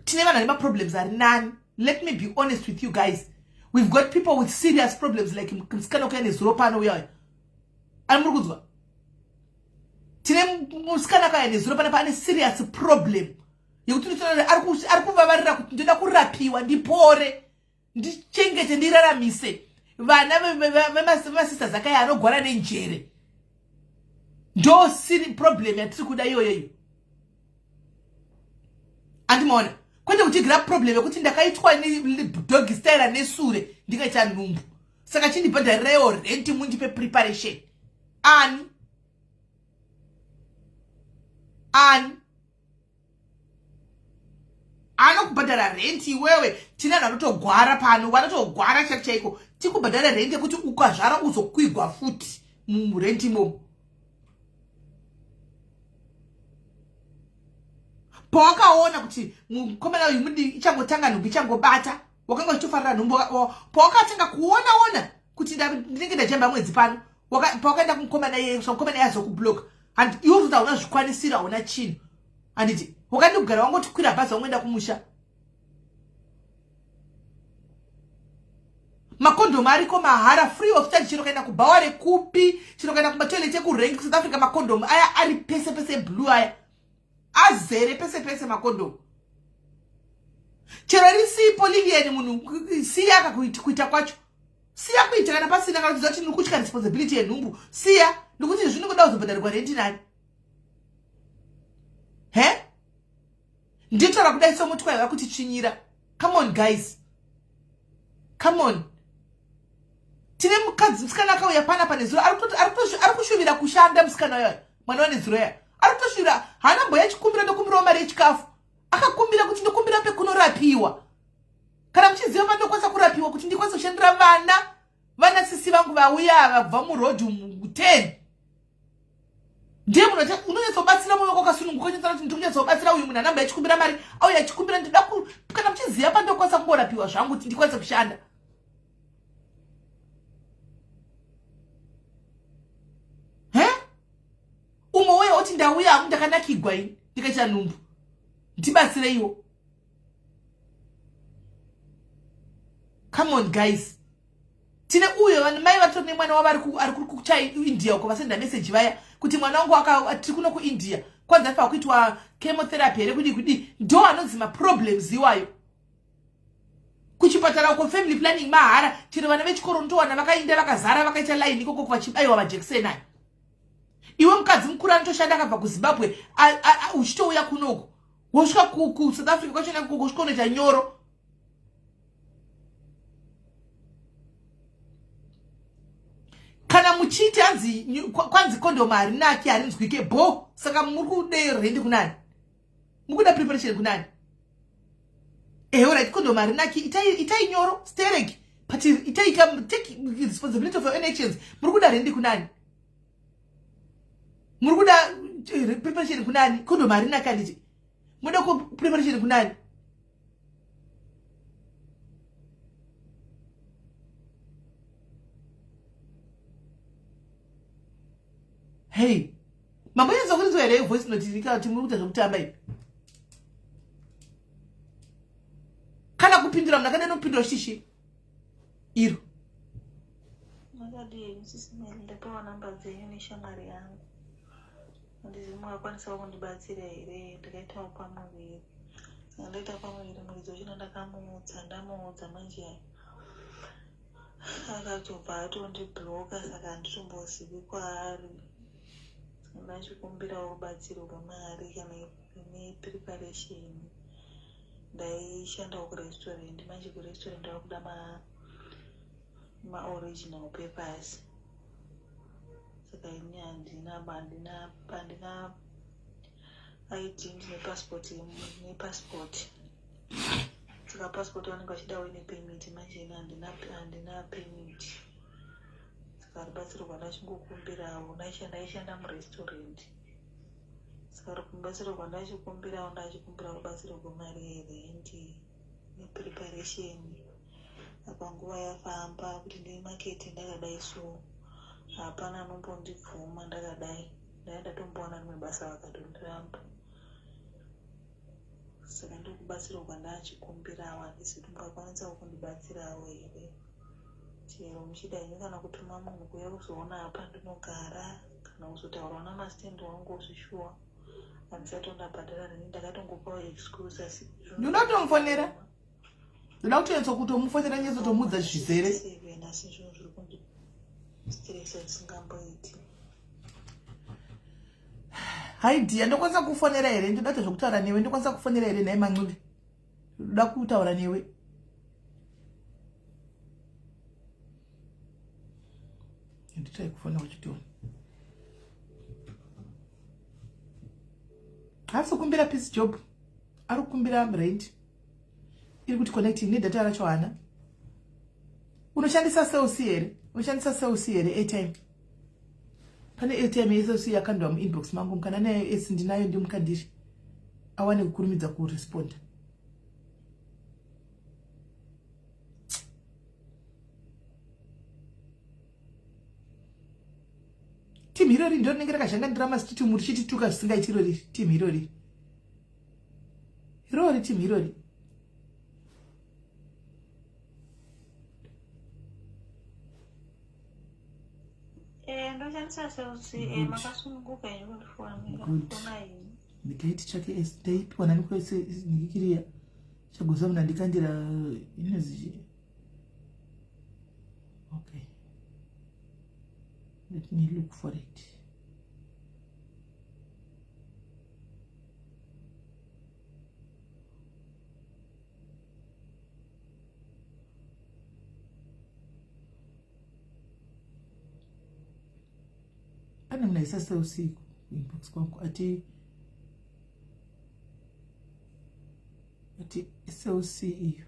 Tine vanhu vane maproblems ari nani. Let me be honest with you guys. We've got people with serious problems like musikana kuya nezuro pano uya uya. Ari muri kunzwa? Tine musikana kaya nezuro pana pane serious problem yekuti unotoona ari kuvavarira kuti ndoda kurapiwa ndipore ndichengete ndiraramise vana vemasisters akaya anogwara nenjere. Ndo siri problem yatiri kuda iyoyo iyo. Andimaona kwete kutigira problem yekuti ndakaitwa dog style nesure ndikaita nhumbu saka chindibhadharirewo rent mundipe preparation. Ani ani anokubhadhara rent iwewe? Tine vanhu vanotogwara pano, vanotogwara chaiko chaiko. Tikubhadhara rent yekuti ukazvara uzokwigwa futi murent imomo. Pawakaona kuti mukomana uyu mudi ichangotanga nhumbu ichangobata, wakanga uchitofarira nhumbu. Pawakatanga kuonaona kuti ndinenge ndajamba mwedzi pano, pawakaenda kumukomana iye, mukomana iye azokubloka and iwe kuti hauna zvikwanisiro, hauna chinhu, handiti? Wakandi kugara wangoti kwira bhazi wangoenda kumusha. Makondomu ariko mahara, free of charge. Chero kaenda kubhawa rekupi, chero kaenda kumatoilet ekurengi kuSouth Africa, makondomu aya ari pese pese, blue aya azere pese pese makondomu. Chero risipo Lilian, munhu siya akakuita kwacho, siya kuita kana pasina, kana kuziva kuti ndiri kutya responsibility yenhumbu, siya, nekuti zvinongoda kuzobhadharirwa renti nani? He, nditaura kudai somutwa iva kuti tsvinyira. Come on guys, come on. Tine mukadzi musikana akauya panapa nezuro, ari kushuvira kushanda. Musikana uyo mwana wanezuro ya ari kutoshuvira, haana mboya chikumbira ndokumbirawo mari yechikafu. Akakumbira kuti ndokumbira pekunorapiwa, kana muchiziva pandokwanisa kurapiwa kuti ndikwanise kushandira vana vana sisi vangu vauya ava kubva murodhi 10. Ndiye munhu unonyatsobatsira mwoyo wako wakasununguka, unyatsoona kuti ndiri kunyatsobatsira uyu munhu anamba achikumbira mari, auya achikumbira ndinoda kana muchiziva pandokwanisa kungorapiwa zvangu kuti ndikwanise kushanda. He, umwe uye oti ndauya hangu ndakanakigwa ini ndikaita nhumbu, ndibatsireiwo. Come on guys. Tine uyo vanhu mai vatori nemwana wavo ari kuChaindia uko, vasenda meseji vaya kuti mwana wangu tiri kuno kuIndia, kwanzi afanira kuitwa chemotherapy here kudii kudii. Ndo anonzi maproblems iwayo. Kuchipatara uko family planning mahara, chero vana vechikoro unotowana vakainda vakazara vakaita line ikoko vachibayiwa majekiseni aya. Iwe mukadzi mukuru anotoshanda akabva kuZimbabwe uchitouya kunoku, wosvika kuSouth Africa kwachona ikoko usvika unoita nyoro. Kana muchiti hanzi kwanzi kondomu harinaki harinzwike bo, saka muri kude rendi kunani? Mukuda preparation kunani? Ehe, alright, kondomu harinaki, itai nyoro stereki. But itaika take responsibility of your own actions. Muri kuda rendi kunani? Muri kuda eh, preparation kunani? Condom harina kanditi. Muda ku preparation kunani? Hey, mambonyatsa kurinzwa here voice note iri kana kuti muri kuita zvekutamba ipi? Kana kupindura munhu akadai nokupindura chichi iro. Makadii henyu sisi Mary, ndapiwa namba dzenyu neshamwari yangu. Handizivi mungakwanisawo kundibatsira here, ndakaitawo pamuviri. Saka ndaita pamuviri muridzi wachona ndakamuudza, ndamuudza manje akatobva atondibloka saka handitombozivi kwaari. Saka ndachikumbirawo rubatsiro rwemari kana nepreparation. Ndaishandawo kurestaurant manje kurestaurant vakuda maoriginal papers saka ini handina handina handina id ndine passport nepassport saka passport vanenge vachidawo ine permit manje ini handina handina permit saka rubatsiro rwandachingokumbirawo ndaishanda murestaurant Saka rubatsiro rwandachikumbirawo ndachikumbira rubatsiro rwemari yerendi nepreparation apa nguva yafamba kuti ndimakete ndakadai so hapana anombondibvuma ndakadai ndaiva ndatombowana rimwe basa vakatondiramba saka ndokubatsiro kwandachikumbirawo handisi kuti mungakwanisawo kundibatsirawo here chero muchida henyu kana kutuma munhu kuuya kuzoona apa ndinogara kana kuzotaurawo namastand wangu zvishuwa handisati ndabhadhara neni ndakatongopawo excuse asi ndoda kutomufonera ndoda kutonyatso kutomufonera nyatsotomuudza zvizere seven asi zvinhu zviri kundistresa zvisingamboiti Hi dear, ndokwanisa kufonera here? Ndoda kuita zvekutaura newe. Ndokwanisa kufonera here nhai Mancube? Ndoda kutaura newe. Nditrai kufona uchitiona. Haasi kukumbira peace job. Ari kukumbira rent. Iri kuti connecting nedata racho hana. Unoshandisa Cell C here? Unoshandisa Cell C here airtime? Pane airtime yeCell C yakandwa muinbox mangu mukana nayo esi ndinayo ndimukandiri. Awane kukurumidza kuresponda. Team irori ndiro rinenge rakazhangandira masititi umu richitituka zvisingaiti irori team irori. Irori team irori. Eh, ndoshandisa Cell C eh, makasununguka henyu kundifonera Good. fona henyu Ndikaiti chake esi ndaipiwa nani kwese ndikiriya chagoza muna ndikandira inozi okay let me look for it pane munhu aisasa usiku inbox kwangu ati ati slc iyo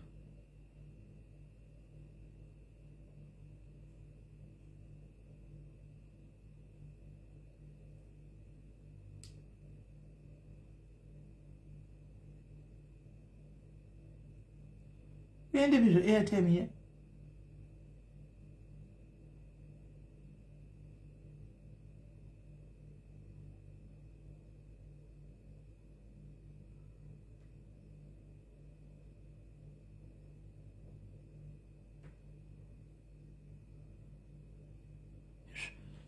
uende bizvo airtime iya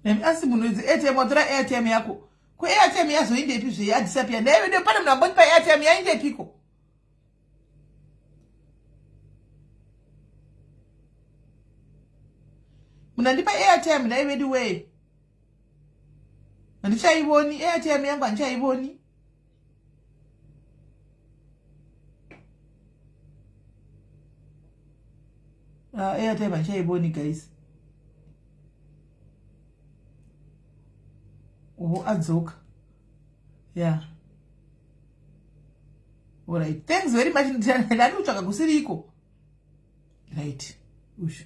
Nemi asi munhu idzi airtime watora airtime yako ko airtime yazoindepi zve yadisappear ndaive pane munhu ambondipa airtime yaindepiko munhu andipa airtime nhai vedu wee handichaivoni airtime yangu handichaivoni ah, airtime handichaivoni guys oho adzoka yeah alright thanks very much ndandi kutsvaga kusiriko right. Ushu.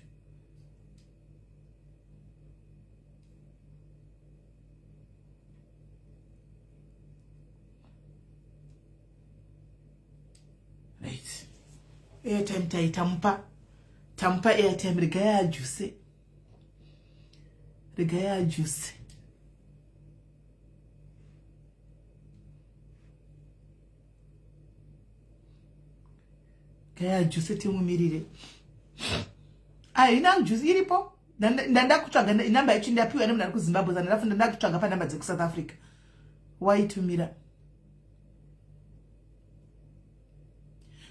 Right. Airtime tai tamupa. Tamupa airtime regai ajuse. Regai ajuse. Gaya juice timumirire. Haina juice iripo. Ndanda kutsvaga namba yacho ndapiwa nemunhu ari kuZimbabwe saka ndafunda ndakutsvaga panamba dzekuSouth Africa. Waitumira.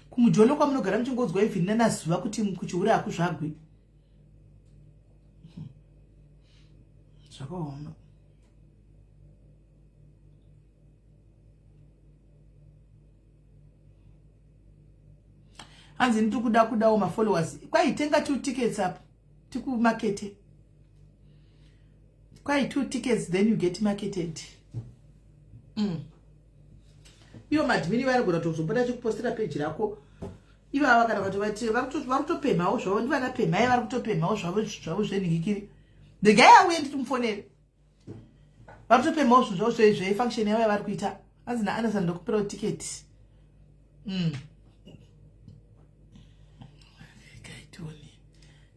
Kumujolo kwamunogara muchingonzwa even nanazuva kuti kuchihure hakuzvagwi. Zvakaoma. Hanzi ndiri kuda kudawo mafollowers. Kwai tenga 2 tickets apo tikumakete. Kwai 2 tickets then you get marketed. Ivo madmini vanogona kutozopota chikupostera peji rako. Ivava kana kuti vati vari kutopemhawo zvavo ndivana pemhai vari kutopemhawo zvavo zvavo zvenhikikiri. Regai auye nditimufonere. Vari kutopemhawo zvinhu zvavo zvefunction yavo yavari kuita. Hanzi naAnderson ndokupirawo tiketi.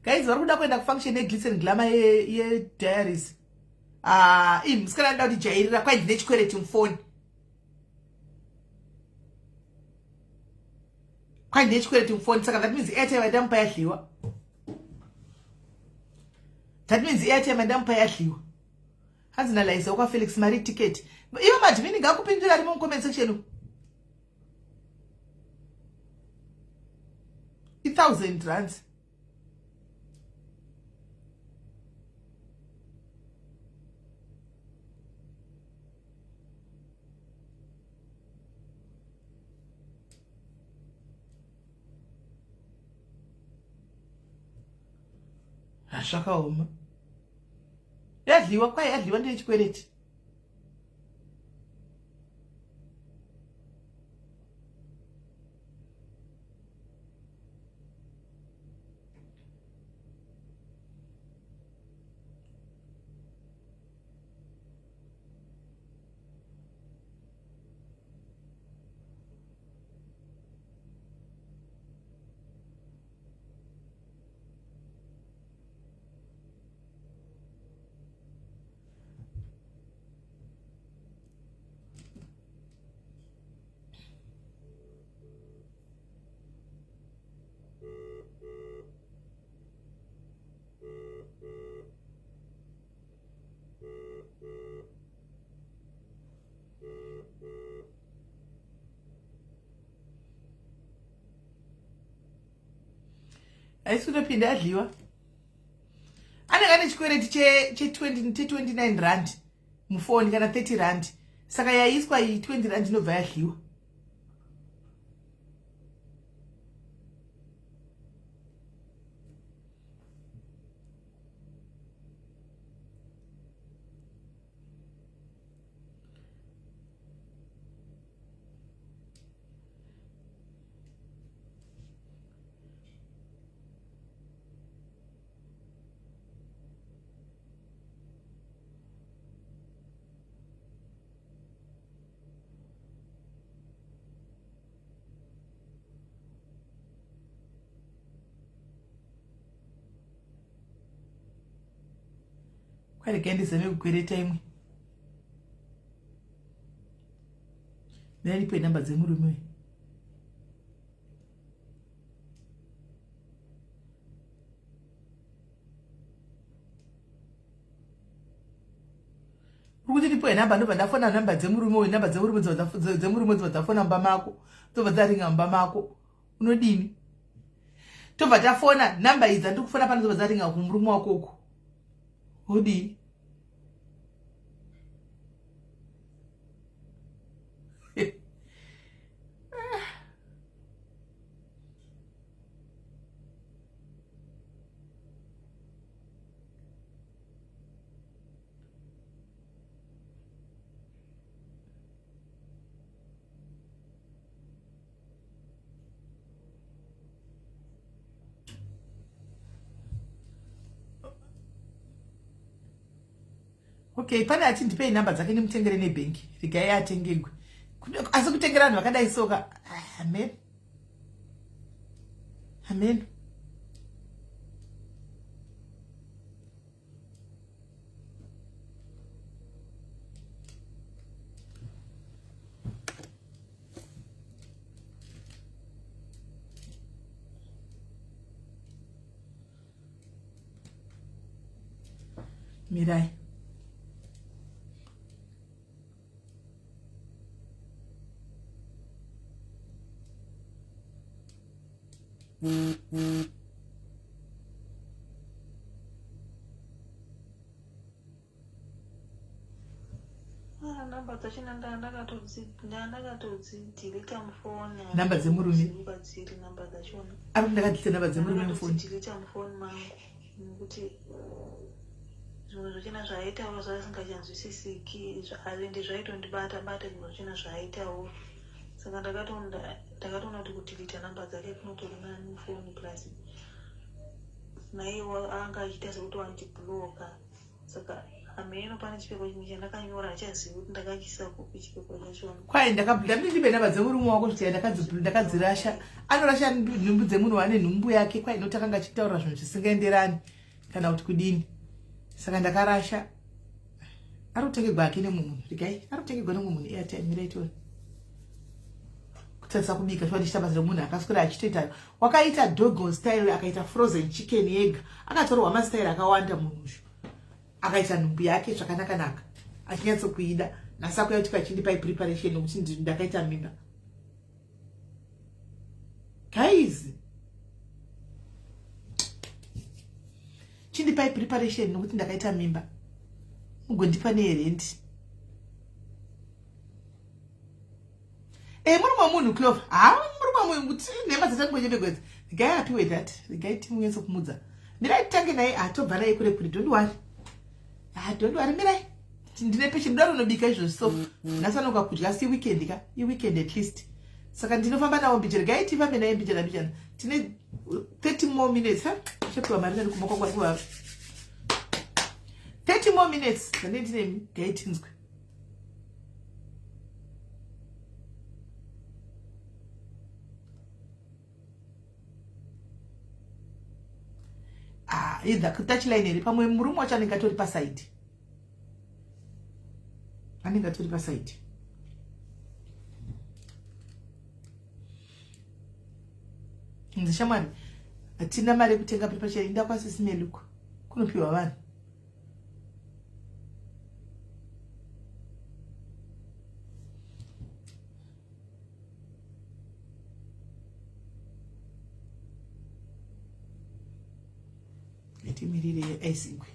Guys, vari kuda kuenda kufunction yeGlitz and Glamour yediaries. Ah, ii musikana anoda kuti jairira kwai ndine chikwereti mufoni. Kwai ndine chikwereti mufoni saka that means airtime yandamupa yadliwa. That means airtime yandamupa yadliwa. Hanzi naLaiza kwaFelix mari ticket. Ivo madmini ngakupindura ari mucomment section. I1000 rands. Zvakaoma. Yadliwa kwai yadliwa ndine chikwereti. Haisi kutopinda yadliwa. Anenge ane chikwereti che29 rand mufoni kana 30 rand. Saka yaiswa iyi 20 rand inobva yadliwa. Kwaregai ndizame kukwereta imwe. Ndaripe namba dzemurume uyu. Uri kuti ndipe namba ndobva ndafona namba dzemurume uyu, namba dzemurume dzemurume dzobva dzafona mumba mako, dzobva dzaringa mumba mako. Unodini? Tobva tafona namba idzi dzandiri kufona pano dzobva dzaringa kumurume wako uko. Wodii? Okay, pane ati ndipei namba dzake ndimutengere nebhengi, regai atengegwe. Asi kutengera vanhu vakadai soka, ah, amen amen. Mirai. Ah, namba dzachona ndakatodzidhilita mufoni. Namba dzemurume? Dziri namba dzachona. Ari ndakadhilita namba dzemurume mufoni. Ndakatodzidhilita mufoni mangu nekuti zvimwe zvachona zvaaitaura zvasingachanzwisisiki ende zvaitondibata bata zvimwe zvachona zvaaitaura saka ndakatoona kuti kudhilita namba dzake kunotori nani mufoni plus naiye anga achiita sekuti wandibloka saka hameno pane chipfeko chimwe chandakanyora hachazivi kuti ndakachiisa kupi chipfeko chachona. Kwai ndakablindibe namba dzemurume wako zviti ndakadzirasha. Anorasha nhumbu dzemunhu ane nhumbu yake kwai noti akanga achitaura zvinhu zvisingaenderani kana kuti kudini. Saka ndakarasha. Ari kutengegwa hake nemumwe munhu. Regai ari kutengegwa nemumwe munhu airtime mirai tione. Kutadza kubika shuwa ndichita basa remunhu akaswera achitoita wakaita dogon style akaita frozen chicken yega akatorwa mastyle akawanda munhu uyu akaita nhumbu yake zvakanaka-naka achinyatsokuida nhasi akuya kuti kachindipai preparation nokuti ndakaita mimba guys chindipai preparation nokuti ndakaita mimba mugondipa neherendi Eh, murume wemunhu Clover. Ha, murume wemunhu kuti nhema dzatangonyebegwa idzi. Regai apiwe that. Regai timunyatso kumudza. Mirai titange naye atobva naye kure kure. Don't worry. Ah, don't worry mirai. Ndine pechi ndoda runobika izvozvi so. Nhasi anoka kudya asi weekend ka. I weekend at least. Saka ndinofamba nawo mbijana. Regai tifambe naye mbijana mbijana. Tine 30 more minutes. Ha? Chepiwa mari nani kumba kwangu ari 30 more minutes. Ndane ndine gai tinzwe. Ah, either kutouchline here pamwe murume wacho anenge atori pasaidi anenge atori pasaidi nzi shamwari hatina mari yekutenga preparation inda kwasisi meluku kunopiwa vanhu Timirire aisigwe.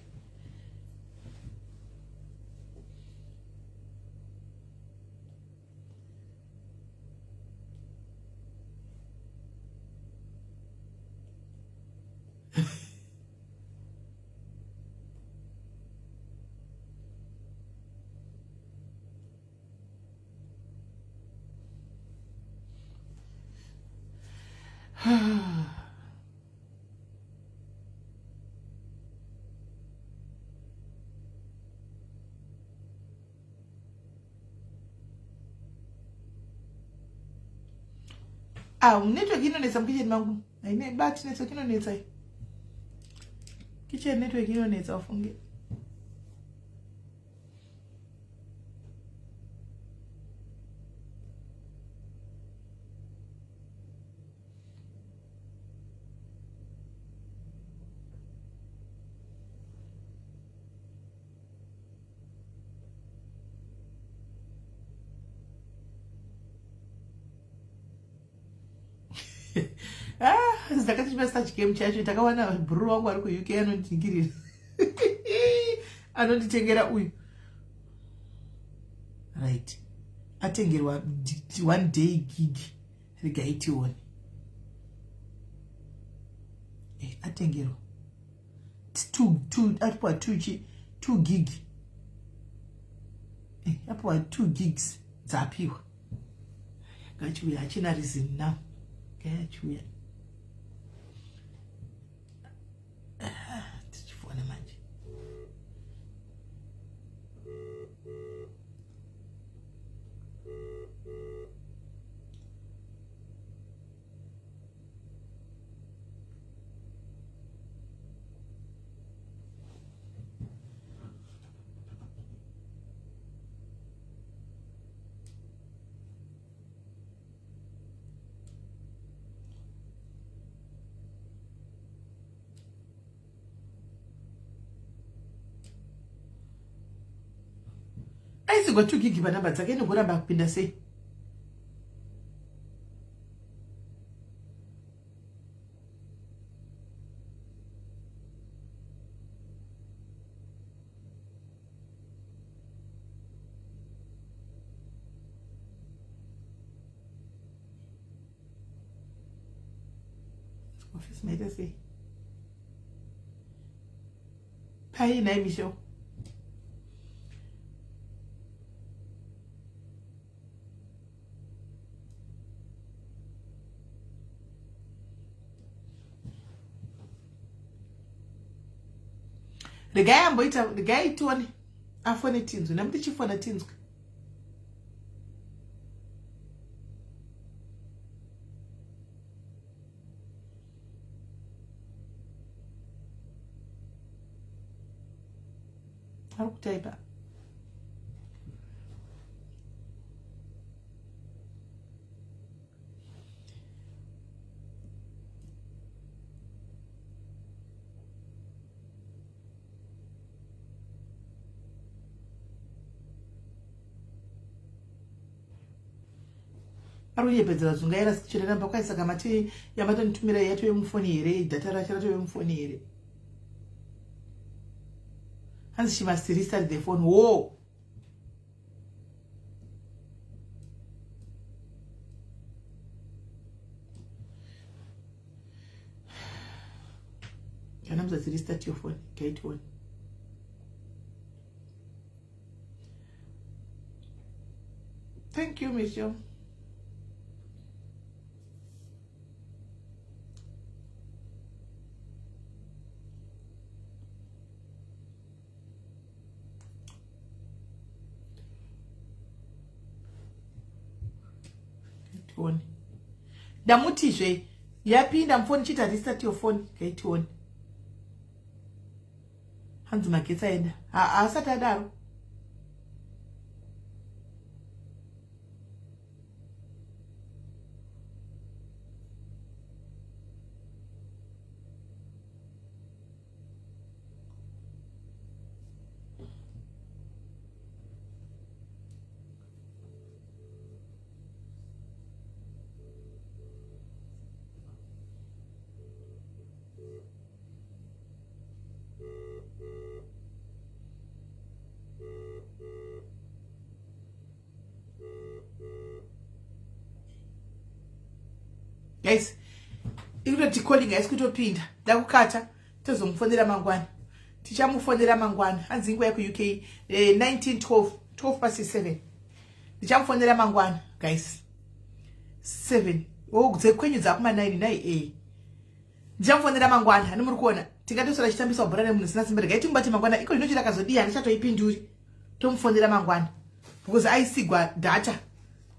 Ah, network inonetsa mukitchen mangu. Haine bati network inonetsa iyi. Kitchen network inonetsa ufunge. Ah, ndakati chimesa chigame chacho takawana bhururu wangu ari kuuk anondingirira anonditengera uyu right atengerwa one day gig regai tione eh, atengerwa two two apiwa two chi two gig eh, apiwa two gigs dzapiwa ngachiuya hachina reason now ngachiuya ah, tichifona manje. Aisigwa 2 gig panhamba dzake inogoramba kupinda sei? Office maita sei? Pai nhai Michelle. Regai amboita, regai tione afone tinzwe, namuti chifona tinzwe. Ari kutaipa. Ari kunyepedzera zungaira sichirera mba kwai saka mati yamatonitumira yatove mufoni here data racho ratove mufoni here hanzi she must restart the phone wo kana muzati restart your phone get one Thank you, Michelle. Tione. Ndamutizve yapinda mufoni chiita restart your phone ngaitione. Hanzi magetsi aenda. Haasati adaro. Guys, iri kutoti calling haisi kutopinda. Ndakukata, tozomufonera mangwana. Tichamufonera mangwana. Hanzi inguva yekuUK, 19:12, 12 past 7. Ndichamufonera mangwana, guys. 7. Oh, dzekwenyu dzakuma 9 nai eh. Ndichamufonera mangwana, hani muri kuona. Tingatoswera tichitambiswa bhora nemunhu usina simba. Regai timubate mangwana. Iko zvino chiri akazodii handichatoipinduri. Tomufonera mangwana. Because aisigwa data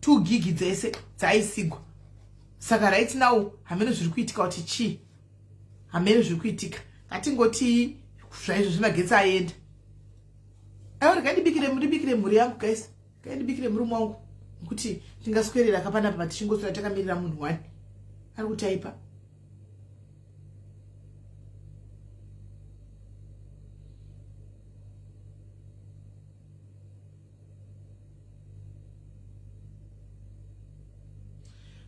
2 gig dzese dzaisigwa. Saka right now hameno zviri kuitika kuti chii. Hameno zviri kuitika. Ngatingoti zvaizvo zvemagetsi aenda. Aiwa regai ndibikire mhuri yangu guys. Regai ndibikire murume wangu. Nekuti tingaswerera kapanapa tichingoswera takamirira munhu one. Ari kutaipa.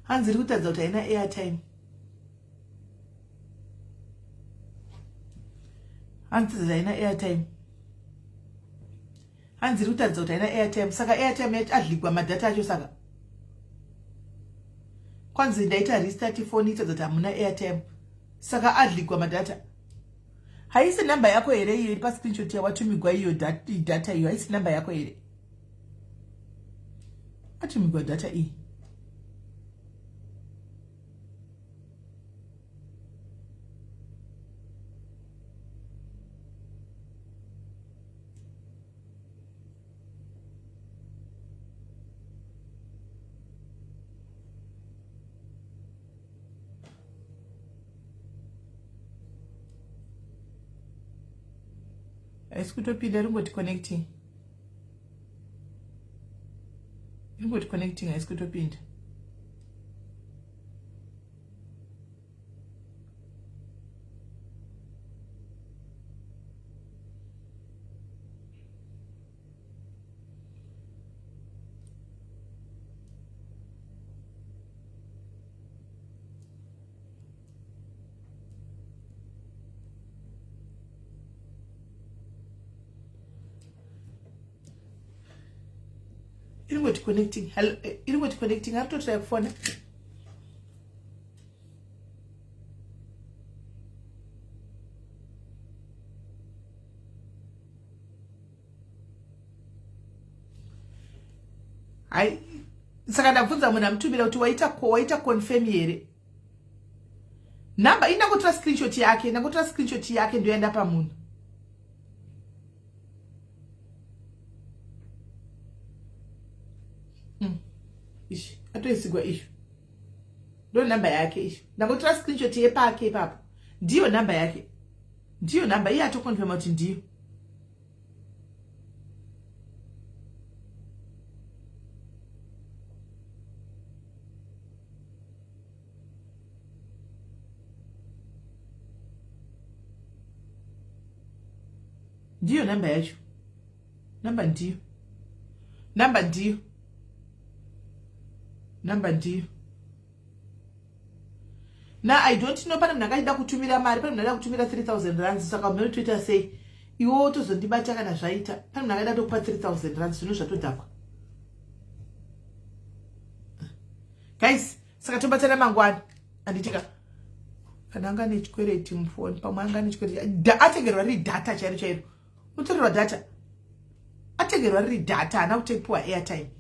Hanzi iri kutaridza kuti haina airtime. Hanzi kutaridza haina airtime. Hanzi iri kutaridza kuti haina airtime. Saka airtime yacho adligwa madata acho saka. Kwanzi ndaita restart phone itaridza kuti hamuna airtime. Saka adligwa madata. Haisi namba yako here iyo iri pascreenshot yawatumigwa iyo data iyo haisi namba yako here? Atumigwa data iyi. Haisi kutopinda, ringoti connecting. Ringoti connecting, haisi kutopinda. Iringoti connecting. Hello, iringoti connecting. Ari kutotraya kufona. Hai, saka ndabvunza munhu amutumira kuti waita waita confirm here number. Indangotora screenshot yake, ndangotora screenshot yake ndoenda pamunhu. Ishi atoisigwa izvo, ndo namba yake izvo. Ndangotora screenshot yepake ipapo, ndiyo namba yake, ndiyo namba iye atoconfirma kuti ndiyo. Ndiyo namba yacho, namba ndiyo, namba ndiyo, namba ndiyo. Na I don't know, pane munhu angachida kutumira mari, pane munhu ada kutumira 3000 rands. Saka munhu toita sei? Iwo tozondibata kana zvaita. Pane munhu angada tokupa 3000 rands, zvino zvatodhakwa, guys. Saka tobatana mangwana, handitika? Kana anga nechikwereti mufoni, pamwe anga nechikwereti, atengerwa riri data chairo chairo, unotorerwa data, atengerwa riri data, haana kutepiwa airtime.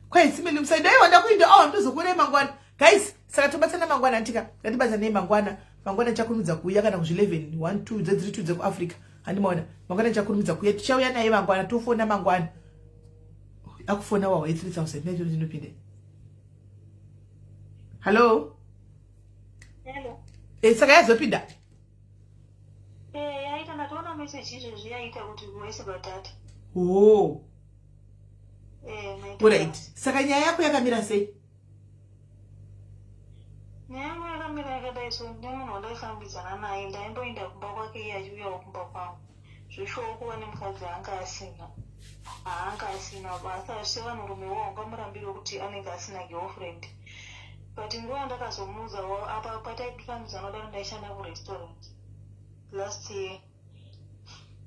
Kwaisimeni musaida iwa ndakuinda. Oh, ndozokuonai mangwana, guys. Saka tobatsana mangwana, antika? Ngatibatsanei mangwana. Mangwana ndichakurumidza kuuya kana kuzvi 11 1 2 dzedziri 2 dzekuAfrica, handimaona? Mangwana ndichakurumidza kuuya, tichauya naye mangwana, tofona mangwana. Akufona wawa 3000 nacho ndinopinda. Hallo. Hello. Saka yazopinda? Eh, yaita, ndatoona message izvezvi yaita kuti waisirwa data. Oh. Eh, maita. Alright, saka nyaya yako yakamira sei? Nyaya yangu yakamira yakadai so, ndine munhu wandaifambidzana naye, ndaimboenda kumba kwake, iye achiuyawo kumba kwangu. Zvishowo kuva nemukadzi anga asina, haanga asina basa sevanhurumewo, haungamurambiri kuti anenge asina girlfriend. But nguva yandakazomuudzawo apa pataifambidzana daro, ndaishanda kurestaurant last year.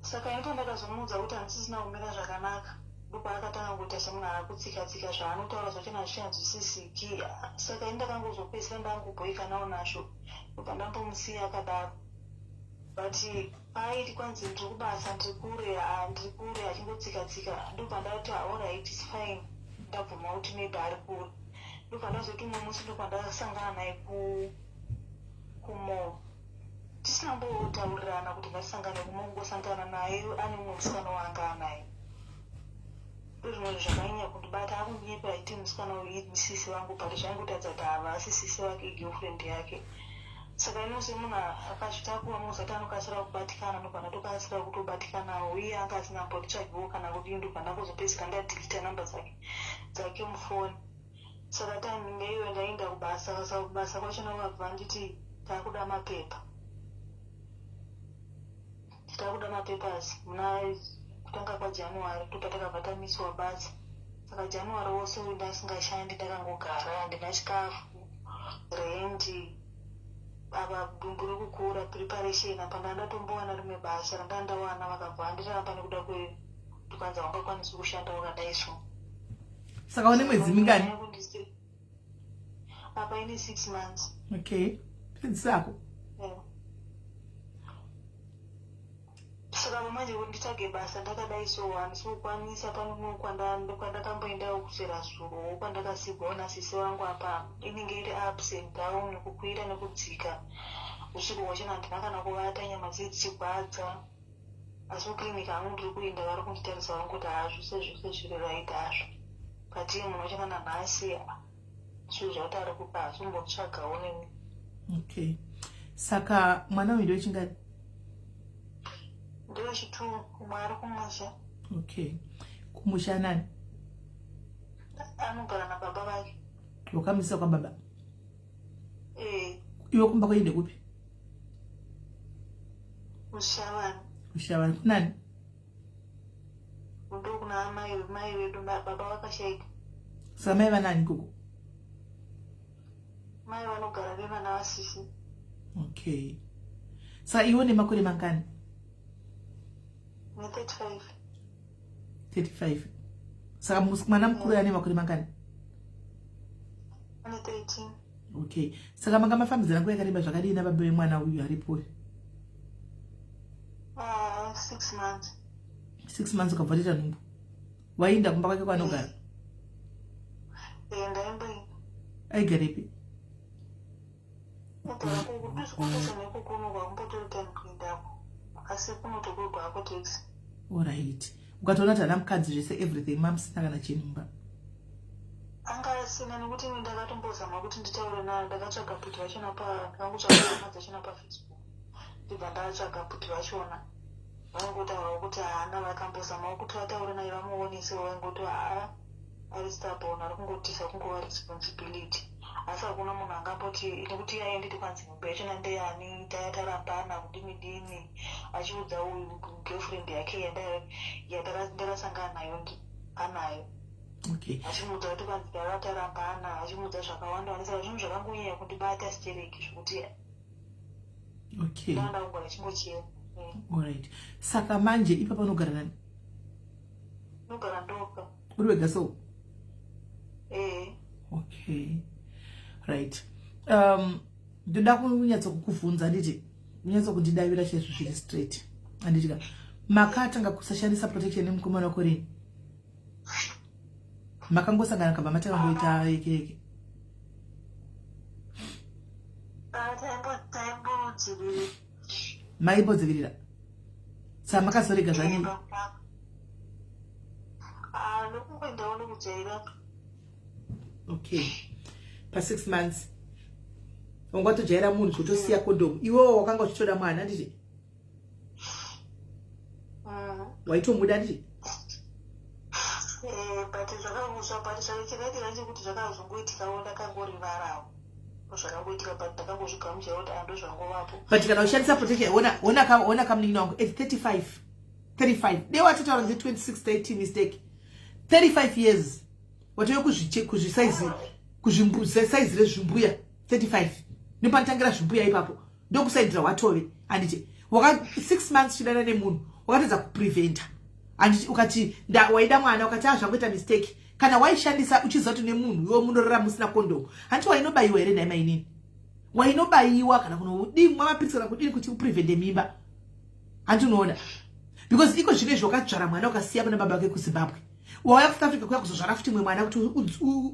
Saka ini pandakazomuudza kuti handisisina kumira zvakanaka, ndopaakatanga kuita semunhu akutsika tsika, zvaanotaura zvachona zvichanzwisisiki. Saka ini ndakangozopedzisira ndangobhoikanawo nazvo, ndobva ndambomusiya akadaro. But paaiti kwanzi ndiri kubasa, ndiri kure, ndiri kure, achingotsika tsika, ndobva ndati, "Alright, it's fine, ndabvuma kuti maybe ari kure." Ndobva ndazoti umwe musi ndobva ndasangana naye kumall, tisina mbotaurirana kuti ngatisangane kumall, kungosangana naye ane umwe musikana waanga anaye. Ndozvimwe zvakanyanya kundibata, akunyepa aiti musikana uyu sisi vangu, but zvaingotadza kuti havasi sisi vake, girlfriend yake. Saka ino semunhu akazvitakura, munozati anokasira kubatikana, ndobva ndatokasira kutobatikanawo. Uye anga asina mbotitsvagiwo kana kudii, ndobva ndangozopedzisira ndadelete namba dzake mufoni. Saka time ngeiyo ndaenda kubasa, saka kubasa kwachona vakabva vanditi takuda mapepa, takuda mapapers muna kutanga kwaJanuary. Ndobva takabva tamisiwa basa. Saka January wose uyu ndasingashandi, ndakangogara, handina chikafu, rendi, apa dumbu riri kukura, preparation. Apa ndaa ndatombowana rimwe basa randaa ndawana, vakabva vandiramba nekuda kwekuti kwanzi haungakwanisi kushanda wakadai so. Saka une mwedzi mingani? Apa ine 6 months. Okay, pedzisako. Yeah. Saka manje kuti nditsvage basa ndakadai so, handisi kukwanisa. Pano kwandakamboendawo kuswera zurowo kwandakasigwawo nasisi vangu, apa inenge iri ups and down, kukwira nekudzika. Usiku hwachona handina kana kuvata, nyama dzii dzichigwadza. Asi kuclinic hangu ndiri kuenda, vari kunditarisa vangoti haa, zvose zvose zviri right hazvo. But iye munhu wacho kana nhasi zvinhu zvakuti ari kupa hasimbotsvagawo neni. Okay, saka mwana uyu ndewechingani? Ndewechitu, umwe ari kumusha. Okay, kumusha nani? Anogara nababa vake. Wakamisa kwababa? Eh. Iwe kumba kwenyu ndekupi? Kushavani. Kushavani kunani? Ndokuna mai, mai vedu, baba vakashaika. Saka mai vanani koko? Mai vanogara nevana vasisi. Okay, saka iwe une makore mangani? Ne 35. 35. Saka mwana mukuru ane makore mangani? Ane 13. Okay. Saka manga mafambidzana nguva yakareba zvakadii nababa vemwana uyu aripo uyu? 6 months. 6 months ukabva watoita nhumbu. Waienda kumba kwake kwaanogara? Eh, ndaimboenda. Aigarepi? Kugara kudhuze nekukuno kwakumbotori time kuendako. Asi kunotokwegwa hako taxi. Alright. Ukatoona kuti haana mukadzi zvese everything mamusina kana chinhu mumba. Anga asina nekuti ini ndakatombozama kuti nditaure naye ndakatsvaga bhuti vachona pa ndakangotsvaga hama dzachona pafacebook ndibva ndatsvaga bhuti vachona vaingotaurawo kuti haana vakambozamawo kuti vataure naye vamuonesewo vaingoti haa ari stubborn ari kungotiza kungova responsibility asi hakuna munhu angamboti nekuti iye ainditi kwanzi nhumbu yachona ndeyani taya tarambana kudini dini achiudza uyu girlfriend yake yandakasangana nayo anayo okay achimuudza kuti kwanzi taiva tarambana achimuudza zvakawanda wanda saka zvinhu zvakangonyanya kundibata stereki zvekuti okay ndanga kugara chingochema Alright. Saka manje ipapa unogara nani? Ndogara ndoga. Uri wega so? Eh. Okay. Right. Ndoda kunyatso kukuvhunza handiti unyatso kundidavira chaizvo zviri straight. Handiti ka makatanga kusashandisa protection nemukomana wako rini? Makangosangana kabva matanga kuita yeke yeke. Ah, taimbodzivirira. Maimbodzivirira. Saka makazorega zvani? Ah, nokungoendawo nokujaira. Okay. Pa 6 months. Wanga watojaira munhu zvotosiya condom. Iwewo wakanga uchitoda mwana handiti? Waitomuda handiti? Eh, but zvakangozva but chakaitika chekuti zvakazongoitikawo ndakangorivarawo zvakangoitika but ndakangozvigamuchira kuti ando zvangovapo but kana ushandisa protection ona ona ka ona kamunin'ina wangu at 35 35 dai watotaura ndze 26 30 mistake 35 years watove kuzviche kuzvisaizi kuzvimbuzesaizi rezvimbuya 35 nepanotangira zvimbuya ipapo ndokusaidira watove handiti waka 6 months chidana nemunhu wakatadza kupreventa handiti ukati waida mwana ukati a zvangoita mistake kana waishandisa uchiziva kuti nemunhu iwe munorara musina kondomu handiti wainobayiwa here nhai mainini wainobayiwa kana kunodimwa mapiritsi kana kudini kuti uprevente mimba handiti unoona because iko zvino izvi wakadzvara mwana ukasiya pana baba vake kuzimbabwe wauya kusouth africa kuya kuzozvara futi mwe mwana kuti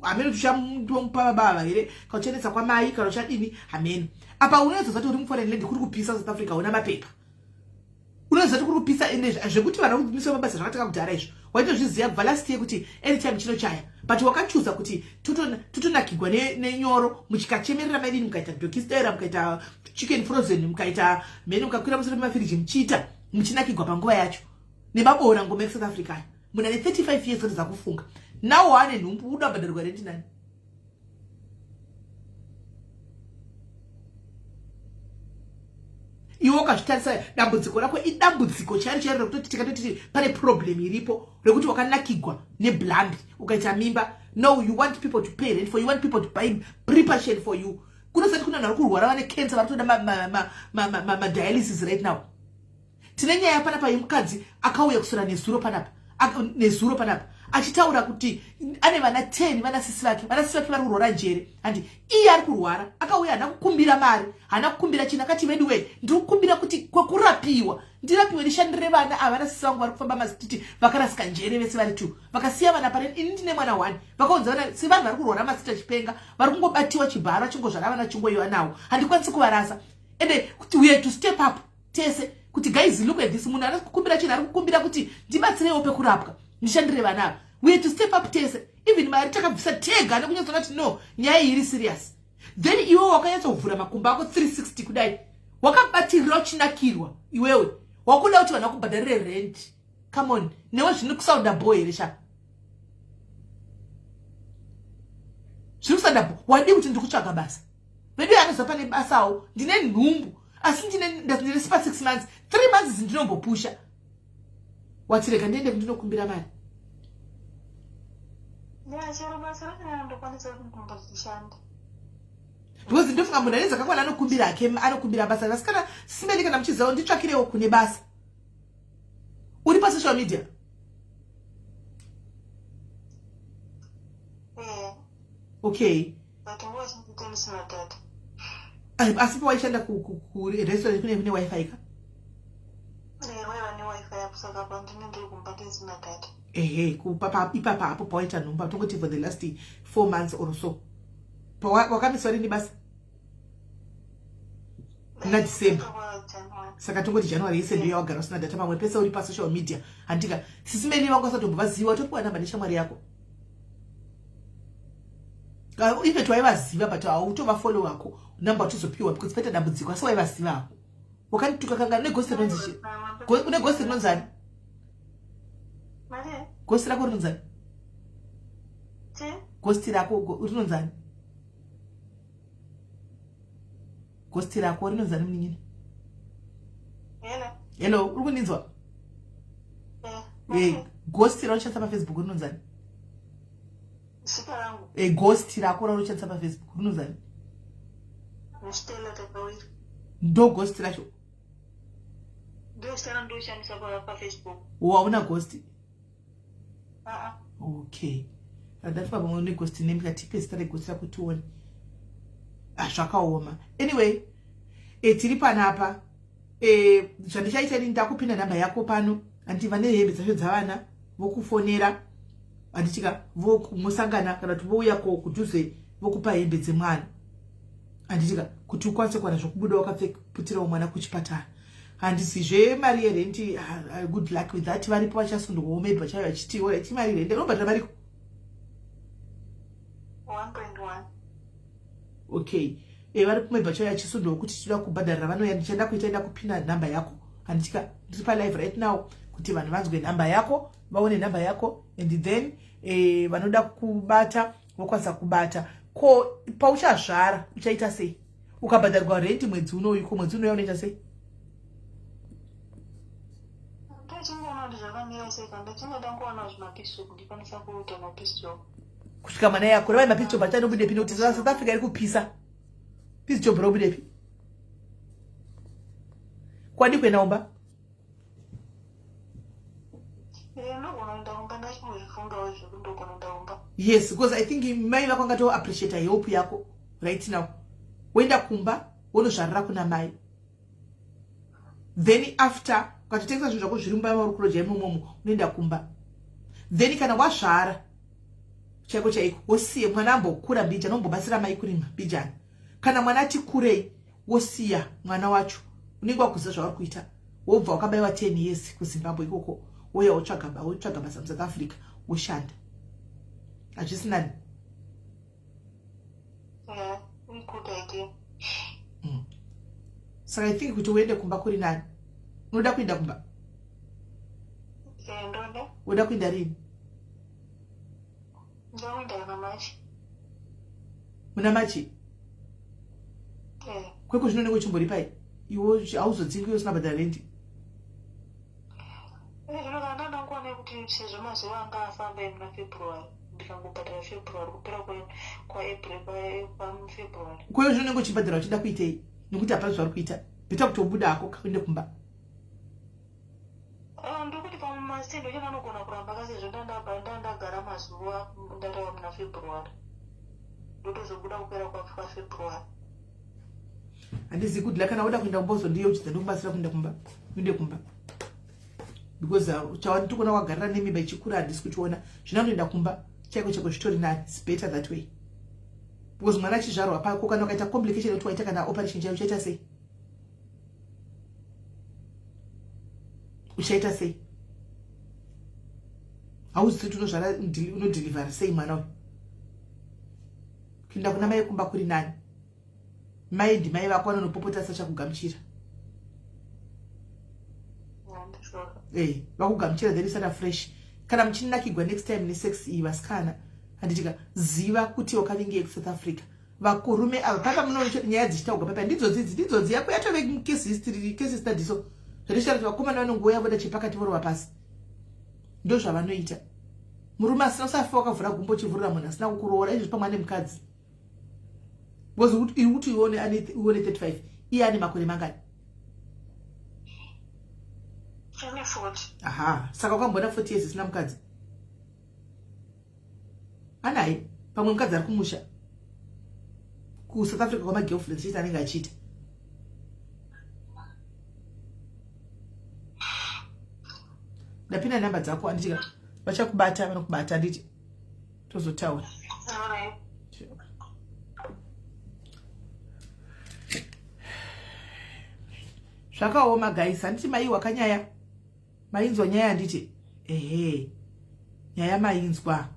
hameno kuti uchamupa baba ava here kana uchanetsa kwamai kana uchadini hameno apa unozoziva kuti uri muforeign land kuri kupisa south africa una mapepa unoziva kuti kuri kupisa ende zvekuti vanhu vakumiswa mabasa zvakatanga kudhara izvo waitozviziva kubva last year kuti anytime chinochaya but wakachuza kuti totonakigwa nenyoro muchikachemerera maidini mukaita dokistera mukaita chicken frozen mukaita mhene mukakwira musoro pemafiriji muchiita muchinakigwa panguva yacho nemaboora ngoma ekusouth africa aya munhu ane 35 years kutadza kufunga now waane nhumbu uda kubhadharirwa renti nani iwe ukazvitarisa dambudziko rako idambudziko chairo chairo rekutoti tikatoti pane problem iripo rekuti wakanakigwa neblambi ukaita mimba no you want people to pay rent for you want people to buy preparation for you kunosati kuna vanhu vari kurwara vane cancer vari kutoda madialysis right now tine nyaya panapa yemukadzi akauya kuswera nezuro panapa nezuro panapa achitaura kuti ane vana 10 vana sisi vake vana sisi vake vari kurwara njere handi iye ari kurwara akauya haana kukumbira mari haana kukumbira chinhu akati veduwe ndiri kukumbira kuti kwekurapiwa ndirapiwe ndishandire vana ava vana sisi vangu vari kufamba masititi vakarasika njere vese vari two vakasiya vana pane ini ndine mwana one vakaunza vana sevanhu vari kurwara masiti achipenga vari kungobatiwa chibharo achingozvara vana achingoiva nawo handikwanisi kuvarasa ende we had to step up tese kuti guys look at this munhu ari kukumbira chinhu ari kukumbira kuti ndibatsireiwo pekurapwa ndishandire vana ava we had to step up tese even mari takabvisa tega nekunyatsoona kuti no nyaya iyi iri serious then iwe wakanyatsovhura makumbo ako 360 kudai wakabatirira uchinakirwa iwewe wakuda kuti vanhu vakubhadharire rent come on newe zvini kusauda bho here sha zviri kusauda bho wadii kuti ndiri kutsvaga basa vedu anoziva pane basawo ndine nhumbu asi ndine sipa 6 months 3 months ndinombopusha wati rega ndiende kundinokumbira mari because ndofunga munhu ane dzakakwana anokumbira hake anokumbira basa asi kana simeli kana muchiziva nditsvakirewo kune basa uri pasocial media Okay. But nguva zhinji ndisina data. Asi pawaishanda kurestaurant kune wifi ka? Waiva newifi apo, saka pandine ndiri kumba ndisina data. Ehe, ipapa apo pawaita nhumba, tongoti for the last 4 months or so, wakamiswa rini basa? Muna December. Saka tongoti January yese ndiyo yawagara usina data. Pamwe pese uri pasocial media, handika? Sisi Meli vangu vasatombovaziva, topiwa namba neshamwari yako. Even waivaziva, but hautovafollow wako, namba utizopiwa because paita dambudziko, asi waivaziva hako. Wakandituka kanga une ghost rinonzi, une ghost rinonzani? Ghost rako rinonzani? Ghost rako rinonzani? Ghost rako rinonzani, munin'ina? Hello, uri kundinzwa? Ghost raunoshandisa paFacebook rinonzani? Ghost rako raunoshandisa paFacebook rinonzani? Ndo ghost racho. Hauna ghost? Okay, ndafunga pamwe une ghost name. Katipe zita reghost rako tione. Zvakaoma. Anyway, tiri panapa. Zvandichaita ini, ndakupinda nhamba yako pano, handi? Vane hembe dzacho dzavana vokufonera, handitika? Mosangana kana kuti vouya ko kudhuze, vokupa hembe dzemwana, handitika? Kuti ukwanise kuwana zvokubuda wakapfekaputirawo mwana kuchipatara. Handizizve mari yerenti, good luck with that. Varipo vachasundwawo, maybe vachauya vachiti ti mari yerenti unobhadhara mariko. 1.1. Okay, varipo maybe vachauya vachisundwawo kuti tinoda kubhadharira, vanouya. Ndichada kuita, ida kupinda nhamba yako, handitika? Ndiri palive right now kuti vanhu vanzwe nhamba yako, vaone nhamba yako, and then vanoda kubata vokwanisa kubata. Ko pauchazvara uchaita sei? Ukabhadharwa renti mwedzi unoyu, ko mwedzi unouya unoita sei? Ndachingoona kuti zvakamira sei, kana ndachingoda kuwana zvimapiece job, ndikwanisa kuita mapiece job. Kusvika mwana yakura. Vai, mapiece job achanobudepi? Nekuti South Africa iri kupisa. Piece job robudepi? Kwadi kuenda kumba? Ndogona kuenda kumba, ndachingozvifungawo zvekuti ndogona kuenda kumba. Yes, because I think mai vako angatoappreciata help yako right now. Woenda kumba, wonozvarira kuna mai, then after ukatotengesa zvinhu zvako zviri mumba mauri kuroja imomomo, unoenda kumba. Then kana wazvara chaiko chaiko, wosiye mwana ambokura mbijana, ombobatsira mai kurima mbijana. Kana mwana ati kurei, wosiya mwana wacho, unenge wakuziva zvauri kuita. Wobva wakabayiwa 10 years kuZimbabwe ikoko, woya wotsvaga basa muSouth Africa, woshanda. Hazvisinani? Yeah, good idea. Saka I think kuti uende kumba kuri nani. Unoda kuenda kumba? Eh, ndoda. Unoda kuenda rini? Ndokuenda kana March. Muna March? Eh. Kweko zvino unenge uchimboripai iwo? Hauzodzingi iwe usina bhadhara rendi. Zvino kana ndada kuona kuti sezvo mazuva anga afamba emuna February, ndikangobhadhara February, kupera kwaApril, kwaFebruary. Kweyo zvino unenge uchibhadhara uchida kuitei? Nekuti hapana zvauri kuita. Better kutobuda hako, kakuende kumba. Ndokuti pamwe masendo chena anogona kuramba ka, sezvo ndandagara mazuva ndatava muna February, ndotozobuda kupera kwaFebruary. Handizi kudla. Kana uda kuenda kumba, uzondiyeuchidza, ndokubatsira kuenda kumba. Uende kumba because chawandikuona wagarira nemimba ichikura, handisi kuchiona. Zvino anoenda kumba chaiko chaiko zvitori nani. It's better that way because mwana achizvarwa pako, kana ukaita complication yekuti waita kana operation chaiyo, uchaita sei? Uchaita sei? Hauzivi kuti unozvara, unodhilivhara sei mwana uyu. Kuenda kuna mai kumba kuri nani. Mai ndimai vako, vanonopopota sachakugamuchira. Vakugamuchira, then isana fresh. Kana muchinakigwa next time nesex iyi, vasikana, handitika? Ziva kuti wakavingei kuSouth Africa. Vakurume ava papa muno nyaya dzichitaurwa papa ndidzodzi idzi, ndidzodzi yako yatove case history, case study. So zvatichitaura kuti vakomana vanongouya voda chepakati, vorova pasi. Ndo zvavanoita. Murume asina, usafa wakavhura gumbo uchivhurira munhu asina kukuroora. Izvozvi pamwe ane mukadzi, because iri kuti ione 35, iye ane makore mangani? Ane 40. Aha, saka wakamboona 40 years isina mukadzi? Anaye pamwe mukadzi ari kumusha. kuSouth Africa kwamagirlfriends chete anenge achiita. Ndapinda namba dzako anditika vachakubata vanokubata anditi tozotaura. Zvakaoma guys, handiti maiwa kanyaya mainzwa nyaya handiti ehe nyaya mainzwa.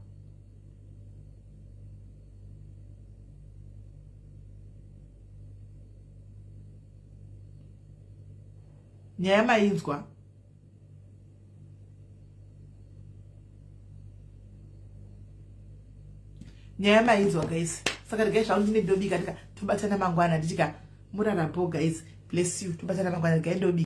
Nyaya mainzwa. Nyaya mainzwa guys. Saka regai zvangu ndine ndobika ndika tobatana mangwana nditika murarapo guys. Bless you. Tobatana mangwana regai ndobika.